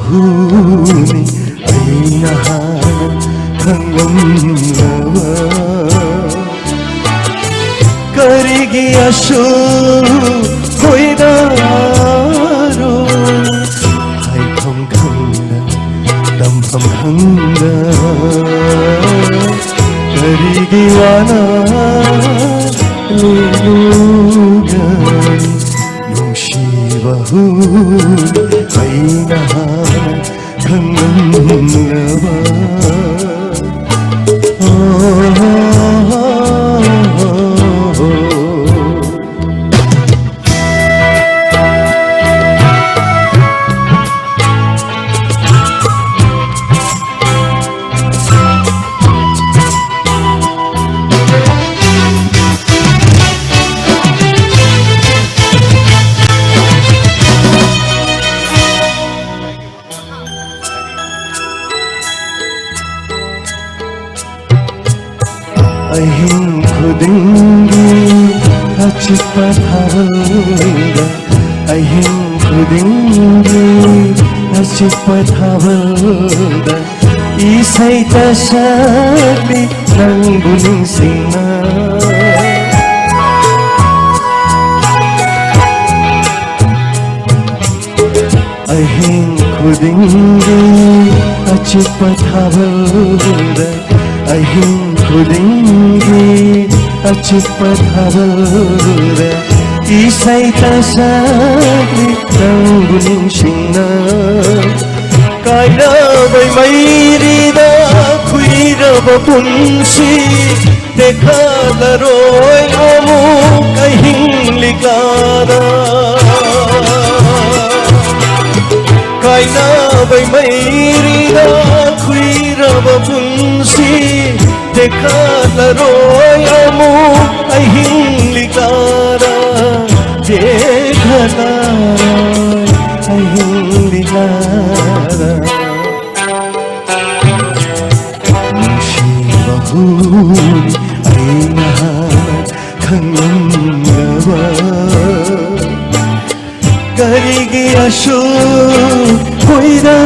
ꯍꯨꯅꯤ ꯑꯩꯅ ꯍꯥꯟꯅ ꯈꯪꯂꯝꯂꯕ꯫ ꯀꯔꯤꯒꯤ ꯑꯁꯨꯛ ꯀꯨꯏꯅꯔꯣ? ꯍꯥꯏꯐꯝ ꯈꯪꯗ, ꯇꯝꯐꯝ ꯈꯪꯗ, ꯀꯔꯤꯒꯤ ꯋꯥꯅ ꯂꯦꯜꯂꯨꯒꯅꯤ? ꯅꯨꯡꯁꯤꯕ ꯍꯨ, ꯑꯩꯅ ꯍꯥꯟꯅ ꯈꯪꯂꯝꯂꯕ꯫ ꯑꯍꯤꯡ ꯈꯨꯗꯤꯡꯒꯤ ꯑꯆꯤꯛꯄ ꯊꯥꯕꯜꯗ, ꯑꯍꯤꯡ ꯈꯨꯗꯤꯡꯒꯤ ꯑꯆꯤꯛꯄ ꯊꯥꯕꯜꯗ ꯏꯁꯩ ꯇꯥꯁꯛꯂꯤ ꯅꯪꯕꯨ ꯅꯤꯡꯁꯤꯡꯅ꯫ ꯑꯍꯤꯡ ꯈꯨꯗꯤꯡꯒꯤ ꯑꯆꯤꯛꯄ ꯊꯥꯕꯜꯗ, ꯑꯍꯤꯡ ꯈꯨꯗꯤꯡꯒꯤ ꯑꯆꯤꯛꯄ ꯊꯥꯕꯜꯗ ꯏꯁꯩ ꯇꯥꯁꯛꯂꯤ ꯅꯪꯕꯨ ꯅꯤꯡꯁꯤꯡꯅ꯫ ꯀꯥꯏꯅꯕꯩ ꯃꯩꯔꯤꯗ ꯈꯨꯏꯔꯕ ꯄꯨꯟꯁꯤ ꯇꯦꯛꯈꯠꯂꯔꯣꯏ ꯑꯃꯨꯛ ꯑꯍꯤꯡ ꯂꯤꯛꯂꯥꯗ꯫ ꯀꯥꯏꯅꯕꯩ ꯃꯩꯔꯤꯗ ꯈꯨꯏꯔꯕ ꯄꯨꯟꯁꯤ ꯇꯦꯛꯈꯠꯂꯔꯣꯏ ꯑꯃꯨꯛ ꯑꯍꯤꯡ ꯂꯤꯛꯂꯥꯗ꯫ ꯇꯦꯛꯈꯠꯂꯔꯣꯏ ꯑꯍꯤꯡ ꯂꯤꯛꯂꯥꯗ꯫ ꯅꯨꯡꯁꯤꯕ ꯍꯨ, ꯑꯩꯅ ꯈꯪꯂꯝꯂꯕ꯫ ꯀꯔꯤꯒꯤ ꯑꯁꯨꯛ ꯀꯨꯏꯅ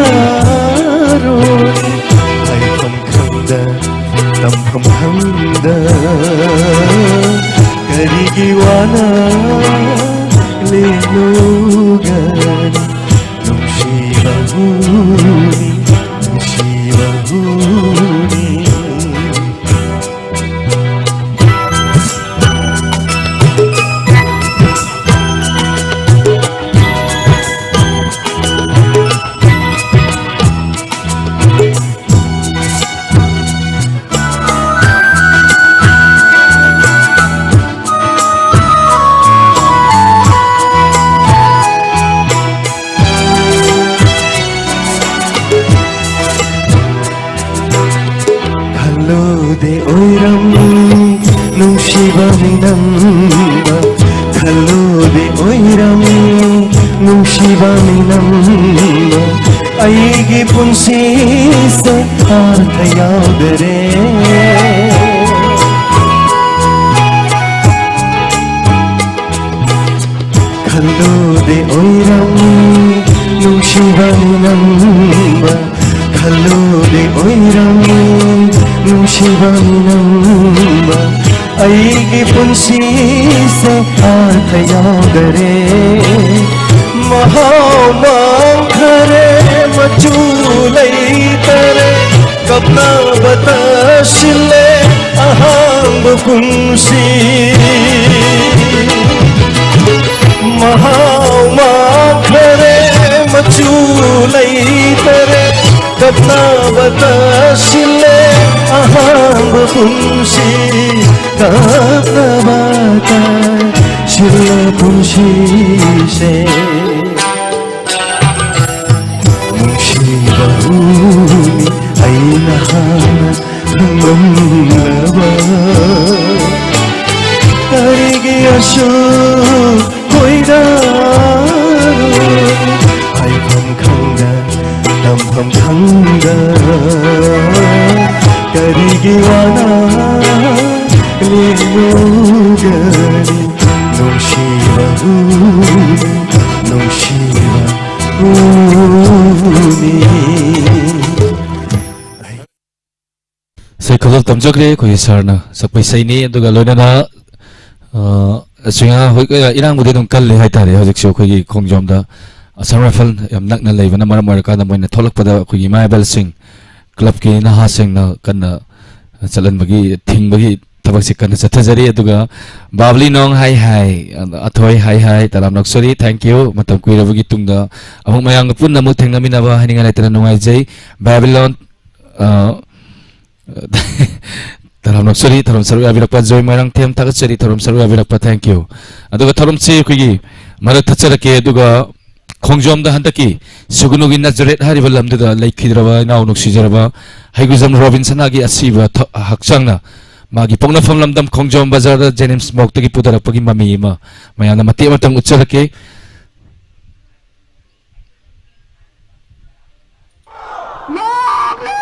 ꯈꯜꯂꯨꯗꯦ ꯑꯣꯏꯔꯝꯃꯤ ꯅꯨꯡꯁꯤꯕ ꯅꯪꯅ, ꯈꯜꯂꯨꯗꯦ ꯑꯣꯏꯔꯝꯃꯤ ꯅꯨꯡꯁꯤꯕ ꯅꯪꯅ, ꯑꯩꯒꯤ ꯄꯨꯟꯁꯤꯁꯦ ꯑꯥꯔꯊ ꯌꯥꯎꯗꯔꯦ꯫ ꯈꯜꯂꯨꯗꯦ ꯑꯣꯏꯔꯝꯃꯤ ꯅꯨꯡꯁꯤꯕ ꯅꯪꯅ, ꯈꯜꯂꯨꯗꯦ ꯑꯣꯏꯔꯝꯃꯤ ꯅꯨꯡꯁꯤꯕ ꯅꯪꯅ, ꯑꯩꯒꯤ ꯄꯨꯟꯁꯤꯁꯦ ꯑꯥꯔꯊ ꯌꯥꯎꯗꯔꯦ꯫ ꯃꯍꯥꯎ ꯃꯥꯡꯈꯔꯦ, ꯃꯆꯨ ꯂꯩꯇꯔꯦ, ꯀꯞꯅꯕꯇ ꯁꯤꯜꯂꯦ ꯑꯍꯥꯡꯕ ꯄꯨꯟꯁꯤ꯫ ꯃꯍꯥꯎ ꯃꯥꯡꯈꯔꯦ, ꯃꯆꯨ ꯂꯩꯇꯔꯦ, ꯀꯞꯅꯕꯇ ꯁꯤꯜꯂꯦ ꯑꯍꯥꯡꯕ ꯄꯨꯟꯁꯤ꯫ ꯀꯞꯅꯕꯇ ꯁꯤꯜꯂꯦ ꯄꯨꯟꯁꯤꯁꯦ꯫ ꯅꯨꯡꯁꯤꯕꯕꯨ ꯑꯩꯅ ꯍꯥꯟꯅ ꯈꯪꯂꯝꯂꯕ, ꯀꯔꯤꯒꯤ ꯑꯁꯨꯛ ꯀꯨꯏꯅ ꯍꯥꯏꯐꯝ ꯈꯪꯗ, ꯇꯝꯐꯝ ꯈꯪꯗ, ꯀꯔꯤꯒꯤ ꯋꯥꯅ ꯂꯦꯟꯂꯨꯒꯅꯤ? ꯅꯨꯡꯁꯤꯕꯕꯨ, ꯅꯨꯡꯁꯤꯕꯕꯨꯅꯤ꯫ ꯁꯩꯈꯣꯜ ꯇꯝꯖꯈ꯭ꯔꯦ ꯑꯩꯈꯣꯏꯒꯤ ꯁꯥꯔꯅ ꯁꯛꯄ ꯏꯁꯩꯅꯤ꯫ ꯑꯗꯨꯒ ꯂꯣꯏꯅꯅ, ꯑ, ꯁꯤꯡꯍꯥ ꯍꯣꯏ, ꯑ, ꯏꯔꯥꯡꯕꯨꯗꯤ ꯑꯗꯨꯝ ꯀꯜꯂꯤ ꯍꯥꯏꯇꯥꯔꯦ ꯍꯧꯖꯤꯛꯁꯨ ꯑꯩꯈꯣꯏꯒꯤ ꯈꯣꯡꯖꯣꯝꯗ꯫ ꯑꯁꯥꯝ ꯔꯥꯏꯐꯜ ꯌꯥꯝ ꯅꯛꯅ ꯂꯩꯕꯅ ꯃꯔꯝ ꯑꯣꯏꯔꯀꯥꯟꯗ ꯃꯣꯏꯅ ꯊꯣꯛꯂꯛꯄꯗ ꯑꯩꯈꯣꯏꯒꯤ ꯏꯃꯥ ꯏꯕꯦꯜꯁꯤꯡ, ꯀ꯭ꯂꯕꯀꯤ ꯅꯍꯥꯁꯤꯡꯅ ꯀꯟꯅ ꯆꯠꯍꯟꯕꯒꯤ, ꯊꯤꯡꯕꯒꯤ ꯊꯕꯛꯁꯤ ꯀꯟꯅ ꯆꯠꯊꯖꯔꯤ꯫ ꯑꯗꯨꯒ ꯕꯥꯕꯂꯤ ꯅꯣꯡ ꯍꯥꯏ ꯍꯥꯏ, ꯑꯊꯣꯏ ꯍꯥꯏ ꯍꯥꯏ, ꯇꯔꯥꯝ ꯅꯛꯁꯣꯔꯤ, thank you꯫ ꯃꯇꯝ ꯀꯨꯏꯔꯕꯒꯤ ꯇꯨꯡꯗ ꯑꯃꯨꯛ ꯃꯌꯥꯝꯒ ꯄꯨꯟꯅ ꯑꯃꯨꯛ ꯊꯦꯡꯅꯃꯤꯟꯅꯕ ꯍꯥꯏꯅꯤꯡꯉꯥꯏ ꯂꯩꯇꯅ ꯅꯨꯡꯉꯥꯏꯖꯩ꯫ ꯕꯦꯕꯤꯂꯣꯟ, ꯑ, ꯇꯔꯥꯝ ꯅꯛꯁꯣꯔꯤ, ꯊꯧꯔꯝ ꯁꯔꯨꯛ ꯌꯥꯕꯤꯔꯛꯄ꯫ ꯖꯣꯏ ꯃꯣꯏꯔꯥꯡꯊꯦꯝ, ꯊꯥꯒꯠꯆꯔꯤ, ꯊꯧꯔꯝ ꯁꯔꯨꯛ ꯌꯥꯕꯤꯔꯛꯄ, thank you꯫ ꯑꯗꯨꯒ ꯊꯧꯔꯝꯁꯤ ꯑꯩꯈꯣꯏꯒꯤ ꯃꯔꯛ ꯊꯠꯆꯔꯛꯀꯦ꯫ ꯑꯗꯨꯒ ꯈꯣꯡꯖꯣꯝꯗ ꯍꯟꯗꯛꯀꯤ ꯁꯨꯒꯨꯅꯨꯒꯤ ꯅꯖꯔꯦꯠ ꯍꯥꯏꯔꯤꯕ ꯂꯝꯗꯨꯗ ꯂꯩꯈꯤꯗ꯭ꯔꯕ ꯏꯅꯥꯎ ꯅꯨꯡꯁꯤꯖꯔꯕ ꯍꯩꯒꯨꯖꯝ ꯔꯣꯕꯤꯟꯁꯅꯥꯒꯤ ꯑꯁꯤꯕ ꯊ-, ꯍꯛꯆꯥꯡꯅ ꯃꯥꯒꯤ ꯄꯣꯛꯅꯐꯝ ꯂꯝꯗꯝ ꯈꯣꯡꯖꯣꯝ ꯕꯖꯥꯔꯗ ꯖꯦꯅꯤꯝꯁ ꯃꯣꯛꯇꯒꯤ ꯄꯨꯊꯔꯛꯄꯒꯤ ꯃꯃꯤ ꯑꯃ ꯃꯌꯥꯝꯅ ꯃꯇꯦꯛ ꯑꯃꯇꯪ ꯎꯠꯆꯔꯛꯀꯦ꯫ ꯃꯥꯡꯂꯦ!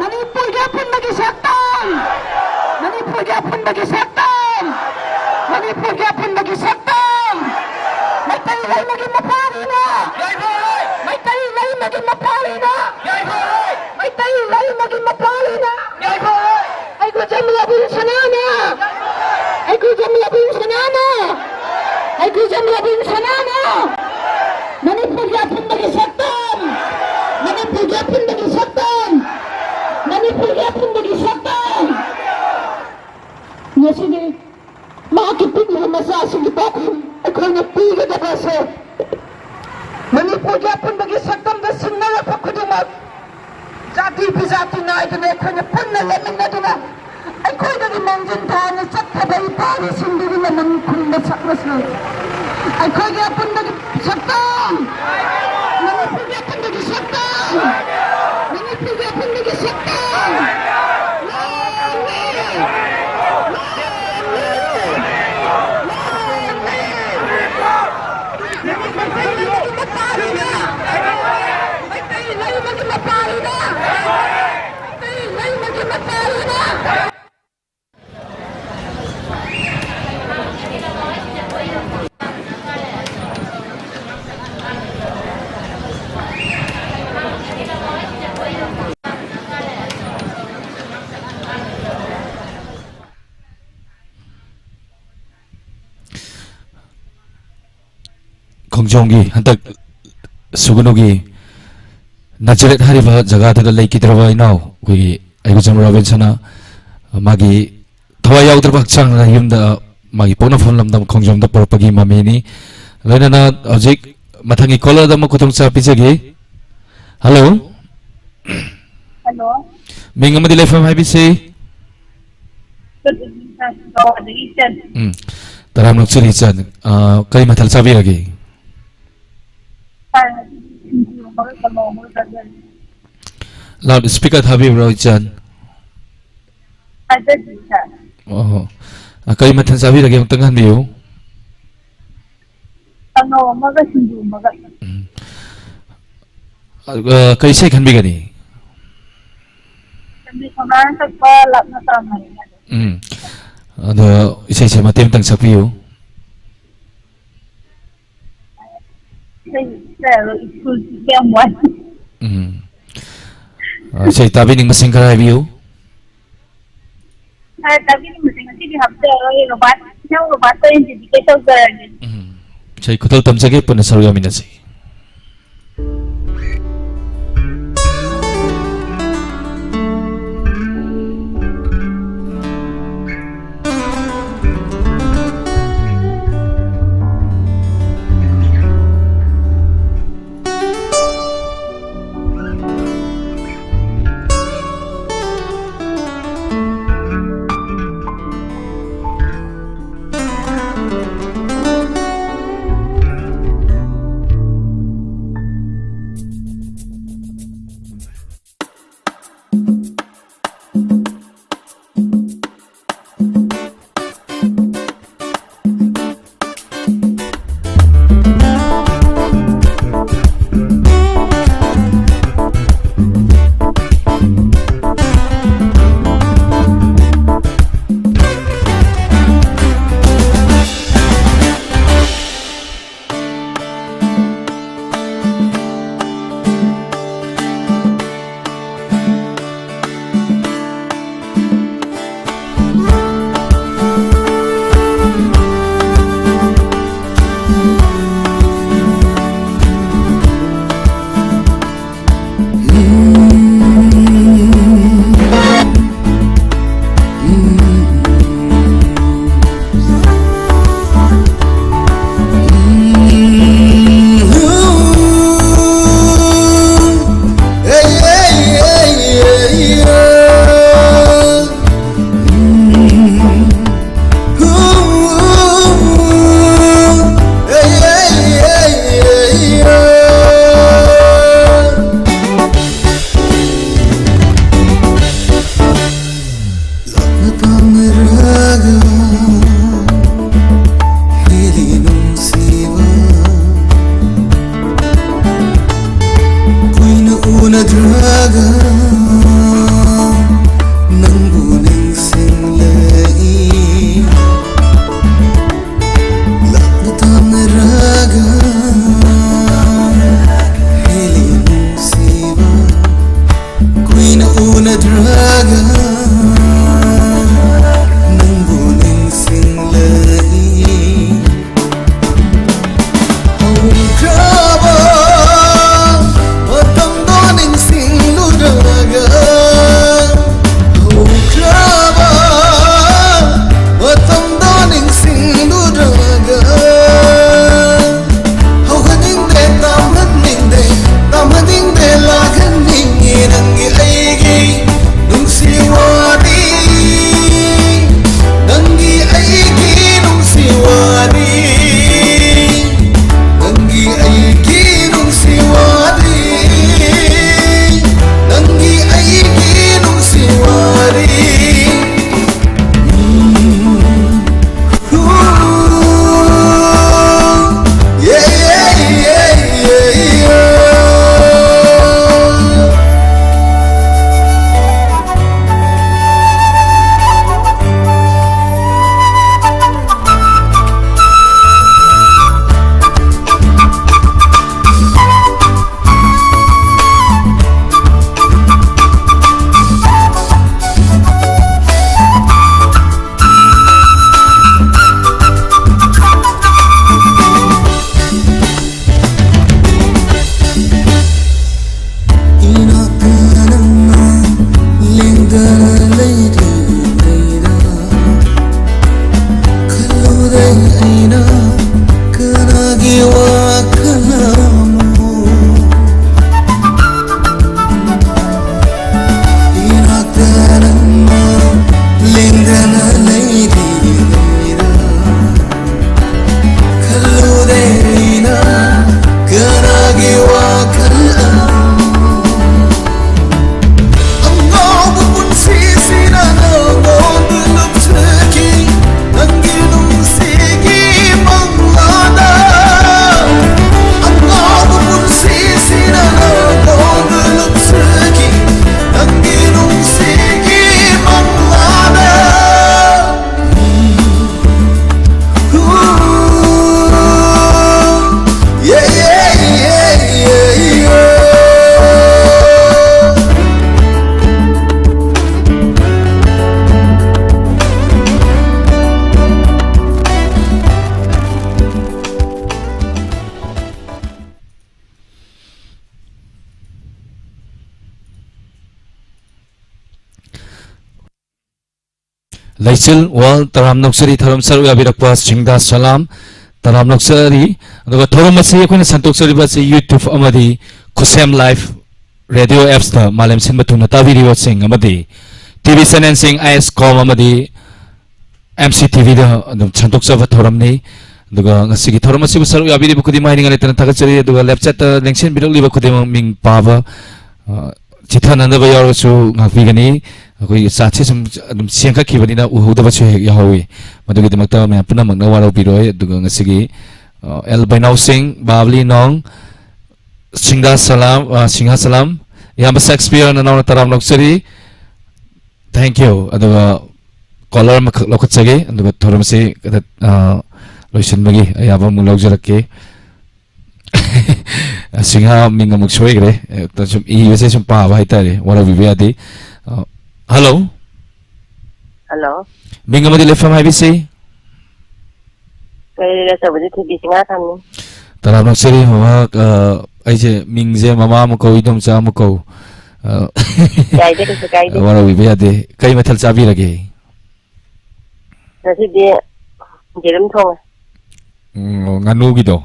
ꯃꯅꯤꯄꯨꯔꯒꯤ ꯑꯄꯨꯟꯕꯒꯤ ꯁꯛꯇꯝ! ꯃꯅꯤꯄꯨꯔꯒꯤ ꯑꯄꯨꯟꯕꯒꯤ ꯁꯛꯇꯝ! ꯃꯅꯤꯄꯨꯔꯒꯤ ꯑꯄꯨꯟꯕꯒꯤ ꯁꯛꯇꯝ! ꯃꯩꯇꯩ ꯂꯩꯃꯒꯤ ꯃꯄꯥꯔꯤꯅ! ꯃꯩꯇꯩ ꯂꯩꯃꯒꯤ ꯃꯄꯥꯔꯤꯅ! ꯃꯩꯇꯩ ꯂꯩꯃꯒꯤ ꯃꯄꯥꯔꯤꯅ! ꯍꯩꯒꯨꯖꯝ ꯂꯕꯨ ꯁꯅꯥꯅ! ꯍꯩꯒꯨꯖꯝ ꯂꯕꯨ ꯁꯅꯥꯅ! ꯍꯩꯒꯨꯖꯝ ꯂꯕꯨ ꯁꯅꯥꯅ! ꯃꯅꯤꯄꯨꯔꯒꯤ ꯑꯄꯨꯟꯕꯒꯤ ꯁꯛꯇꯝ! ꯃꯅꯤꯄꯨꯔꯒꯤ ꯑꯄꯨꯟꯕꯒꯤ ꯁꯛꯇꯝ! ꯃꯅꯤꯄꯨꯔꯒꯤ ꯑꯄꯨꯟꯕꯒꯤ ꯁꯛꯇꯝ! ꯉꯁꯤꯗꯤ ꯃꯍꯥꯛꯀꯤ ꯄꯤꯛꯂꯤꯕ ꯃꯆꯥꯁꯤꯡꯒꯤ ꯄꯥꯎꯈꯨꯝ ꯑꯩꯈꯣꯏꯅ ꯄꯤꯒꯗꯕ ꯑꯁꯦ ꯃꯅꯤꯄꯨꯔꯒꯤ ꯑꯄꯨꯟꯕꯒꯤ ꯁꯛꯇꯝꯗ ꯁꯤꯡꯅꯔꯛꯄ ꯈꯨꯗꯤꯡꯃꯛ ꯖꯥꯇꯤ ꯕꯤꯖꯥꯇꯤ ꯅꯥꯏꯗꯅ ꯑꯩꯈꯣꯏꯅ ꯄꯨꯟꯅ ꯂꯩꯃꯤꯟꯅꯗꯨꯅ ꯑꯩꯈꯣꯏꯗꯒꯤ ꯃꯥꯡꯖꯤꯟ ꯊꯥꯅ ꯆꯠꯈ꯭ꯔꯕ ꯏꯄꯥ ꯏꯄꯨꯁꯤꯡꯗꯨꯒꯤ ꯃꯃꯤꯡ ꯈꯨꯝꯕ ꯁꯛꯅꯁꯨ ꯑꯩꯈꯣꯏꯒꯤ ꯑꯄꯨꯟꯕꯒꯤ ꯁꯛꯇꯝ! ꯃꯅꯤꯄꯨꯔꯒꯤ ꯑꯄꯨꯟꯕꯒꯤ ꯁꯛꯇꯝ! ꯃꯅꯤꯄꯨꯔꯒꯤ ꯑꯄꯨꯟꯕꯒꯤ ꯁꯛꯇꯝ! ꯃꯥꯡꯂꯦ! ꯃꯥꯡꯂꯦ! ꯃꯥꯡꯂꯦ! ꯃꯩꯇꯩ ꯂꯩꯃꯒꯤ ꯃꯄꯥꯔꯤꯅ! ꯃꯩꯇꯩ ꯂꯩꯃꯒꯤ ꯃꯄꯥꯔꯤꯅ! ꯃꯩꯇꯩ ꯂꯩꯃꯒꯤ ꯃꯄꯥꯔꯤꯅ! ꯖꯣꯡꯒꯤ ꯍꯟꯗꯛ ꯁꯨꯒꯅꯨꯒꯤ ꯅꯖꯔꯦꯠ ꯍꯥꯏꯔꯤꯕ ꯖꯒꯥꯗꯨꯗ ꯂꯩꯈꯤꯗ꯭ꯔꯕ ꯏꯅꯥꯎ ꯑꯩꯈꯣꯏꯒꯤ ꯑꯩꯕꯨꯆꯝ ꯔꯣꯕꯤꯟꯁꯟꯅ ꯃꯥꯒꯤ ꯊꯋꯥꯏ ꯌꯥꯎꯗ꯭ꯔꯕ ꯍꯛꯆꯥꯡꯅ ꯌꯨꯝꯗ ꯃꯥꯒꯤ ꯄꯣꯛꯅꯐꯝ ꯂꯝꯗꯝ ꯈꯣꯡꯖꯣꯝꯗ ꯄꯨꯔꯛꯄꯒꯤ ꯃꯃꯤꯅꯤ꯫ ꯂꯣꯏꯅꯅ ꯍꯧꯖꯤꯛ ꯃꯊꯪꯒꯤ ꯀꯣꯂꯔꯗ ꯑꯃꯨꯛ ꯈꯨꯗꯣꯡꯆꯥꯕ ꯄꯤꯖꯒꯦ꯫ ꯍꯜꯂꯣ꯫ ꯍꯜꯂꯣ꯫ ꯃꯤꯡ ꯑꯃꯗꯤ ꯂꯩꯐꯝ ꯍꯥꯏꯕꯤꯁꯤ꯫ ꯒꯣꯋꯥꯗꯒꯤ ꯏꯆꯟ꯫ ꯎꯝ꯫ ꯇꯔꯥꯝꯅ ꯑꯣꯛꯆꯔꯤ ꯏꯆꯟ꯫ ꯑ, ꯀꯔꯤ ꯃꯊꯦꯜ ꯆꯥꯕꯤꯔꯒꯦ? ꯁꯥꯔ, ꯉꯁꯤꯗꯤ ꯁꯤꯡꯖꯨ ꯑꯃꯒ ꯀꯥꯡꯍꯧ ꯑꯃꯒ ꯆꯥꯖꯔꯦ꯫ ꯂꯥꯎꯗ ꯁ꯭ꯄꯤꯀꯔ ꯊꯥꯕꯤꯕ꯭ꯔꯣ ꯏꯆꯟ? ꯊꯥꯖꯗꯦ ꯁꯥꯔ꯫ ꯑꯣꯍꯣ꯫ ꯑ, ꯀꯔꯤ ꯃꯊꯦꯜ ꯆꯥꯕꯤꯔꯒꯦ ꯑꯃꯨꯛꯇꯪ ꯍꯟꯕꯤꯌꯨ꯫ ꯀꯥꯡꯍꯧ ꯑꯃꯒ ꯁꯤꯡꯖꯨ ꯑꯃꯒ꯫ ꯎꯝ꯫ ꯑ, ꯀꯔꯤ ꯏꯁꯩ ꯈꯟꯕꯤꯒꯅꯤ? ꯆꯟꯗ꯭ꯔ ꯁꯣꯅꯥꯅ ꯁꯛꯄ ꯂꯥꯞꯅ ꯇꯥꯝꯅꯔꯦ꯫ ꯎꯝ꯫ ꯑꯗꯣ ꯏꯁꯩꯁꯦ ꯃꯇꯦꯛ ꯑꯃꯇꯪ ꯁꯛꯄꯤꯌꯨ꯫ ꯏꯁꯩ ꯁꯛꯑꯔꯣꯏ, ꯁ꯭ꯀꯨꯜ ꯆꯠꯄ ꯌꯥꯝ ꯋꯥꯏ꯫ ꯎꯝ꯫ ꯑ, ꯏꯁꯩ ꯇꯥꯕꯤꯅꯤꯡꯕꯁꯤꯡ ꯈꯔ ꯍꯥꯏꯕꯤꯌꯨ꯫ ꯁꯥꯔ, ꯇꯥꯕꯤꯅꯤꯡꯕꯁꯦ ꯉꯁꯤꯗꯤ ꯍꯥꯞꯆꯔꯔꯣꯏ, ꯔꯣꯕꯥꯔꯠ, ꯏꯅꯥꯎ ꯔꯣꯕꯥꯔꯠꯇ ꯑꯣꯏꯅ dedicate ꯇꯧꯖꯔꯒꯦ꯫ ꯎꯝ꯫ ꯏꯁꯩ ꯈꯨꯇꯣꯜ ꯇꯝꯖꯒꯦ, ꯄꯨꯟꯅ ꯁꯔꯨꯛ ꯌꯥꯃꯤꯟꯅꯁꯤ꯫ ꯎꯅꯗ꯭ꯔꯒ ꯅꯪꯕꯨ ꯅꯤꯡꯁꯤꯡꯂꯛꯏ꯫ ꯂꯥꯞꯅ ꯊꯥꯅꯔꯒ ꯍꯦꯜꯂꯤ ꯅꯨꯡꯁꯤꯕ꯫ ꯀꯨꯏꯅ ꯎꯅꯗ꯭ꯔꯒ ꯅꯪꯕꯨ ꯅꯤꯡꯁꯤꯡꯂꯛꯏ꯫ ꯍꯧꯈ꯭ꯔꯕ ꯃꯇꯝꯗꯣ ꯅꯤꯡꯁꯤꯡꯂꯨꯔꯒ, ꯍꯧꯈ꯭ꯔꯕ ꯃꯇꯝꯗꯣ ꯅꯤꯡꯁꯤꯡꯂꯨꯔꯒ, ꯍꯧꯍꯟꯅꯤꯡꯗꯦ, ꯇꯝꯍꯟꯅꯤꯡꯗꯦ, ꯇꯝꯍꯟꯅꯤꯡꯗꯦ, ꯂꯥꯛꯍꯟꯅꯤꯡꯉꯤ ꯅꯪꯒꯤ ꯑꯩꯒꯤ ꯅꯨꯡꯁꯤ ꯂꯩꯆꯤꯜ ꯋꯥꯔꯜ ꯇꯔꯥꯝ ꯅꯣꯛꯆꯔꯤ, ꯊꯧꯔꯝ ꯁꯔꯨꯛ ꯌꯥꯕꯤꯔꯛꯄ ꯁꯤꯡꯗꯥ ꯁꯂꯥꯝ ꯇꯔꯥꯝ ꯅꯣꯛꯆꯔꯤ꯫ ꯑꯗꯨꯒ ꯊꯧꯔꯝ ꯑꯁꯤ ꯑꯩꯈꯣꯏꯅ ꯁꯟꯗꯣꯛꯆꯔꯤꯕ ꯑꯁꯤ YouTube ꯑꯃꯗꯤ ꯈꯨꯁꯦꯝ Live Radio Appsꯇ ꯃꯥꯂꯦꯝ ꯁꯤꯟꯕ ꯊꯨꯡꯅ ꯇꯥꯕꯤꯔꯤꯕꯁꯤꯡ ꯑꯃꯗꯤ ꯇꯤ ꯚꯤ ꯆꯦꯅꯦꯜꯁꯤꯡ ꯑꯥꯏ ꯑꯦꯁ ꯀꯣꯝ ꯑꯃꯗꯤ ꯑꯦꯝ ꯁꯤ ꯇꯤ ꯚꯤꯗ ꯑꯗꯨꯝ ꯁꯟꯗꯣꯛꯆꯕ ꯊꯧꯔꯝꯅꯤ꯫ ꯑꯗꯨꯒ ꯉꯁꯤꯒꯤ ꯊꯧꯔꯝ ꯑꯁꯤꯕꯨ ꯁꯔꯨꯛ ꯌꯥꯕꯤꯔꯤꯕ ꯈꯨꯗꯤꯡꯃꯛ ꯍꯥꯏꯅꯤꯡꯉꯥꯏ ꯂꯩꯇꯅ ꯊꯥꯒꯠꯆꯔꯤ꯫ ꯑꯗꯨꯒ ꯂꯦꯞꯆꯠꯇ ꯂꯦꯡꯁꯤꯟꯕꯤꯔꯛꯂꯤꯕ ꯈꯨꯗꯤꯡꯃꯛ ꯃꯤꯡ ꯄꯥꯕ, ꯑ, ꯆꯤꯊꯅꯗꯕ ꯌꯥꯎꯔꯁꯨ ꯉꯥꯛꯄꯤꯒꯅꯤ꯫ ꯑꯩꯈꯣꯏꯒꯤ ꯆꯥꯠꯁꯤ ꯁꯨꯝ ꯑꯗꯨꯝ ꯆꯦꯟꯈꯠꯈꯤꯕꯅꯤꯅ ꯎꯍꯧꯗꯕꯁꯨ ꯍꯦꯛ ꯌꯥꯎꯍꯧꯋꯤ꯫ ꯃꯗꯨꯒꯤꯗꯃꯛꯇ ꯃꯌꯥꯝ ꯄꯨꯝꯅꯃꯛꯅ ꯋꯥꯔꯧꯕꯤꯔꯣꯏ꯫ ꯑꯗꯨꯒ ꯉꯁꯤꯒꯤ, ꯑ, ꯑꯦꯜ ꯕꯩꯅꯥꯎ ꯁꯤꯡ, ꯕꯥꯕꯂꯤ ꯅꯣꯡ, ꯁꯤꯡꯗꯥ ꯁꯂꯥꯝ, ꯑ, ꯁꯤꯡꯍꯥ ꯁꯂꯥꯝ, ꯏꯌꯥꯝꯕ ꯁꯦꯛꯁꯄꯤꯌꯔ, ꯅꯅꯥꯎꯅ ꯇꯔꯥꯝ ꯅꯣꯛꯆꯔꯤ꯫ Thank you꯫ ꯑꯗꯨꯒ ꯀꯣꯂꯔ ꯑꯃꯈꯛ ꯂꯧꯈꯠꯆꯒꯦ, ꯑꯗꯨꯒ ꯊꯧꯔꯝꯁꯤ, ꯑ, ꯂꯣꯏꯁꯤꯟꯕꯒꯤ ꯑꯌꯥꯕ ꯑꯃꯨꯛ ꯂꯧꯖꯔꯛꯀꯦ꯫ ꯁꯤꯡꯍꯥ ꯃꯤꯡ ꯑꯃꯨꯛ ꯁꯣꯏꯈ꯭ꯔꯦ꯫ ꯑ, ꯁꯨꯝ ꯏꯕꯁꯦ ꯁꯨꯝ ꯄꯥꯕ ꯍꯥꯏꯇꯥꯔꯦ, ꯋꯥꯔꯧꯕꯤꯕ ꯌꯥꯗꯦ꯫ ꯑ, ꯍꯜꯂꯣ꯫ ꯍꯜꯂꯣ꯫ ꯃꯤꯡ ꯑꯃꯗꯤ ꯂꯩꯐꯝ ꯍꯥꯏꯕꯤꯁꯤ? ꯀꯩ ꯂꯩꯔꯦ, ꯑꯆꯧꯕꯗꯤ ꯊꯣꯏꯕꯤ ꯁꯤꯡꯍꯥ ꯊꯝꯃꯤ꯫ ꯇꯔꯥꯝ ꯅꯣꯛꯆꯔꯤ ꯃꯃꯥ, ꯑ, ꯑꯩꯁꯦ ꯃꯤꯡꯁꯦ ꯃꯃꯥ ꯑꯃ ꯀꯧ, ꯏꯗꯣꯝꯆꯥ ꯑꯃ ꯀꯧ꯫ ꯑ, ꯌꯥꯏꯗ, ꯀꯩꯁꯨ ꯀꯥꯏꯗꯦ꯫ ꯋꯥꯔꯧꯕꯤꯕ ꯌꯥꯗꯦ꯫ ꯀꯩ ꯃꯊꯦꯜ ꯆꯥꯕꯤꯔꯒꯦ? ꯉꯁꯤꯗꯤ ꯌꯦꯔꯨꯝ ꯊꯣꯡꯉꯦ꯫ ꯎꯝ, ꯑꯣ, ꯉꯥꯅꯨꯒꯤꯗꯣ?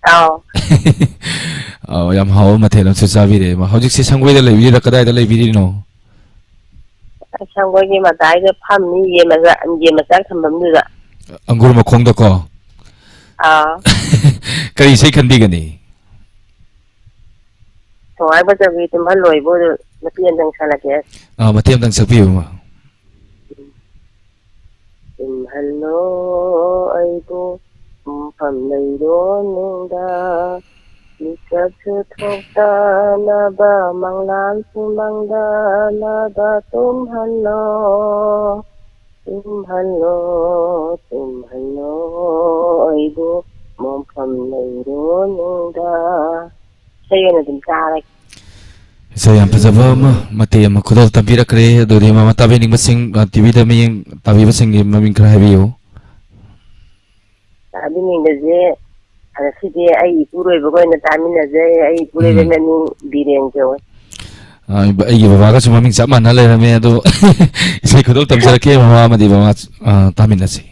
ꯑꯥꯎ꯫ ꯑꯧ, ꯌꯥꯝ ꯍꯥꯎꯕ ꯃꯊꯦꯜ ꯑꯃꯁꯨ ꯆꯥꯕꯤꯔꯦ꯫ ꯍꯧꯖꯤꯛꯁꯦ ꯁꯪꯒꯣꯏꯗ ꯂꯩꯕꯤꯔꯤꯔꯥ, ꯀꯗꯥꯏꯗ ꯂꯩꯕꯤꯔꯤꯅꯣ? ꯁꯪꯒꯣꯏꯒꯤ ꯃꯇꯥꯏꯗ ꯐꯝꯃꯤ, ꯌꯦꯟ ꯃꯆꯥ, ꯌꯦꯟ ꯃꯆꯥꯛ ꯊꯝꯐꯝꯗꯨꯗ꯫ ꯑꯪꯒꯨꯔ ꯃꯈꯣꯡꯗꯀꯣ? ꯑꯥ꯫ ꯀꯔꯤ ꯏꯁꯩ ꯈꯟꯕꯤꯒꯅꯤ? ꯊꯣꯡꯉꯥꯏ ꯕꯖꯥꯔꯒꯤ ꯇꯨꯝꯍꯜꯂꯣꯏꯕꯨ ꯅꯨꯄꯤ ꯑꯃꯇꯪ ꯁꯥꯟꯅꯒꯦ꯫ ꯑꯥ, ꯃꯇꯦꯛ ꯑꯃꯇꯪ ꯁꯛꯄꯤꯌꯨ, ꯏꯃꯥ꯫ ꯇꯨꯝꯍꯜꯂꯣ ꯑꯩꯕꯨ ꯇꯨꯝꯐꯝ ꯂꯩꯔꯣꯅꯨꯡꯗ, ꯃꯤꯀꯞꯁꯨ ꯊꯣꯛꯇꯅꯕ, ꯃꯪꯂꯥꯟꯁꯨ ꯃꯪꯗꯅꯕ ꯇꯨꯝꯍꯜꯂꯣ꯫ ꯇꯨꯝꯍꯜꯂꯣ, ꯇꯨꯝꯍꯜꯂꯣ ꯑꯩꯕꯨ ꯃꯣꯡꯐꯝ ꯂꯩꯔꯣꯅꯨꯡꯗ꯫ ꯏꯁꯩ ꯑꯣꯏꯅ ꯑꯗꯨꯝ ꯇꯥꯔꯒꯦ꯫ ꯏꯁꯩ ꯌꯥꯝ ꯐꯖꯕ ꯑꯃ, ꯃꯇꯦꯛ ꯑꯃ ꯈꯨꯗꯣꯜ ꯇꯝꯕꯤꯔꯛꯈ꯭ꯔꯦ꯫ ꯑꯗꯨꯗꯤ ꯃꯃꯥ ꯇꯥꯕꯤꯅꯤꯡꯕꯁꯤꯡ, ꯑ, ꯇꯤ ꯚꯤꯗ ꯃꯤꯠꯌꯦꯡ ꯇꯥꯕꯤꯕꯁꯤꯡꯒꯤ ꯃꯃꯤꯡ ꯈꯔ ꯍꯥꯏꯕꯤꯌꯨ꯫ ꯇꯥꯕꯤꯅꯤꯡꯕꯁꯦ, ꯉꯁꯤꯗꯤ ꯑꯩ ꯏꯄꯨꯔꯣꯏꯕꯒ ꯑꯣꯏꯅ ꯇꯥꯃꯤꯟꯅꯖꯩ꯫ ꯑꯩ ꯏꯄꯨꯔꯣꯏꯕ ꯎꯝ꯫ ꯃꯃꯤꯡ ꯕꯤꯔꯦꯟ ꯀꯧꯋꯦ꯫ ꯑ, ꯑꯩꯒꯤ ꯕꯕꯥꯒꯁꯨ ꯃꯃꯤꯡ ꯆꯞ ꯃꯥꯟꯅ ꯂꯩꯔꯝꯃꯦ꯫ ꯑꯗꯣ ꯏꯁꯩ ꯈꯨꯗꯣꯜ ꯇꯝꯖꯔꯛꯀꯦ, ꯃꯃꯥ ꯑꯃꯗꯤ ꯕꯕꯥ, ꯑ, ꯇꯥꯃꯤꯟꯅꯁꯤ꯫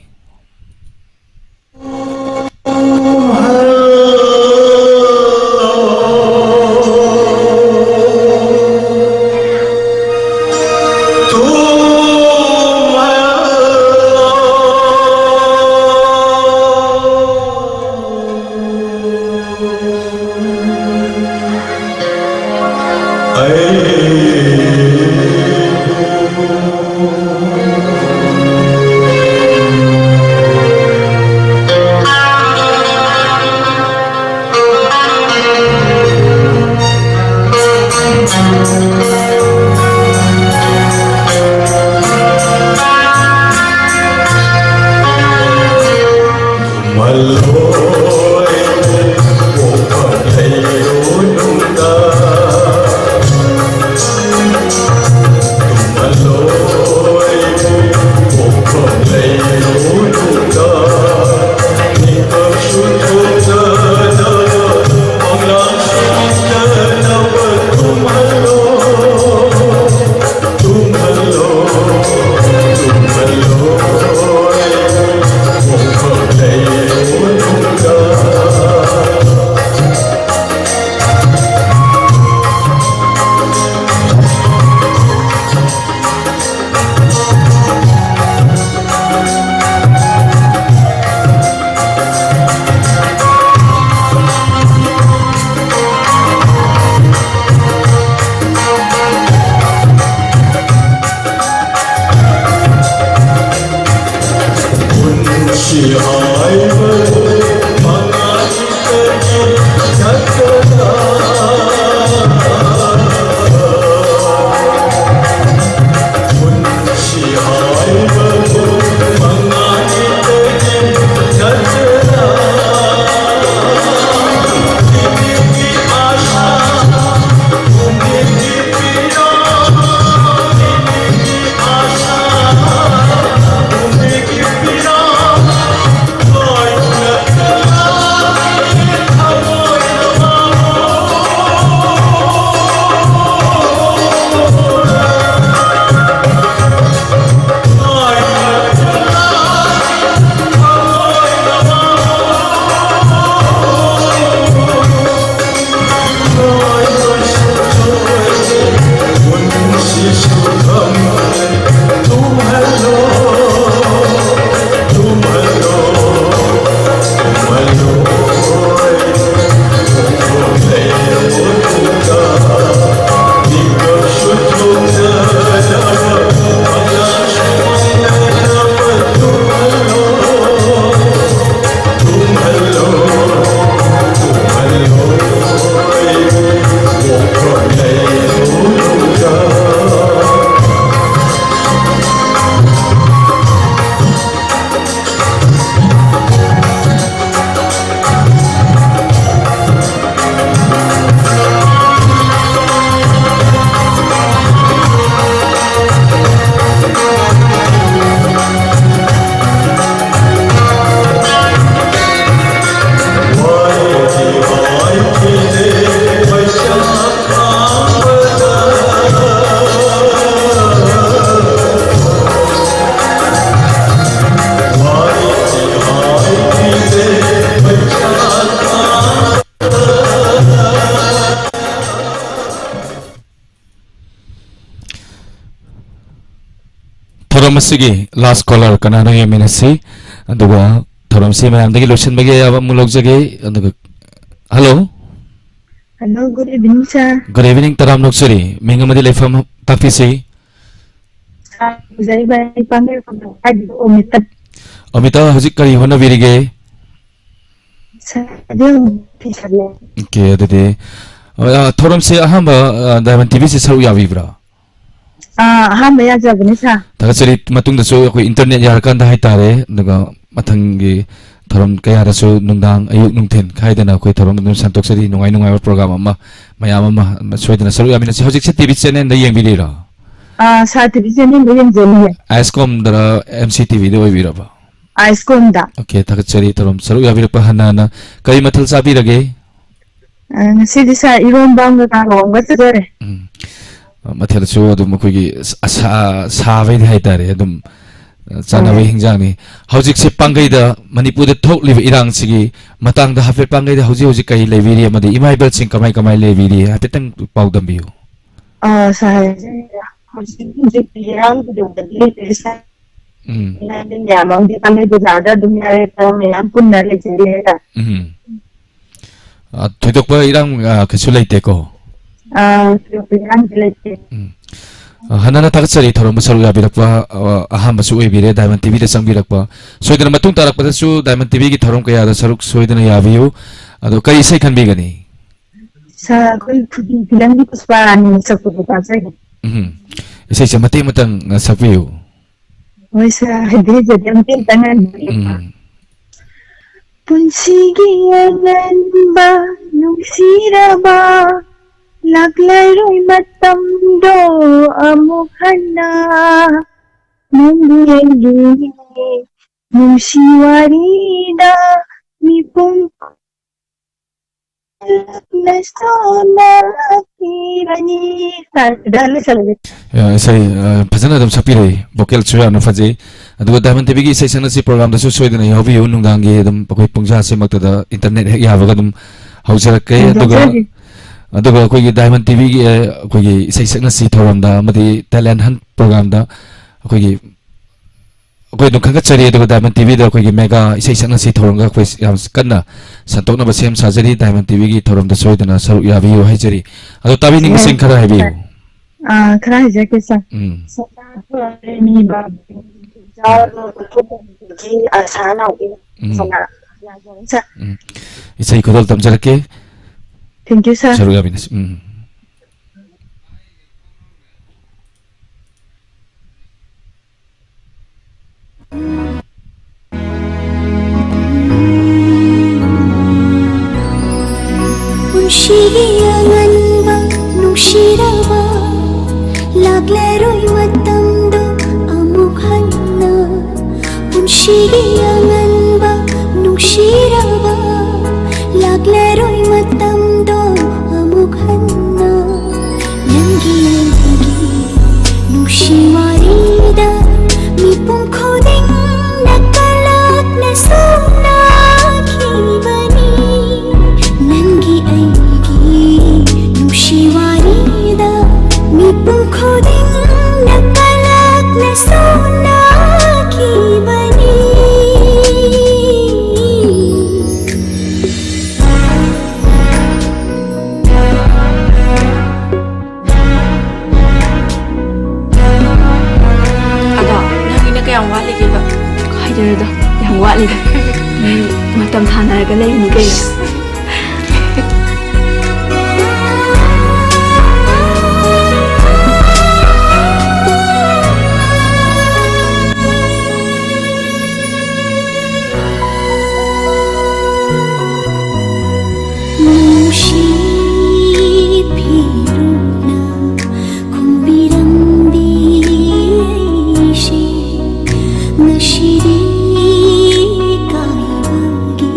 ꯃꯁꯤꯒꯤ last caller ꯀꯅꯥꯅꯣ ꯌꯦꯡꯃꯤꯟꯅꯁꯤ, ꯑꯗꯨꯒ ꯊꯧꯔꯝꯁꯤ ꯃꯌꯥꯝꯗꯒꯤ ꯂꯣꯏꯁꯤꯟꯕꯒꯤ ꯑꯌꯥꯕ ꯑꯃꯨꯛ ꯂꯧꯖꯒꯦ꯫ ꯑꯗꯨꯒ, hello꯫ Hello, good evening, sir. Good evening, ꯇꯔꯥꯝꯅ ꯑꯣꯛꯆꯔꯤ꯫ ꯃꯤꯡ ꯑꯃꯗꯤ ꯂꯩꯐꯝ ꯇꯥꯛꯄꯤꯁꯤ꯫ Sir, ꯖꯩꯕꯥꯏ ꯄꯥꯡꯒꯩ ꯈꯨꯟꯗ ꯍꯥꯏꯕꯤꯕ ꯑꯣꯃꯤꯇꯥ꯫ ꯑꯣꯃꯤꯇꯥ, ꯍꯧꯖꯤꯛ ꯀꯔꯤ ꯍꯣꯠꯅꯕꯤꯔꯤꯒꯦ? Sir, ꯑꯗꯨꯝ ꯐꯤ ꯁꯥꯔꯤ꯫ Okay, ꯑꯗꯨꯗꯤ, ꯑ, ꯊꯧꯔꯝꯁꯦ ꯑꯍꯥꯟꯕ, ꯑ, Diamond ꯇꯤꯚꯤꯁꯦ ꯁꯔꯨꯛ ꯌꯥꯕꯤꯕ꯭ꯔꯥ? ꯑꯥ, ꯑꯍꯥꯟꯕ ꯌꯥꯖꯕꯅꯤ, sir꯫ ꯊꯥꯒꯠꯆꯔꯤ꯫ ꯃꯇꯨꯡꯗꯁꯨ ꯑꯩꯈꯣꯏ internet ꯌꯥꯔꯀꯥꯟꯗ ꯍꯥꯏꯇꯥꯔꯦ, ꯑꯗꯨꯒ ꯃꯊꯪꯒꯤ ꯊꯧꯔꯝ ꯀꯌꯥꯗꯁꯨ ꯅꯨꯡꯗꯥꯡ, ꯑꯌꯨꯛ, ꯅꯨꯡꯊꯤꯟ ꯈꯥꯏꯗꯅ ꯑꯩꯈꯣꯏ ꯊꯧꯔꯝ ꯑꯗꯨꯝ ꯁꯟꯗꯣꯛꯆꯔꯤ꯫ ꯅꯨꯡꯉꯥꯏ ꯅꯨꯡꯉꯥꯏꯕ program ꯑꯃ, ꯃꯌꯥꯝ ꯑꯃ ꯁꯣꯏꯗꯅ ꯁꯔꯨꯛ ꯌꯥꯃꯤꯟꯅꯁꯤ꯫ ꯍꯧꯖꯤꯛꯁꯦ ꯇꯤꯚꯤ channelꯗ ꯌꯦꯡꯕꯤꯔꯤꯔꯣ? ꯑꯥ, sir, ꯇꯤꯚꯤ channelꯗ ꯌꯦꯡꯖꯔꯤꯌꯦ꯫ ꯑꯥꯏꯁꯀꯣꯝꯗꯔ, MCTVꯗ ꯑꯣꯏꯕꯤꯔꯕ? ꯑꯥꯏꯁꯀꯣꯝꯗ꯫ Okay, ꯊꯥꯒꯠꯆꯔꯤ꯫ ꯊꯧꯔꯝ ꯁꯔꯨꯛ ꯌꯥꯕꯤꯔꯛꯄ ꯍꯟꯅ ꯍꯟꯅ꯫ ꯀꯔꯤ ꯃꯊꯦꯜ ꯆꯥꯕꯤꯔꯒꯦ? ꯑ, ꯉꯁꯤꯗꯤ, sir, ꯏꯔꯣꯝꯕ ꯑꯃꯒ ꯀꯥꯡꯍꯧ ꯑꯃꯒ ꯆꯥꯖꯔꯦ꯫ ꯎꯝ꯫ ꯃꯊꯦꯜꯁꯨ ꯑꯗꯨꯝ ꯑꯩꯈꯣꯏꯒꯤ ꯑꯁꯥ-, ꯁꯥꯕꯩꯗꯤ ꯍꯥꯏꯇꯥꯔꯦ, ꯑꯗꯨꯝ, ꯑ, ꯆꯥꯅꯕ ꯍꯣꯏ꯫ ꯍꯤꯟꯖꯥꯡꯅꯤ꯫ ꯍꯧꯖꯤꯛꯁꯦ ꯄꯥꯡꯒꯩꯗ, ꯃꯅꯤꯄꯨꯔꯗ ꯊꯣꯛꯂꯤꯕ ꯏꯔꯥꯡꯁꯤꯒꯤ ꯃꯇꯥꯡꯗ ꯍꯥꯏꯐꯦꯠ ꯄꯥꯡꯒꯩꯗ ꯍꯧꯖꯤꯛ ꯍꯧꯖꯤꯛ ꯀꯔꯤ ꯂꯩꯕꯤꯔꯤ ꯑꯃꯗꯤ ꯏꯃꯥ ꯏꯕꯦꯜꯁꯤꯡ ꯀꯃꯥꯏ ꯀꯃꯥꯏ ꯂꯩꯕꯤꯔꯤ ꯍꯥꯏꯐꯦꯠꯇꯪ ꯄꯥꯎꯗꯝꯕꯤꯌꯨ꯫ ꯑ, sir, ꯍꯧꯖꯤꯛ ꯍꯧꯖꯤꯛ ꯏꯔꯥꯡꯒꯤꯗꯃꯛꯇꯗꯤ ꯂꯩꯇ꯭ꯔꯦ, sir꯫ ꯎꯝ꯫ ꯃꯌꯥꯝ ꯑꯃꯗꯤ ꯄꯥꯡꯒꯩ ꯕꯖꯥꯔꯗ ꯑꯗꯨꯝ ꯌꯥꯔꯦ, sir, ꯃꯌꯥꯝ ꯄꯨꯟꯅ ꯂꯩꯖꯔꯦ, sir꯫ ꯎꯝ꯫ ꯑ, ꯊꯣꯏꯗꯣꯛꯄ ꯏꯔꯥꯡ, ꯑ, ꯀꯩꯁꯨ ꯂꯩꯇꯦꯀꯣ? ꯑ, ꯊꯣꯏꯗꯣꯛꯄ ꯏꯔꯥꯡꯗꯤ ꯂꯩꯇꯦ꯫ ꯎꯝ꯫ ꯑ, ꯍꯟꯅ ꯍꯟꯅ ꯊꯥꯒꯠꯆꯔꯤ ꯊꯧꯔꯝꯗ ꯁꯔꯨꯛ ꯌꯥꯕꯤꯔꯛꯄ, ꯑ, ꯑꯍꯥꯟꯕꯁꯨ ꯑꯣꯏꯕꯤꯔꯦ Diamond ꯇꯤꯚꯤꯗ ꯆꯪꯕꯤꯔꯛꯄ꯫ ꯁꯣꯏꯗꯅ ꯃꯇꯨꯡ ꯇꯥꯔꯛꯄꯗꯁꯨ Diamond ꯇꯤꯚꯤꯒꯤ ꯊꯧꯔꯝ ꯀꯌꯥꯗ ꯁꯔꯨꯛ ꯁꯣꯏꯗꯅ ꯌꯥꯕꯤꯌꯨ꯫ ꯑꯗꯣ ꯀꯔꯤ ꯏꯁꯩ ꯈꯟꯕꯤꯒꯅꯤ? Sir, ꯑꯩꯈꯣꯏ ꯐꯨꯖꯤ ꯐꯤꯂꯝꯒꯤ ꯄꯨꯁꯄꯥ ꯔꯥꯅꯤ ꯁꯛꯄꯗꯣ ꯇꯥꯖꯒꯦ꯫ ꯎꯝ꯫ ꯏꯁꯩꯁꯦ ꯃꯇꯦꯛ ꯑꯃꯇꯪ, ꯑ, ꯁꯛꯄꯤꯌꯨ꯫ ꯍꯣꯏ, sir, ꯍꯩꯗꯤ ꯍꯩꯖꯗꯦ, ꯑꯃꯇꯪ ꯍꯥꯏꯕꯤꯒꯦ꯫ ꯎꯝ꯫ ꯄꯨꯟꯁꯤꯒꯤ ꯑꯉꯟꯕ ꯅꯨꯡꯁꯤꯔꯕ ꯂꯥꯛꯂꯔꯣꯏ ꯃꯇꯝꯗꯣ ꯑꯃꯨꯛ ꯍꯟꯅ ꯅꯪꯕꯨ ꯌꯦꯡꯂꯤꯉꯩ ꯅꯨꯡꯁꯤ ꯋꯥꯔꯤꯗ ꯃꯤꯄꯨꯝ ꯂꯣꯏꯁꯤꯜꯂꯛꯏꯕꯅꯤ꯫ ꯁꯥꯔ, ꯁꯤꯗ ꯂꯣꯏꯁꯤꯜꯂꯒꯦ꯫ ꯑ, ꯏꯁꯩ, ꯑ, ꯐꯖꯅ ꯑꯗꯨꯝ ꯁꯛꯄꯤꯔꯛꯏ, vocalꯁꯨ ꯌꯥꯝꯅ ꯐꯖꯩ꯫ ꯑꯗꯨꯒ Diamond ꯇꯤꯚꯤꯒꯤ ꯏꯁꯩ ꯁꯛꯅꯁꯤ programꯗꯁꯨ ꯁꯣꯏꯗꯅ ꯌꯥꯎꯕꯤꯌꯨ꯫ ꯅꯨꯡꯗꯥꯡꯒꯤ ꯑꯗꯨꯝ ꯑꯩꯈꯣꯏ ꯄꯨꯡꯖꯥꯁꯤꯃꯛꯇꯗ internet ꯍꯦꯛ ꯌꯥꯕꯒ ꯑꯗꯨꯝ ꯍꯧꯖꯔꯛꯀꯦ꯫ ꯑꯗꯨꯒ, ꯌꯥꯖꯔꯤ꯫ ꯑꯗꯨꯒ ꯑꯩꯈꯣꯏꯒꯤ Diamond ꯇꯤꯚꯤꯒꯤ, ꯑ, ꯑꯩꯈꯣꯏꯒꯤ ꯏꯁꯩ ꯁꯛꯅꯁꯤ ꯊꯧꯔꯝꯗ ꯑꯃꯗꯤ Talent Hunt programꯗ ꯑꯩꯈꯣꯏꯒꯤ ꯑꯩꯈꯣꯏ ꯑꯗꯨꯝ ꯈꯟꯒꯠꯆꯔꯤ꯫ ꯑꯗꯨꯒ ꯗꯥꯏꯃꯟ ꯇꯤꯚꯤꯗ ꯑꯩꯈꯣꯏꯒꯤ ꯃꯦꯒꯥ ꯏꯁꯩ ꯁꯛꯅꯁꯤ ꯊꯧꯔꯝꯒ ꯑꯩꯈꯣꯏ ꯌꯥꯝ ꯀꯟꯅ ꯁꯟꯗꯣꯛꯅꯕ ꯁꯦꯝ ꯁꯥꯖꯔꯤ꯫ ꯗꯥꯏꯃꯟ ꯇꯤꯚꯤꯒꯤ ꯊꯧꯔꯝꯗ ꯁꯣꯏꯗꯅ ꯁꯔꯨꯛ ꯌꯥꯕꯤꯌꯨ ꯍꯥꯏꯖꯔꯤ꯫ ꯑꯗꯣ ꯇꯥꯕꯤꯅꯤꯡꯕꯁꯤꯡ ꯈꯔ ꯍꯥꯏꯕꯤꯌꯨ꯫ ꯑꯥ, ꯈꯔ ꯍꯥꯏꯖꯔꯛꯀꯦ, ꯁꯥꯔ꯫ ꯎꯝ꯫ ꯁꯣꯅꯥ ꯊꯣꯏꯕꯤ, ꯕꯥꯕꯨ, ꯏꯆꯥ ꯎꯝ꯫ ꯂꯣ ꯀꯊꯣꯛꯄꯒꯤ ꯑꯁꯥ ꯂꯥꯎꯏ꯫ ꯎꯝ꯫ ꯁꯣꯅꯥ, ꯌꯥꯖꯔꯦ, ꯁꯥꯔ꯫ ꯎꯝ꯫ ꯏꯁꯩ ꯈꯨꯗꯣꯜ ꯇꯝꯖꯔꯛꯀꯦ꯫ Thank you, ꯁꯥꯔ꯫ ꯁꯔꯨꯛ ꯌꯥꯃꯤꯟꯅꯁꯤ꯫ ꯎꯝ꯫ ꯄꯨꯟꯁꯤꯒꯤ ꯑꯉꯟꯕ ꯅꯨꯡꯁꯤꯔꯕ, ꯂꯥꯛꯂꯔꯣꯏ ꯃꯇꯝꯗꯣ ꯑꯃꯨꯛ ꯍꯟꯅ꯫ ꯄꯨꯟꯁꯤꯒꯤ ꯑꯉꯟꯕ ꯅꯨꯡꯁꯤꯔꯕ, ꯂꯥꯛꯂꯔꯣꯏ ꯃꯇꯝꯗꯣ ꯑꯃꯨꯛ ꯍꯟꯅ꯫ ꯅꯪꯒꯤ ꯑꯩꯒꯤ ꯅꯨꯡꯁꯤ ꯋꯥꯔꯤꯗ ꯃꯤꯄꯨꯝ ꯈꯨꯗꯤꯡꯅ ꯀꯂꯛꯅ ꯁꯣꯛꯅꯈꯤꯕꯅꯤ꯫ ꯅꯪꯒꯤ ꯑꯩꯒꯤ ꯅꯨꯡꯁꯤ ꯋꯥꯔꯤꯗ ꯃꯤꯄꯨꯝ ꯈꯨꯗꯤꯡꯅ ꯀꯂꯛꯅ ꯁꯣꯛꯅꯈꯤꯕꯅꯤ꯫ ꯑꯗꯣ, ꯅꯪꯒꯤꯅ ꯀꯌꯥꯝ ꯋꯥꯠꯂꯤꯒꯦꯕ? ꯍꯥꯏꯗꯔꯗ, ꯌꯥꯝ ꯋꯥꯠꯂꯤꯗ꯫ ꯃꯤ ꯃꯇꯝ ꯊꯥꯅꯔꯒ ꯂꯩꯔꯤꯅꯤ ꯀꯩꯅꯣ꯫ ꯅꯨꯡꯁꯤ ꯐꯤꯔꯨꯝꯅ ꯈꯨꯝꯕꯤꯔꯝꯕꯤ ꯑꯩꯁꯦ ꯉꯁꯤꯗꯤ ꯏꯀꯥꯏꯕꯒꯤ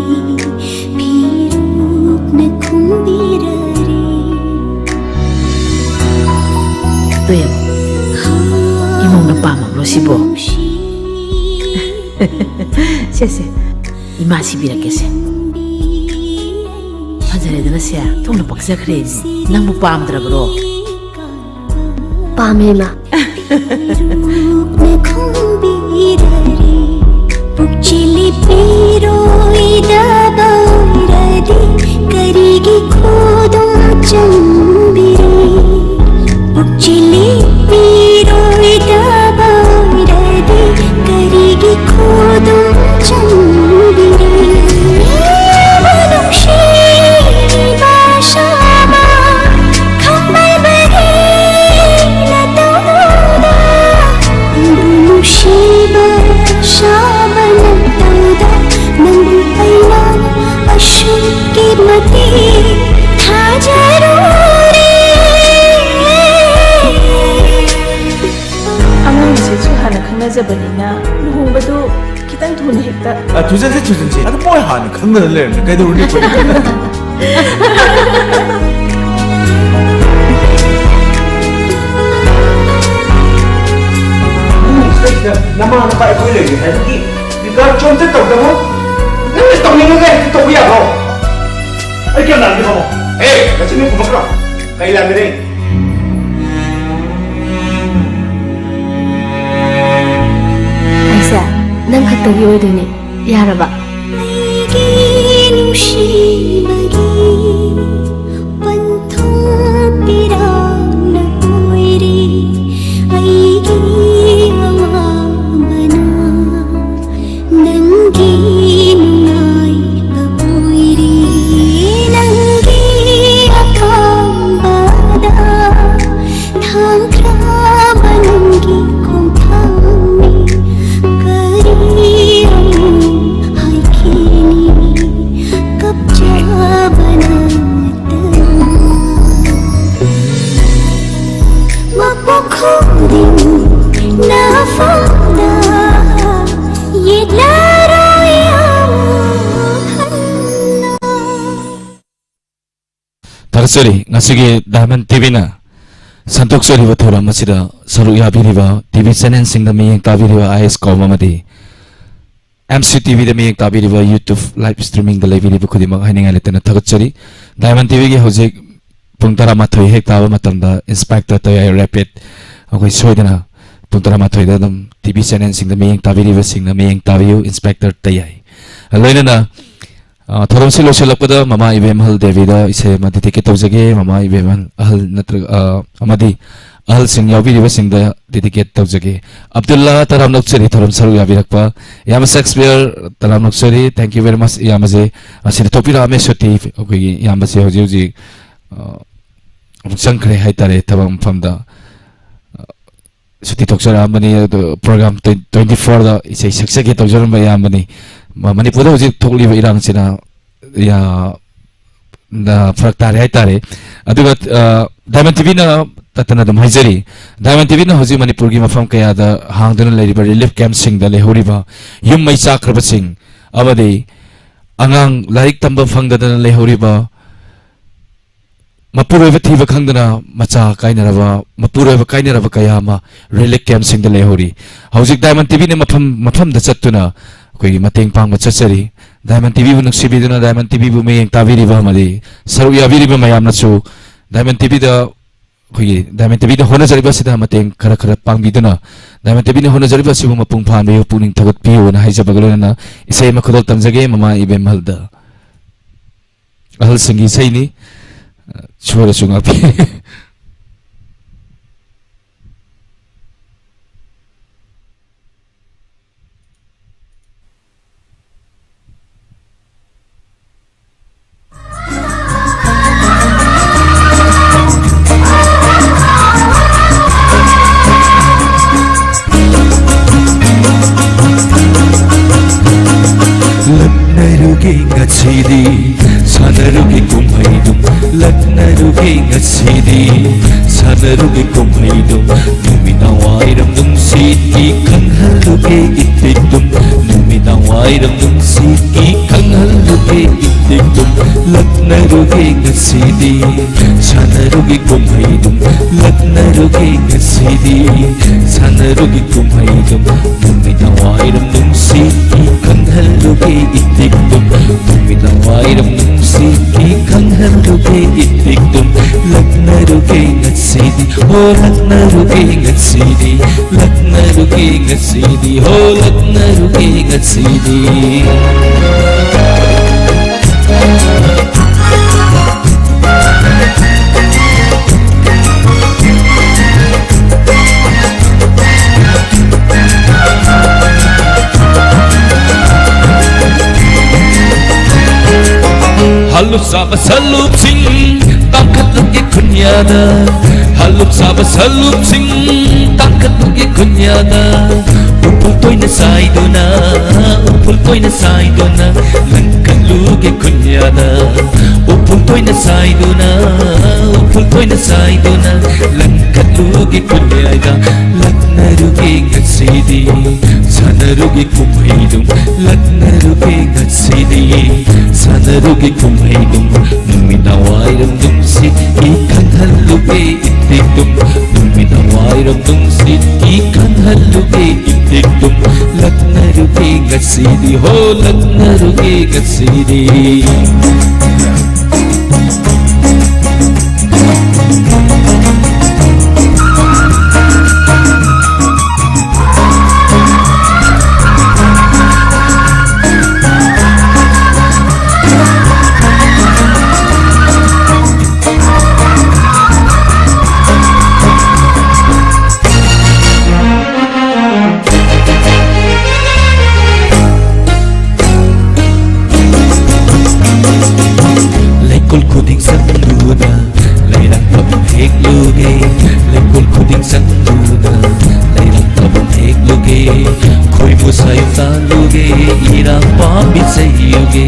ꯐꯤꯔꯨꯝꯅ ꯈꯨꯝꯕꯤꯔꯔꯦ꯫ ꯇꯣꯌꯦꯜ, ꯏꯃꯧꯅ ꯄꯥꯝꯃꯕ꯭ꯔꯣ ꯁꯤꯕꯣ? ꯁꯦ, ꯁꯦ, ꯏꯃꯥ ꯁꯤꯕꯤꯔꯛꯀꯦꯁꯦ꯫ ꯐꯖꯔꯦꯗꯅ ꯁꯦ, ꯊꯣꯡꯅ ꯄꯛꯆꯈ꯭ꯔꯦ ꯏꯕꯤ꯫ ꯅꯪꯕꯨ ꯄꯥꯝꯗ꯭ꯔꯕ꯭ꯔꯣ? ꯄꯥꯝꯃꯦ, ꯏꯃꯥ꯫ ꯔꯨꯛꯅ ꯈꯣꯡꯕꯤꯔꯔꯤ, ꯄꯨꯛꯆꯤꯂꯤ ꯄꯤꯔꯣꯏꯗꯕ ꯑꯣꯏꯔꯗꯤ ꯀꯔꯤꯒꯤ ꯈꯨꯗꯣꯡ ꯆꯟꯕꯤꯔꯤ? ꯄꯨꯛꯆꯤꯂꯤ ꯄꯤꯔꯣꯏꯗꯕ ꯑꯣꯏꯔꯗꯤ ꯀꯔꯤꯒꯤ ꯈꯨꯗꯣꯡ ꯆꯟꯕꯤꯔꯤ? ꯅꯨꯡꯁꯤꯕ ꯁꯥꯕ ꯈꯝꯕꯜꯕꯒꯤ ꯅꯇꯧꯗꯨꯗ, ꯅꯪꯕꯨ ꯅꯨꯡꯁꯤꯕ ꯁꯥꯕ ꯅꯇꯧꯗ, ꯅꯪꯕꯨ ꯑꯩꯅ ꯑꯁꯨꯛꯀꯤ ꯃꯇꯤꯛ ꯊꯥꯖꯔꯨꯔꯦ꯫ ꯑꯉꯥꯡꯁꯤꯁꯨ ꯍꯥꯟꯅ ꯈꯪꯅꯖꯕꯅꯤꯅ ꯂꯨꯍꯣꯡꯕꯗꯨ ꯈꯤꯇꯪ ꯊꯨꯅ ꯍꯦꯛꯇ꯫ ꯑ, ꯊꯨꯖꯟꯁꯦ, ꯊꯨꯖꯟꯁꯦ꯫ ꯑꯗꯨ ꯃꯣꯏ ꯍꯥꯟꯅ ꯈꯪꯅꯔ ꯂꯩꯔꯝꯃꯦ꯫ ꯀꯩꯗꯧꯔꯨꯅꯤ ꯑꯩꯈꯣꯏꯗꯤ? ꯅꯃꯥ ꯅꯄꯥ ꯑꯩꯈꯣꯏ ꯂꯩꯔꯤ ꯍꯥꯏꯕꯒꯤ regard ꯆꯣꯝꯇ ꯇꯧꯗꯕꯣ? ꯅꯪꯅ ꯇꯧꯅꯤꯡꯉꯒ ꯍꯦꯛꯇ ꯇꯧꯕ ꯌꯥꯕ꯭ꯔꯣ? ꯑꯩ ꯀꯌꯥꯝ ꯂꯥꯟꯒꯦ ꯈꯪꯉꯣ꯫ ꯑꯦ, ꯅꯆꯤꯟ ꯈꯨꯝꯃꯛꯀꯅꯣ꯫ ꯀꯩ ꯂꯥꯟꯒꯦ? ꯑꯩꯁꯦ ꯅꯪ ꯈꯛꯇꯒꯤ ꯑꯣꯏꯗꯣꯏꯅꯦ꯫ ꯌꯥꯔꯕ? ꯑꯩꯒꯤ ꯅꯨꯡꯁꯤꯕꯒꯤ ꯄꯟꯊꯨꯡ ꯄꯤꯔꯥꯡꯅ ꯀꯣꯏꯔꯤ꯫ ꯑꯩꯒꯤ ꯑꯋꯥꯕꯅ ꯅꯪꯒꯤ ꯅꯨꯡꯉꯥꯏꯕ ꯑꯣꯏꯔꯤ꯫ ꯅꯪꯒꯤ ꯑꯄꯥꯝꯕꯗ ꯊꯥꯡꯈ꯭ꯔꯕ ꯅꯪꯒꯤ ꯈꯣꯡꯊꯥꯡꯅꯤ꯫ ꯀꯔꯤ ꯑꯃꯨꯛ ꯍꯥꯏꯈꯤꯅꯤ? ꯀꯞꯆꯕ ꯅꯠꯇꯅ꯫ ꯃꯄꯣꯛ ꯈꯨꯗꯤꯡ ꯅꯐꯝꯗ ꯌꯦꯠꯂꯔꯣꯏ ꯑꯃꯨꯛ ꯍꯟꯅ꯫ ꯊꯥꯒꯠꯆꯔꯤ, ꯉꯁꯤꯒꯤ ꯗꯥꯏꯃꯟ ꯇꯤꯚꯤꯅ ꯁꯟꯗꯣꯛꯆꯔꯤꯕ ꯊꯧꯔꯝ ꯑꯁꯤꯗ ꯁꯔꯨꯛ ꯌꯥꯕꯤꯔꯤꯕ ꯇꯤꯚꯤ ꯆꯦꯅꯦꯜꯁꯤꯡꯗ ꯃꯤꯠꯌꯦꯡ ꯇꯥꯕꯤꯔꯤꯕ ꯑꯥꯏ ꯑꯦꯁ ꯀꯣꯝ ꯑꯃꯗꯤ ꯑꯦꯝ ꯁꯤ ꯇꯤꯚꯤꯗ ꯃꯤꯠꯌꯦꯡ ꯇꯥꯕꯤꯔꯤꯕ YouTube live streamingꯗ ꯂꯩꯕꯤꯔꯤꯕ ꯈꯨꯗꯤꯡꯃꯛ ꯍꯥꯏꯅꯤꯡꯉꯥꯏ ꯂꯩꯇꯅ ꯊꯥꯒꯠꯆꯔꯤ꯫ ꯗꯥꯏꯃꯟ ꯇꯤꯚꯤꯒꯤ ꯍꯧꯖꯤꯛ ꯄꯨꯡ ꯇꯔꯥꯃꯥꯊꯣꯏ ꯍꯦꯛ ꯇꯥꯕ ꯃꯇꯝꯗ Inspector ꯇꯌꯥꯏ Rapid ꯑꯩꯈꯣꯏ ꯁꯣꯏꯗꯅ ꯄꯨꯡ ꯇꯔꯥꯃꯥꯊꯣꯏꯗ ꯑꯗꯨꯝ ꯇꯤ ꯚꯤ ꯆꯦꯅꯦꯜꯁꯤꯡꯗ ꯃꯤꯠꯌꯦꯡ ꯇꯥꯕꯤꯔꯤꯕꯁꯤꯡꯅ ꯃꯤꯠꯌꯦꯡ ꯇꯥꯕꯤꯌꯨ, ꯏꯟꯁꯄꯦꯛꯇꯔ ꯇꯌꯥꯏ꯫ ꯂꯣꯏꯅꯅ, ꯑ, ꯊꯧꯔꯝꯁꯤ ꯂꯣꯏꯁꯤꯜꯂꯛꯄꯗ ꯃꯃꯥ ꯏꯕꯦꯝꯍꯜ ꯗꯦꯕꯤꯗ ꯏꯁꯩ ꯑꯃ ꯗꯤꯗꯤꯀꯦꯠ ꯇꯧꯖꯒꯦ꯫ ꯃꯃꯥ ꯏꯕꯦꯝꯍꯜ ꯑꯍꯜ ꯅꯠꯇ꯭ꯔꯒ, ꯑ, ꯑꯃꯗꯤ ꯑꯍꯜꯁꯤꯡ ꯌꯥꯎꯕꯤꯔꯤꯕꯁꯤꯡꯗ ꯗꯤꯗꯤꯀꯦꯠ ꯇꯧꯖꯒꯦ꯫ ꯑꯕꯗꯨꯜꯂꯥ, ꯇꯔꯥꯝꯅ ꯑꯣꯛꯆꯔꯤ ꯊꯧꯔꯝ ꯁꯔꯨꯛ ꯌꯥꯕꯤꯔꯛꯄ꯫ ꯏꯌꯥꯝꯕ ꯁꯦꯛꯁꯄꯤꯌꯔ, ꯇꯔꯥꯝꯅ ꯑꯣꯛꯆꯔꯤ꯫ Thank you very much, ꯏꯌꯥꯝꯕꯁꯦ꯫ ꯑꯁꯤꯗ ꯊꯣꯛꯄꯤꯔꯛꯑꯝꯃꯦ ꯁꯨꯇꯤ꯫ ꯑꯩꯈꯣꯏꯒꯤ ꯏꯌꯥꯝꯕꯁꯦ ꯍꯧꯖꯤꯛ ꯍꯧꯖꯤꯛ, ꯑ, ꯑꯃꯨꯛ ꯆꯪꯈ꯭ꯔꯦ ꯍꯥꯏꯇꯥꯔꯦ ꯊꯕꯛ ꯃꯐꯝꯗ꯫ ꯁꯨꯇꯤ ꯊꯣꯛꯆꯔꯛꯑꯝꯕꯅꯤ꯫ ꯑꯗꯨ ꯄ꯭ꯔꯣꯒ꯭ꯔꯥꯝ ꯇ꯭ꯋꯦꯟꯇꯤ ꯐꯣꯔꯗ ꯏꯁꯩ ꯁꯛꯆꯒꯦ ꯇꯧꯖꯔꯝꯕ ꯏꯌꯥꯝꯕꯅꯤ꯫ ꯃ-, ꯃꯅꯤꯄꯨꯔꯗ ꯍꯧꯖꯤꯛ ꯊꯣꯛꯂꯤꯕ ꯏꯔꯥꯡꯁꯤꯅ ꯌꯥ-, ꯅ ꯐꯔꯛ ꯇꯥꯔꯦ ꯍꯥꯏꯇꯥꯔꯦ꯫ ꯑꯗꯨꯒ, ꯑ, ꯗꯥꯏꯃꯟ ꯇꯤ ꯚꯤꯅ ꯇꯠꯇꯅ ꯑꯗꯨꯝ ꯍꯥꯏꯖꯔꯤ, ꯗꯥꯏꯃꯟ ꯇꯤ ꯚꯤꯅ ꯍꯧꯖꯤꯛ ꯃꯅꯤꯄꯨꯔꯒꯤ ꯃꯐꯝ ꯀꯌꯥꯗ ꯍꯥꯡꯗꯨꯅ ꯂꯩꯔꯤꯕ ꯔꯤꯂꯤꯐ ꯀꯦꯝꯞꯁꯤꯡꯗ ꯂꯩꯍꯧꯔꯤꯕ ꯌꯨꯝ ꯃꯩ ꯆꯥꯛꯈ꯭ꯔꯕꯁꯤꯡ ꯑꯃꯗꯤ ꯑꯉꯥꯡ ꯂꯥꯏꯔꯤꯛ ꯇꯝꯕ ꯐꯪꯗꯗꯅ ꯂꯩꯍꯧꯔꯤꯕ, ꯃꯄꯨꯔꯣꯏꯕ ꯊꯤꯕ ꯈꯪꯗꯅ ꯃꯆꯥ ꯀꯥꯏꯅꯔꯕ, ꯃꯄꯨꯔꯣꯏꯕ ꯀꯥꯏꯅꯔꯕ ꯀꯌꯥ ꯑꯃ ꯔꯤꯂꯤꯐ ꯀꯦꯝꯞꯁꯤꯡꯗ ꯂꯩꯍꯧꯔꯤ꯫ ꯍꯧꯖꯤꯛ ꯗꯥꯏꯃꯟ ꯇꯤ ꯚꯤꯅ ꯃꯐꯝ ꯃꯐꯝꯗ ꯆꯠꯇꯨꯅ ꯑꯩꯈꯣꯏꯒꯤ ꯃꯇꯦꯡ ꯄꯥꯡꯕ ꯆꯠꯆꯔꯤ꯫ ꯗꯥꯏꯃꯟ ꯇꯤ ꯚꯤꯕꯨ ꯅꯨꯡꯁꯤꯕꯤꯗꯨꯅ, ꯗꯥꯏꯃꯟ ꯇꯤ ꯚꯤꯕꯨ ꯃꯤꯠꯌꯦꯡ ꯇꯥꯕꯤꯔꯤꯕ ꯑꯃꯗꯤ ꯁꯔꯨꯛ ꯌꯥꯕꯤꯔꯤꯕ ꯃꯌꯥꯝꯅꯁꯨ ꯗꯥꯏꯃꯟ ꯇꯤ ꯚꯤꯗ, ꯑꯩꯈꯣꯏꯒꯤ ꯗꯥꯏꯃꯟ ꯇꯤ ꯚꯤꯗ ꯍꯣꯠꯅꯖꯔꯤꯕ ꯑꯁꯤꯗ ꯃꯇꯦꯡ ꯈꯔ ꯈꯔ ꯄꯥꯡꯕꯤꯗꯨꯅ, ꯗꯥꯏꯃꯟ ꯇꯤ ꯚꯤꯅ ꯍꯣꯠꯅꯖꯔꯤꯕ ꯑꯁꯤꯕꯨ ꯃꯄꯨꯡ ꯐꯥꯍꯟꯕꯤꯌꯨ, ꯄꯨꯛꯅꯤꯡ ꯊꯧꯒꯠꯄꯤꯌꯨꯅ ꯍꯥꯏꯖꯕꯒ ꯂꯣꯏꯅꯅ ꯏꯁꯩ ꯑꯃ ꯈꯨꯗꯣꯜ ꯇꯝꯖꯒꯦ, ꯃꯃꯥ ꯏꯕꯦꯝꯍꯜꯗ꯫ ꯑꯍꯜꯁꯤꯡꯒꯤ ꯏꯁꯩꯅꯤ, ꯁꯣꯏꯔꯁꯨ ꯉꯥꯛꯄꯤ꯫ ꯂꯛꯅꯔꯨꯒꯦ ꯉꯁꯤꯗꯤ, ꯁꯥꯟꯅꯔꯨꯒꯦ ꯀꯨꯝꯍꯩꯗꯨꯝ꯫ ꯂꯛꯅꯔꯨꯒꯦ ꯉꯁꯤꯗꯤ, ꯁꯥꯟꯅꯔꯨꯒꯦ ꯀꯨꯝꯍꯩꯗꯨꯝ꯫ ꯅꯨꯃꯤꯗꯥꯡ ꯋꯥꯏꯔꯝ ꯅꯨꯡꯁꯤꯠꯀꯤ ꯈꯪꯍꯜꯂꯨꯒꯦ ꯏꯇꯤꯛꯇꯨꯝ꯫ ꯅꯨꯃꯤꯗꯥꯡ ꯋꯥꯏꯔꯝ ꯅꯨꯡꯁꯤꯠꯀꯤ ꯈꯪꯍꯜꯂꯨꯒꯦ ꯏꯇꯤꯛꯇꯨꯝ꯫ ꯂꯛꯅꯔꯨꯒꯦ ꯉꯁꯤꯗꯤ, ꯁꯥꯟꯅꯔꯨꯒꯦ ꯀꯨꯝꯍꯩꯗꯨꯝ꯫ ꯂꯛꯅꯔꯨꯒꯦ ꯉꯁꯤꯗꯤ, ꯁꯥꯟꯅꯔꯨꯒꯦ ꯀꯨꯝꯍꯩꯗꯨꯝ꯫ ꯅꯨꯃꯤꯗꯥꯡ ꯋꯥꯏꯔꯝ ꯅꯨꯡꯁꯤꯠꯀꯤ ꯈꯪꯍꯜꯂꯨꯒꯦ ꯏꯇꯤꯛꯇꯨꯝ꯫ ꯅꯨꯃꯤꯗꯥꯡ ꯋꯥꯏꯔꯝ ꯅꯨꯡꯁꯤꯠꯀꯤ ꯈꯪꯍꯜꯂꯨꯒꯦ ꯏꯇꯤꯛꯇꯨꯝ꯫ ꯂꯛꯅꯔꯨꯒꯦ ꯉꯁꯤꯗꯤ, ꯍꯣ ꯂꯛꯅꯔꯨꯒꯦ ꯉꯁꯤꯗꯤ, ꯂꯛꯅꯔꯨꯒꯦ ꯉꯁꯤꯗꯤ, ꯍꯣ ꯂꯛꯅꯔꯨꯒꯦ ꯉꯁꯤꯗꯤ꯫ ꯍꯜꯂꯨ ꯆꯥꯕ ꯁꯜꯂꯨꯞꯁꯤꯡ ꯇꯥꯡꯈꯠꯂꯨꯒꯦ ꯈꯨꯟꯌꯥꯗ꯫ ꯍꯜꯂꯨ ꯆꯥꯕ ꯁꯜꯂꯨꯞꯁꯤꯡ ꯇꯥꯡꯈꯠꯂꯨꯒꯦ ꯈꯨꯟꯌꯥꯗ꯫ ꯎꯐꯨꯜ ꯇꯣꯏꯅ ꯆꯥꯏꯗꯨꯅ, ꯎꯐꯨꯜ ꯇꯣꯏꯅ ꯆꯥꯏꯗꯨꯅ ꯂꯪꯈꯠꯂꯨꯒꯦ ꯈꯨꯟꯌꯥꯗ꯫ ꯎꯐꯨꯜ ꯇꯣꯏꯅ ꯆꯥꯏꯗꯨꯅ, ꯎꯐꯨꯜ ꯇꯣꯏꯅ ꯆꯥꯏꯗꯨꯅ ꯂꯪꯈꯠꯂꯨꯒꯦ ꯈꯨꯟꯌꯥꯏꯗ꯫ ꯂꯛꯅꯔꯨꯒꯦ ꯉꯁꯤꯗꯤ, ꯁꯥꯟꯅꯔꯨꯒꯦ ꯀꯨꯝꯍꯩꯗꯨꯝ꯫ ꯂꯛꯅꯔꯨꯒꯦ ꯉꯁꯤꯗꯤ, ꯁꯥꯟꯅꯔꯨꯒꯦ ꯀꯨꯝꯍꯩꯗꯨꯝ꯫ ꯅꯨꯃꯤꯗꯥꯡ ꯋꯥꯏꯔꯝ ꯅꯨꯡꯁꯤꯠ ꯏ ꯈꯪꯍꯜꯂꯨꯒꯦ ꯏꯇꯤꯛꯇꯨꯝ꯫ ꯅꯨꯃꯤꯗꯥꯡ ꯋꯥꯏꯔꯝ ꯅꯨꯡꯁꯤꯠ ꯏ ꯈꯪꯍꯜꯂꯨꯒꯦ ꯏꯇꯤꯛꯇꯨꯝ꯫ ꯂꯛꯅꯔꯨꯒꯦ ꯉꯁꯤꯗꯤ ꯍꯣ, ꯂꯛꯅꯔꯨꯒꯦ ꯉꯁꯤꯗꯤ꯫ ꯂꯩꯀꯣꯜ ꯈꯨꯗꯤꯡ ꯆꯪꯗꯨꯅ ꯂꯩꯔꯥꯡ ꯐꯕꯨꯡ ꯍꯦꯛꯂꯨꯒꯦ꯫ ꯂꯩꯀꯣꯜ ꯈꯨꯗꯤꯡ ꯆꯪꯗꯨꯅ ꯂꯩꯔꯥꯡ ꯐꯕꯨꯡ ꯍꯦꯛꯂꯨꯒꯦ꯫ ꯈꯣꯏꯃꯨ ꯁꯥꯌꯨꯝ ꯇꯥꯜꯂꯨꯒꯦ, ꯏꯔꯥꯡ ꯄꯥꯝꯕꯤ ꯆꯩꯌꯨꯒꯦ꯫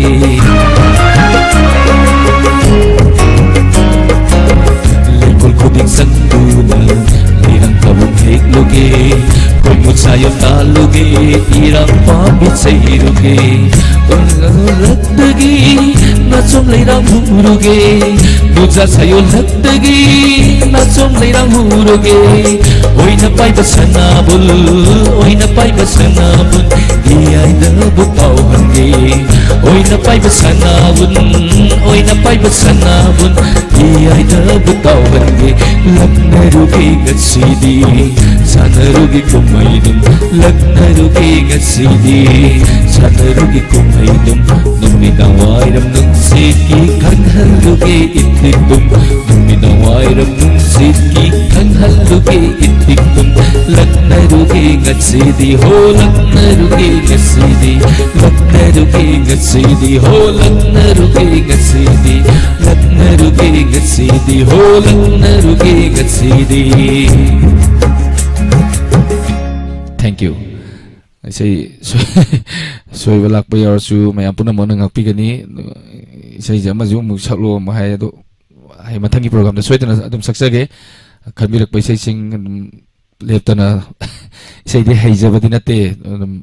ꯂꯩꯀꯣꯜ ꯈꯨꯗꯤꯡ ꯆꯪꯗꯨꯅ ꯂꯩꯔꯥꯡ ꯐꯕꯨꯡ ꯍꯦꯛꯂꯨꯒꯦ꯫ ꯈꯣꯏꯃꯨ ꯁꯥꯌꯨꯝ ꯇꯥꯜꯂꯨꯒꯦ, ꯏꯔꯥꯡ ꯄꯥꯝꯕꯤ ꯆꯩꯔꯨꯒꯦ꯫ ꯂꯛꯇꯒꯤ ꯅꯥꯆꯣꯝ ꯂꯩꯔꯥꯡ ꯍꯨꯔꯨꯒꯦ꯫ ꯅꯨꯖꯥ ꯁꯥꯌꯣꯜ ꯂꯛꯇꯒꯤ ꯅꯥꯆꯣꯝ ꯂꯩꯔꯥꯡ ꯍꯨꯔꯨꯒꯦ꯫ ꯑꯣꯏꯅ ꯄꯥꯏꯕ ꯁꯅꯥꯕꯨꯜ, ꯑꯣꯏꯅ ꯄꯥꯏꯕ ꯁꯅꯥꯕꯨꯜ, ꯏꯌꯥꯏꯗꯕꯨ ꯇꯥꯎꯍꯟꯒꯦ꯫ ꯑꯣꯏꯅ ꯄꯥꯏꯕ ꯁꯅꯥꯕꯨꯜ, ꯑꯣꯏꯅ ꯄꯥꯏꯕ ꯁꯅꯥꯕꯨꯜ, ꯏꯌꯥꯏꯗꯕꯨ ꯇꯥꯎꯍꯟꯒꯦ꯫ ꯂꯛꯅ ꯁꯥꯟꯅꯔꯨꯒꯦ ꯉꯁꯤꯗꯤ, ꯁꯥꯟꯅꯔꯨꯒꯦ ꯀꯨꯝꯍꯩꯗꯨꯝ, ꯂꯛꯅꯔꯨꯒꯦ ꯉꯁꯤꯗꯤ, ꯁꯥꯟꯅꯔꯨꯒꯦ ꯀꯨꯝꯍꯩꯗꯨꯝ, ꯅꯨꯃꯤꯗꯥꯡ ꯋꯥꯏꯔꯝ ꯅꯨꯡꯁꯤꯠꯀꯤ ꯈꯪꯍꯜꯂꯨꯒꯦ ꯏꯊꯤꯛꯇꯨꯝ, ꯅꯨꯃꯤꯗꯥꯡ ꯋꯥꯏꯔꯝ ꯅꯨꯡꯁꯤꯠꯀꯤ ꯈꯪꯍꯜꯂꯨꯒꯦ ꯏꯊꯤꯛꯇꯨꯝ, ꯂꯛꯅꯔꯨꯒꯦ ꯉꯁꯤꯗꯤ ꯍꯣ, ꯂꯛꯅꯔꯨꯒꯦ ꯉꯁꯤꯗꯤ, ꯂꯛꯅꯔꯨꯒꯦ ꯉꯁꯤꯗꯤ ꯍꯣ, ꯂꯛꯅꯔꯨꯒꯦ ꯉꯁꯤꯗꯤ, ꯂꯛꯅꯔꯨꯒꯦ ꯉꯁꯤꯗꯤ ꯍꯣ, ꯂꯛꯅꯔꯨꯒꯦ ꯉꯁꯤꯗꯤ꯫ Thank you. ꯏꯁꯩ ꯁꯣꯏ-, ꯁꯣꯏꯕ ꯂꯥꯛꯄ ꯌꯥꯎꯔꯁꯨ ꯃꯌꯥꯝ ꯄꯨꯝꯅꯃꯛꯅ ꯉꯥꯛꯄꯤꯒꯅꯤ꯫ ꯏꯁꯩꯁꯦ ꯑꯃꯁꯨ ꯑꯃꯨꯛ ꯁꯛꯂꯣ ꯑꯃꯨꯛ ꯍꯥꯏ, ꯑꯗꯣ ꯑꯩ ꯃꯊꯪꯒꯤ ꯄ꯭ꯔꯣꯒ꯭ꯔꯥꯝꯗ ꯁꯣꯏꯗꯅ ꯑꯗꯨꯝ ꯁꯛꯆꯒꯦ꯫ ꯈꯟꯕꯤꯔꯛꯄ ꯏꯁꯩꯁꯤꯡ ꯑꯗꯨꯝ ꯂꯦꯞꯇꯅ ꯏꯁꯩꯗꯤ ꯍꯩꯖꯕꯗꯤ ꯅꯠꯇꯦ, ꯑꯗꯨꯝ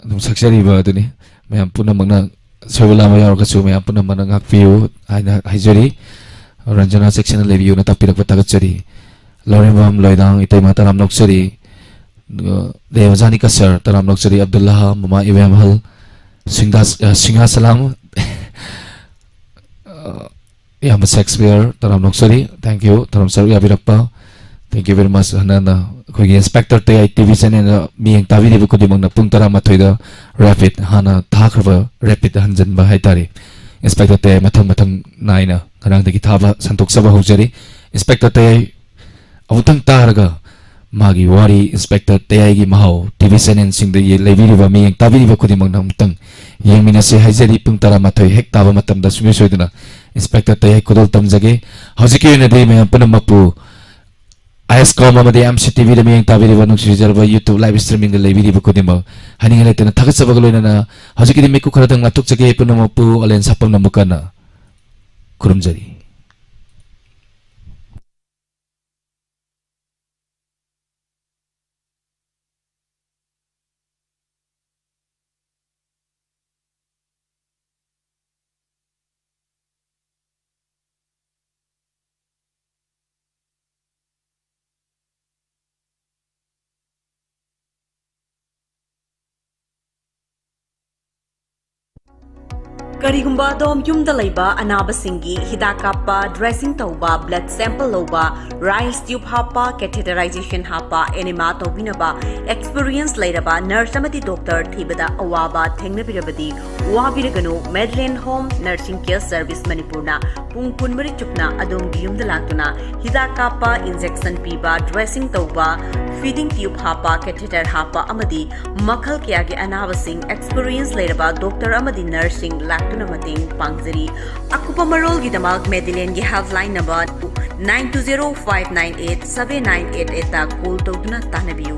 ꯑꯗꯨꯝ ꯁꯛꯆꯔꯤꯕ ꯑꯗꯨꯅꯤ꯫ ꯃꯌꯥꯝ ꯄꯨꯝꯅꯃꯛꯅ ꯁꯣꯏꯕ ꯂꯥꯝꯕ ꯌꯥꯎꯔꯒꯁꯨ ꯃꯌꯥꯝ ꯄꯨꯝꯅꯃꯛꯅ ꯉꯥꯛꯄꯤꯌꯨ ꯍꯥꯏꯅ ꯍꯥꯏꯖꯔꯤ꯫ ꯔꯟꯖꯅꯥ ꯆꯦꯛꯁꯤꯟꯅ ꯂꯩꯕꯤꯌꯨꯅ ꯇꯥꯛꯄꯤꯔꯛꯄ ꯊꯥꯒꯠꯆꯔꯤ꯫ ꯂꯧꯔꯦꯝꯕꯝ ꯂꯣꯏꯗꯥꯡ ꯏꯇꯩꯃ ꯇꯔꯥꯝ ꯅꯣꯛꯆꯔꯤ꯫ ꯑꯗꯨꯒ ꯗꯦꯕꯖꯥꯅꯤ ꯀꯁꯔ ꯇꯔꯥꯝ ꯅꯣꯛꯆꯔꯤ꯫ ꯑꯕꯗꯨꯜꯂꯥꯍ ꯃꯃꯥ ꯏꯕꯦꯝꯍꯜ ꯁꯤꯡꯗꯥꯁ-, ꯑ, ꯁꯤꯡꯍꯥ ꯁꯂꯥꯝ꯫ ꯑ, ꯏꯌꯥꯝꯕ ꯁꯦꯛꯁꯄꯤꯌꯔ, ꯇꯔꯥꯝ ꯅꯣꯛꯆꯔꯤ꯫ Thank you, ꯇꯔꯥꯝ ꯁꯔꯨꯛ ꯌꯥꯕꯤꯔꯛꯄ꯫ Thank you very much꯫ ꯍꯟꯅ ꯍꯟꯅ ꯑꯩꯈꯣꯏꯒꯤ ꯏꯟꯁꯄꯦꯛꯇꯔ ꯇꯌꯥꯏ ꯇꯤ ꯚꯤ ꯆꯦꯅꯦꯜꯗ ꯃꯤꯠꯌꯦꯡ ꯇꯥꯕꯤꯔꯤꯕ ꯈꯨꯗꯤꯡꯃꯛꯅ ꯄꯨꯡ ꯇꯔꯥꯃꯥꯊꯣꯏꯗ ꯔꯦꯄꯤꯠ, ꯍꯥꯟꯅ ꯊꯥꯈ꯭ꯔꯕ ꯔꯦꯄꯤꯠ ꯍꯟꯖꯤꯟꯕ ꯍꯥꯏꯇꯥꯔꯦ꯫ ꯏꯟꯁꯄꯦꯛꯇꯔ ꯇꯌꯥꯏ ꯃꯊꯪ ꯃꯊꯪ ꯅꯥꯏꯅ ꯉꯔꯥꯡꯗꯒꯤ ꯊꯥꯕ ꯁꯟꯗꯣꯛꯆꯕ ꯍꯧꯖꯔꯤ꯫ ꯏꯟꯁꯄꯦꯛꯇꯔ ꯇꯌꯥꯏ ꯑꯃꯨꯛꯇꯪ ꯇꯥꯔꯒ ꯃꯥꯒꯤ ꯋꯥꯔꯤ, ꯏꯟꯁꯄꯦꯛꯇꯔ ꯇꯌꯥꯏꯒꯤ ꯃꯍꯥꯎ, ꯇꯤ ꯚꯤ ꯆꯦꯅꯦꯜꯁꯤꯡꯗ ꯌꯦ-, ꯂꯩꯕꯤꯔꯤꯕ ꯃꯤꯠꯌꯦꯡ ꯇꯥꯕꯤꯔꯤꯕ ꯈꯨꯗꯤꯡꯃꯛꯅ ꯑꯃꯨꯛꯇꯪ ꯌꯦꯡꯃꯤꯟꯅꯁꯤ ꯍꯥꯏꯖꯔꯤ꯫ ꯄꯨꯡ ꯇꯔꯥꯃꯥꯊꯣꯏ ꯍꯦꯛ ꯇꯥꯕ ꯃꯇꯝꯗ ꯁꯨꯡꯁꯣꯏ ꯁꯣꯏꯗꯅ ꯏꯟꯁꯄꯦꯛꯇꯔ ꯇꯌꯥꯏ ꯈꯨꯗꯣꯜ ꯇꯝꯖꯒꯦ꯫ ꯍꯧꯖꯤꯛꯀꯤ ꯑꯣꯏꯅꯗꯤ ꯃꯌꯥꯝ ꯄꯨꯝꯅꯃꯛꯄꯨ ꯑꯥꯏ ꯑꯦꯁ ꯀꯣꯝ ꯑꯃꯗꯤ ꯑꯦꯝ ꯁꯤ ꯇꯤ ꯚꯤꯗ ꯃꯤꯠꯌꯦꯡ ꯇꯥꯕꯤꯔꯤꯕ ꯅꯨꯡꯁꯤꯖꯔꯕ YouTube live streamingꯗ ꯂꯩꯕꯤꯔꯤꯕ ꯈꯨꯗꯤꯡꯃꯛ ꯍꯥꯏꯅꯤꯡꯉꯥꯏ ꯂꯩꯇꯅ ꯊꯥꯒꯠꯆꯕꯒ ꯂꯣꯏꯅꯅ ꯍꯧꯖꯤꯛꯀꯤꯗꯤ ꯃꯤꯀꯨꯞ ꯈꯔꯗꯪ ꯂꯥꯞꯊꯣꯛꯆꯒꯦ꯫ ꯄꯨꯝꯅꯃꯛꯄꯨ ꯑꯣꯂꯦꯟ ꯁꯥꯄꯝꯅ ꯑꯃꯨꯛ ꯍꯟꯅ ꯈꯨꯔꯨꯝꯖꯔꯤ꯫ ꯀꯔꯤꯒꯨꯝꯕ ꯑꯗꯣꯝ ꯌꯨꯝꯗ ꯂꯩꯕ ꯑꯅꯥꯕꯁꯤꯡꯒꯤ ꯍꯤꯗꯥꯛ ꯀꯥꯞꯄ, dressing ꯇꯧꯕ, blood sample ꯂꯧꯕ, rice tube ꯍꯥꯞꯄ, catheterization ꯍꯥꯞꯄ, enema ꯇꯧꯕꯤꯅꯕ experience ꯂꯩꯔꯕ nurse ꯑꯃꯗꯤ doctor ꯊꯤꯕꯗ ꯑꯋꯥꯕ ꯊꯦꯡꯅꯕꯤꯔꯕꯗꯤ, ꯋꯥꯕꯤꯔꯒꯅꯨ꯫ Madeline Home Nursing Care Service ꯃꯅꯤꯄꯨꯔꯅ ꯄꯨꯡ ꯀꯨꯟꯃꯔꯤ ꯆꯨꯞꯅ ꯑꯗꯣꯝꯒꯤ ꯌꯨꯝꯗ ꯂꯥꯛꯇꯨꯅ ꯍꯤꯗꯥꯛ ꯀꯥꯞꯄ, injection ꯄꯤꯕ, dressing ꯇꯧꯕ, feeding tube ꯍꯥꯞꯄ, catheter ꯍꯥꯞꯄ ꯑꯃꯗꯤ ꯃꯈꯜ ꯀꯌꯥꯒꯤ ꯑꯅꯥꯕꯁꯤꯡ experience ꯂꯩꯔꯕ doctor ꯑꯃꯗꯤ nurseꯁꯤꯡ ꯂꯥꯛꯇꯨꯅ ꯃꯇꯦꯡ ꯄꯥꯡꯖꯔꯤ꯫ ꯑꯀꯨꯞꯄ ꯃꯔꯣꯜꯒꯤꯗꯃꯛ Madelineꯒꯤ helpline number nine two zero five nine eight seven nine eight eightꯇ call ꯇꯧꯗꯨꯅ ꯇꯥꯟꯅꯕꯤꯌꯨ꯫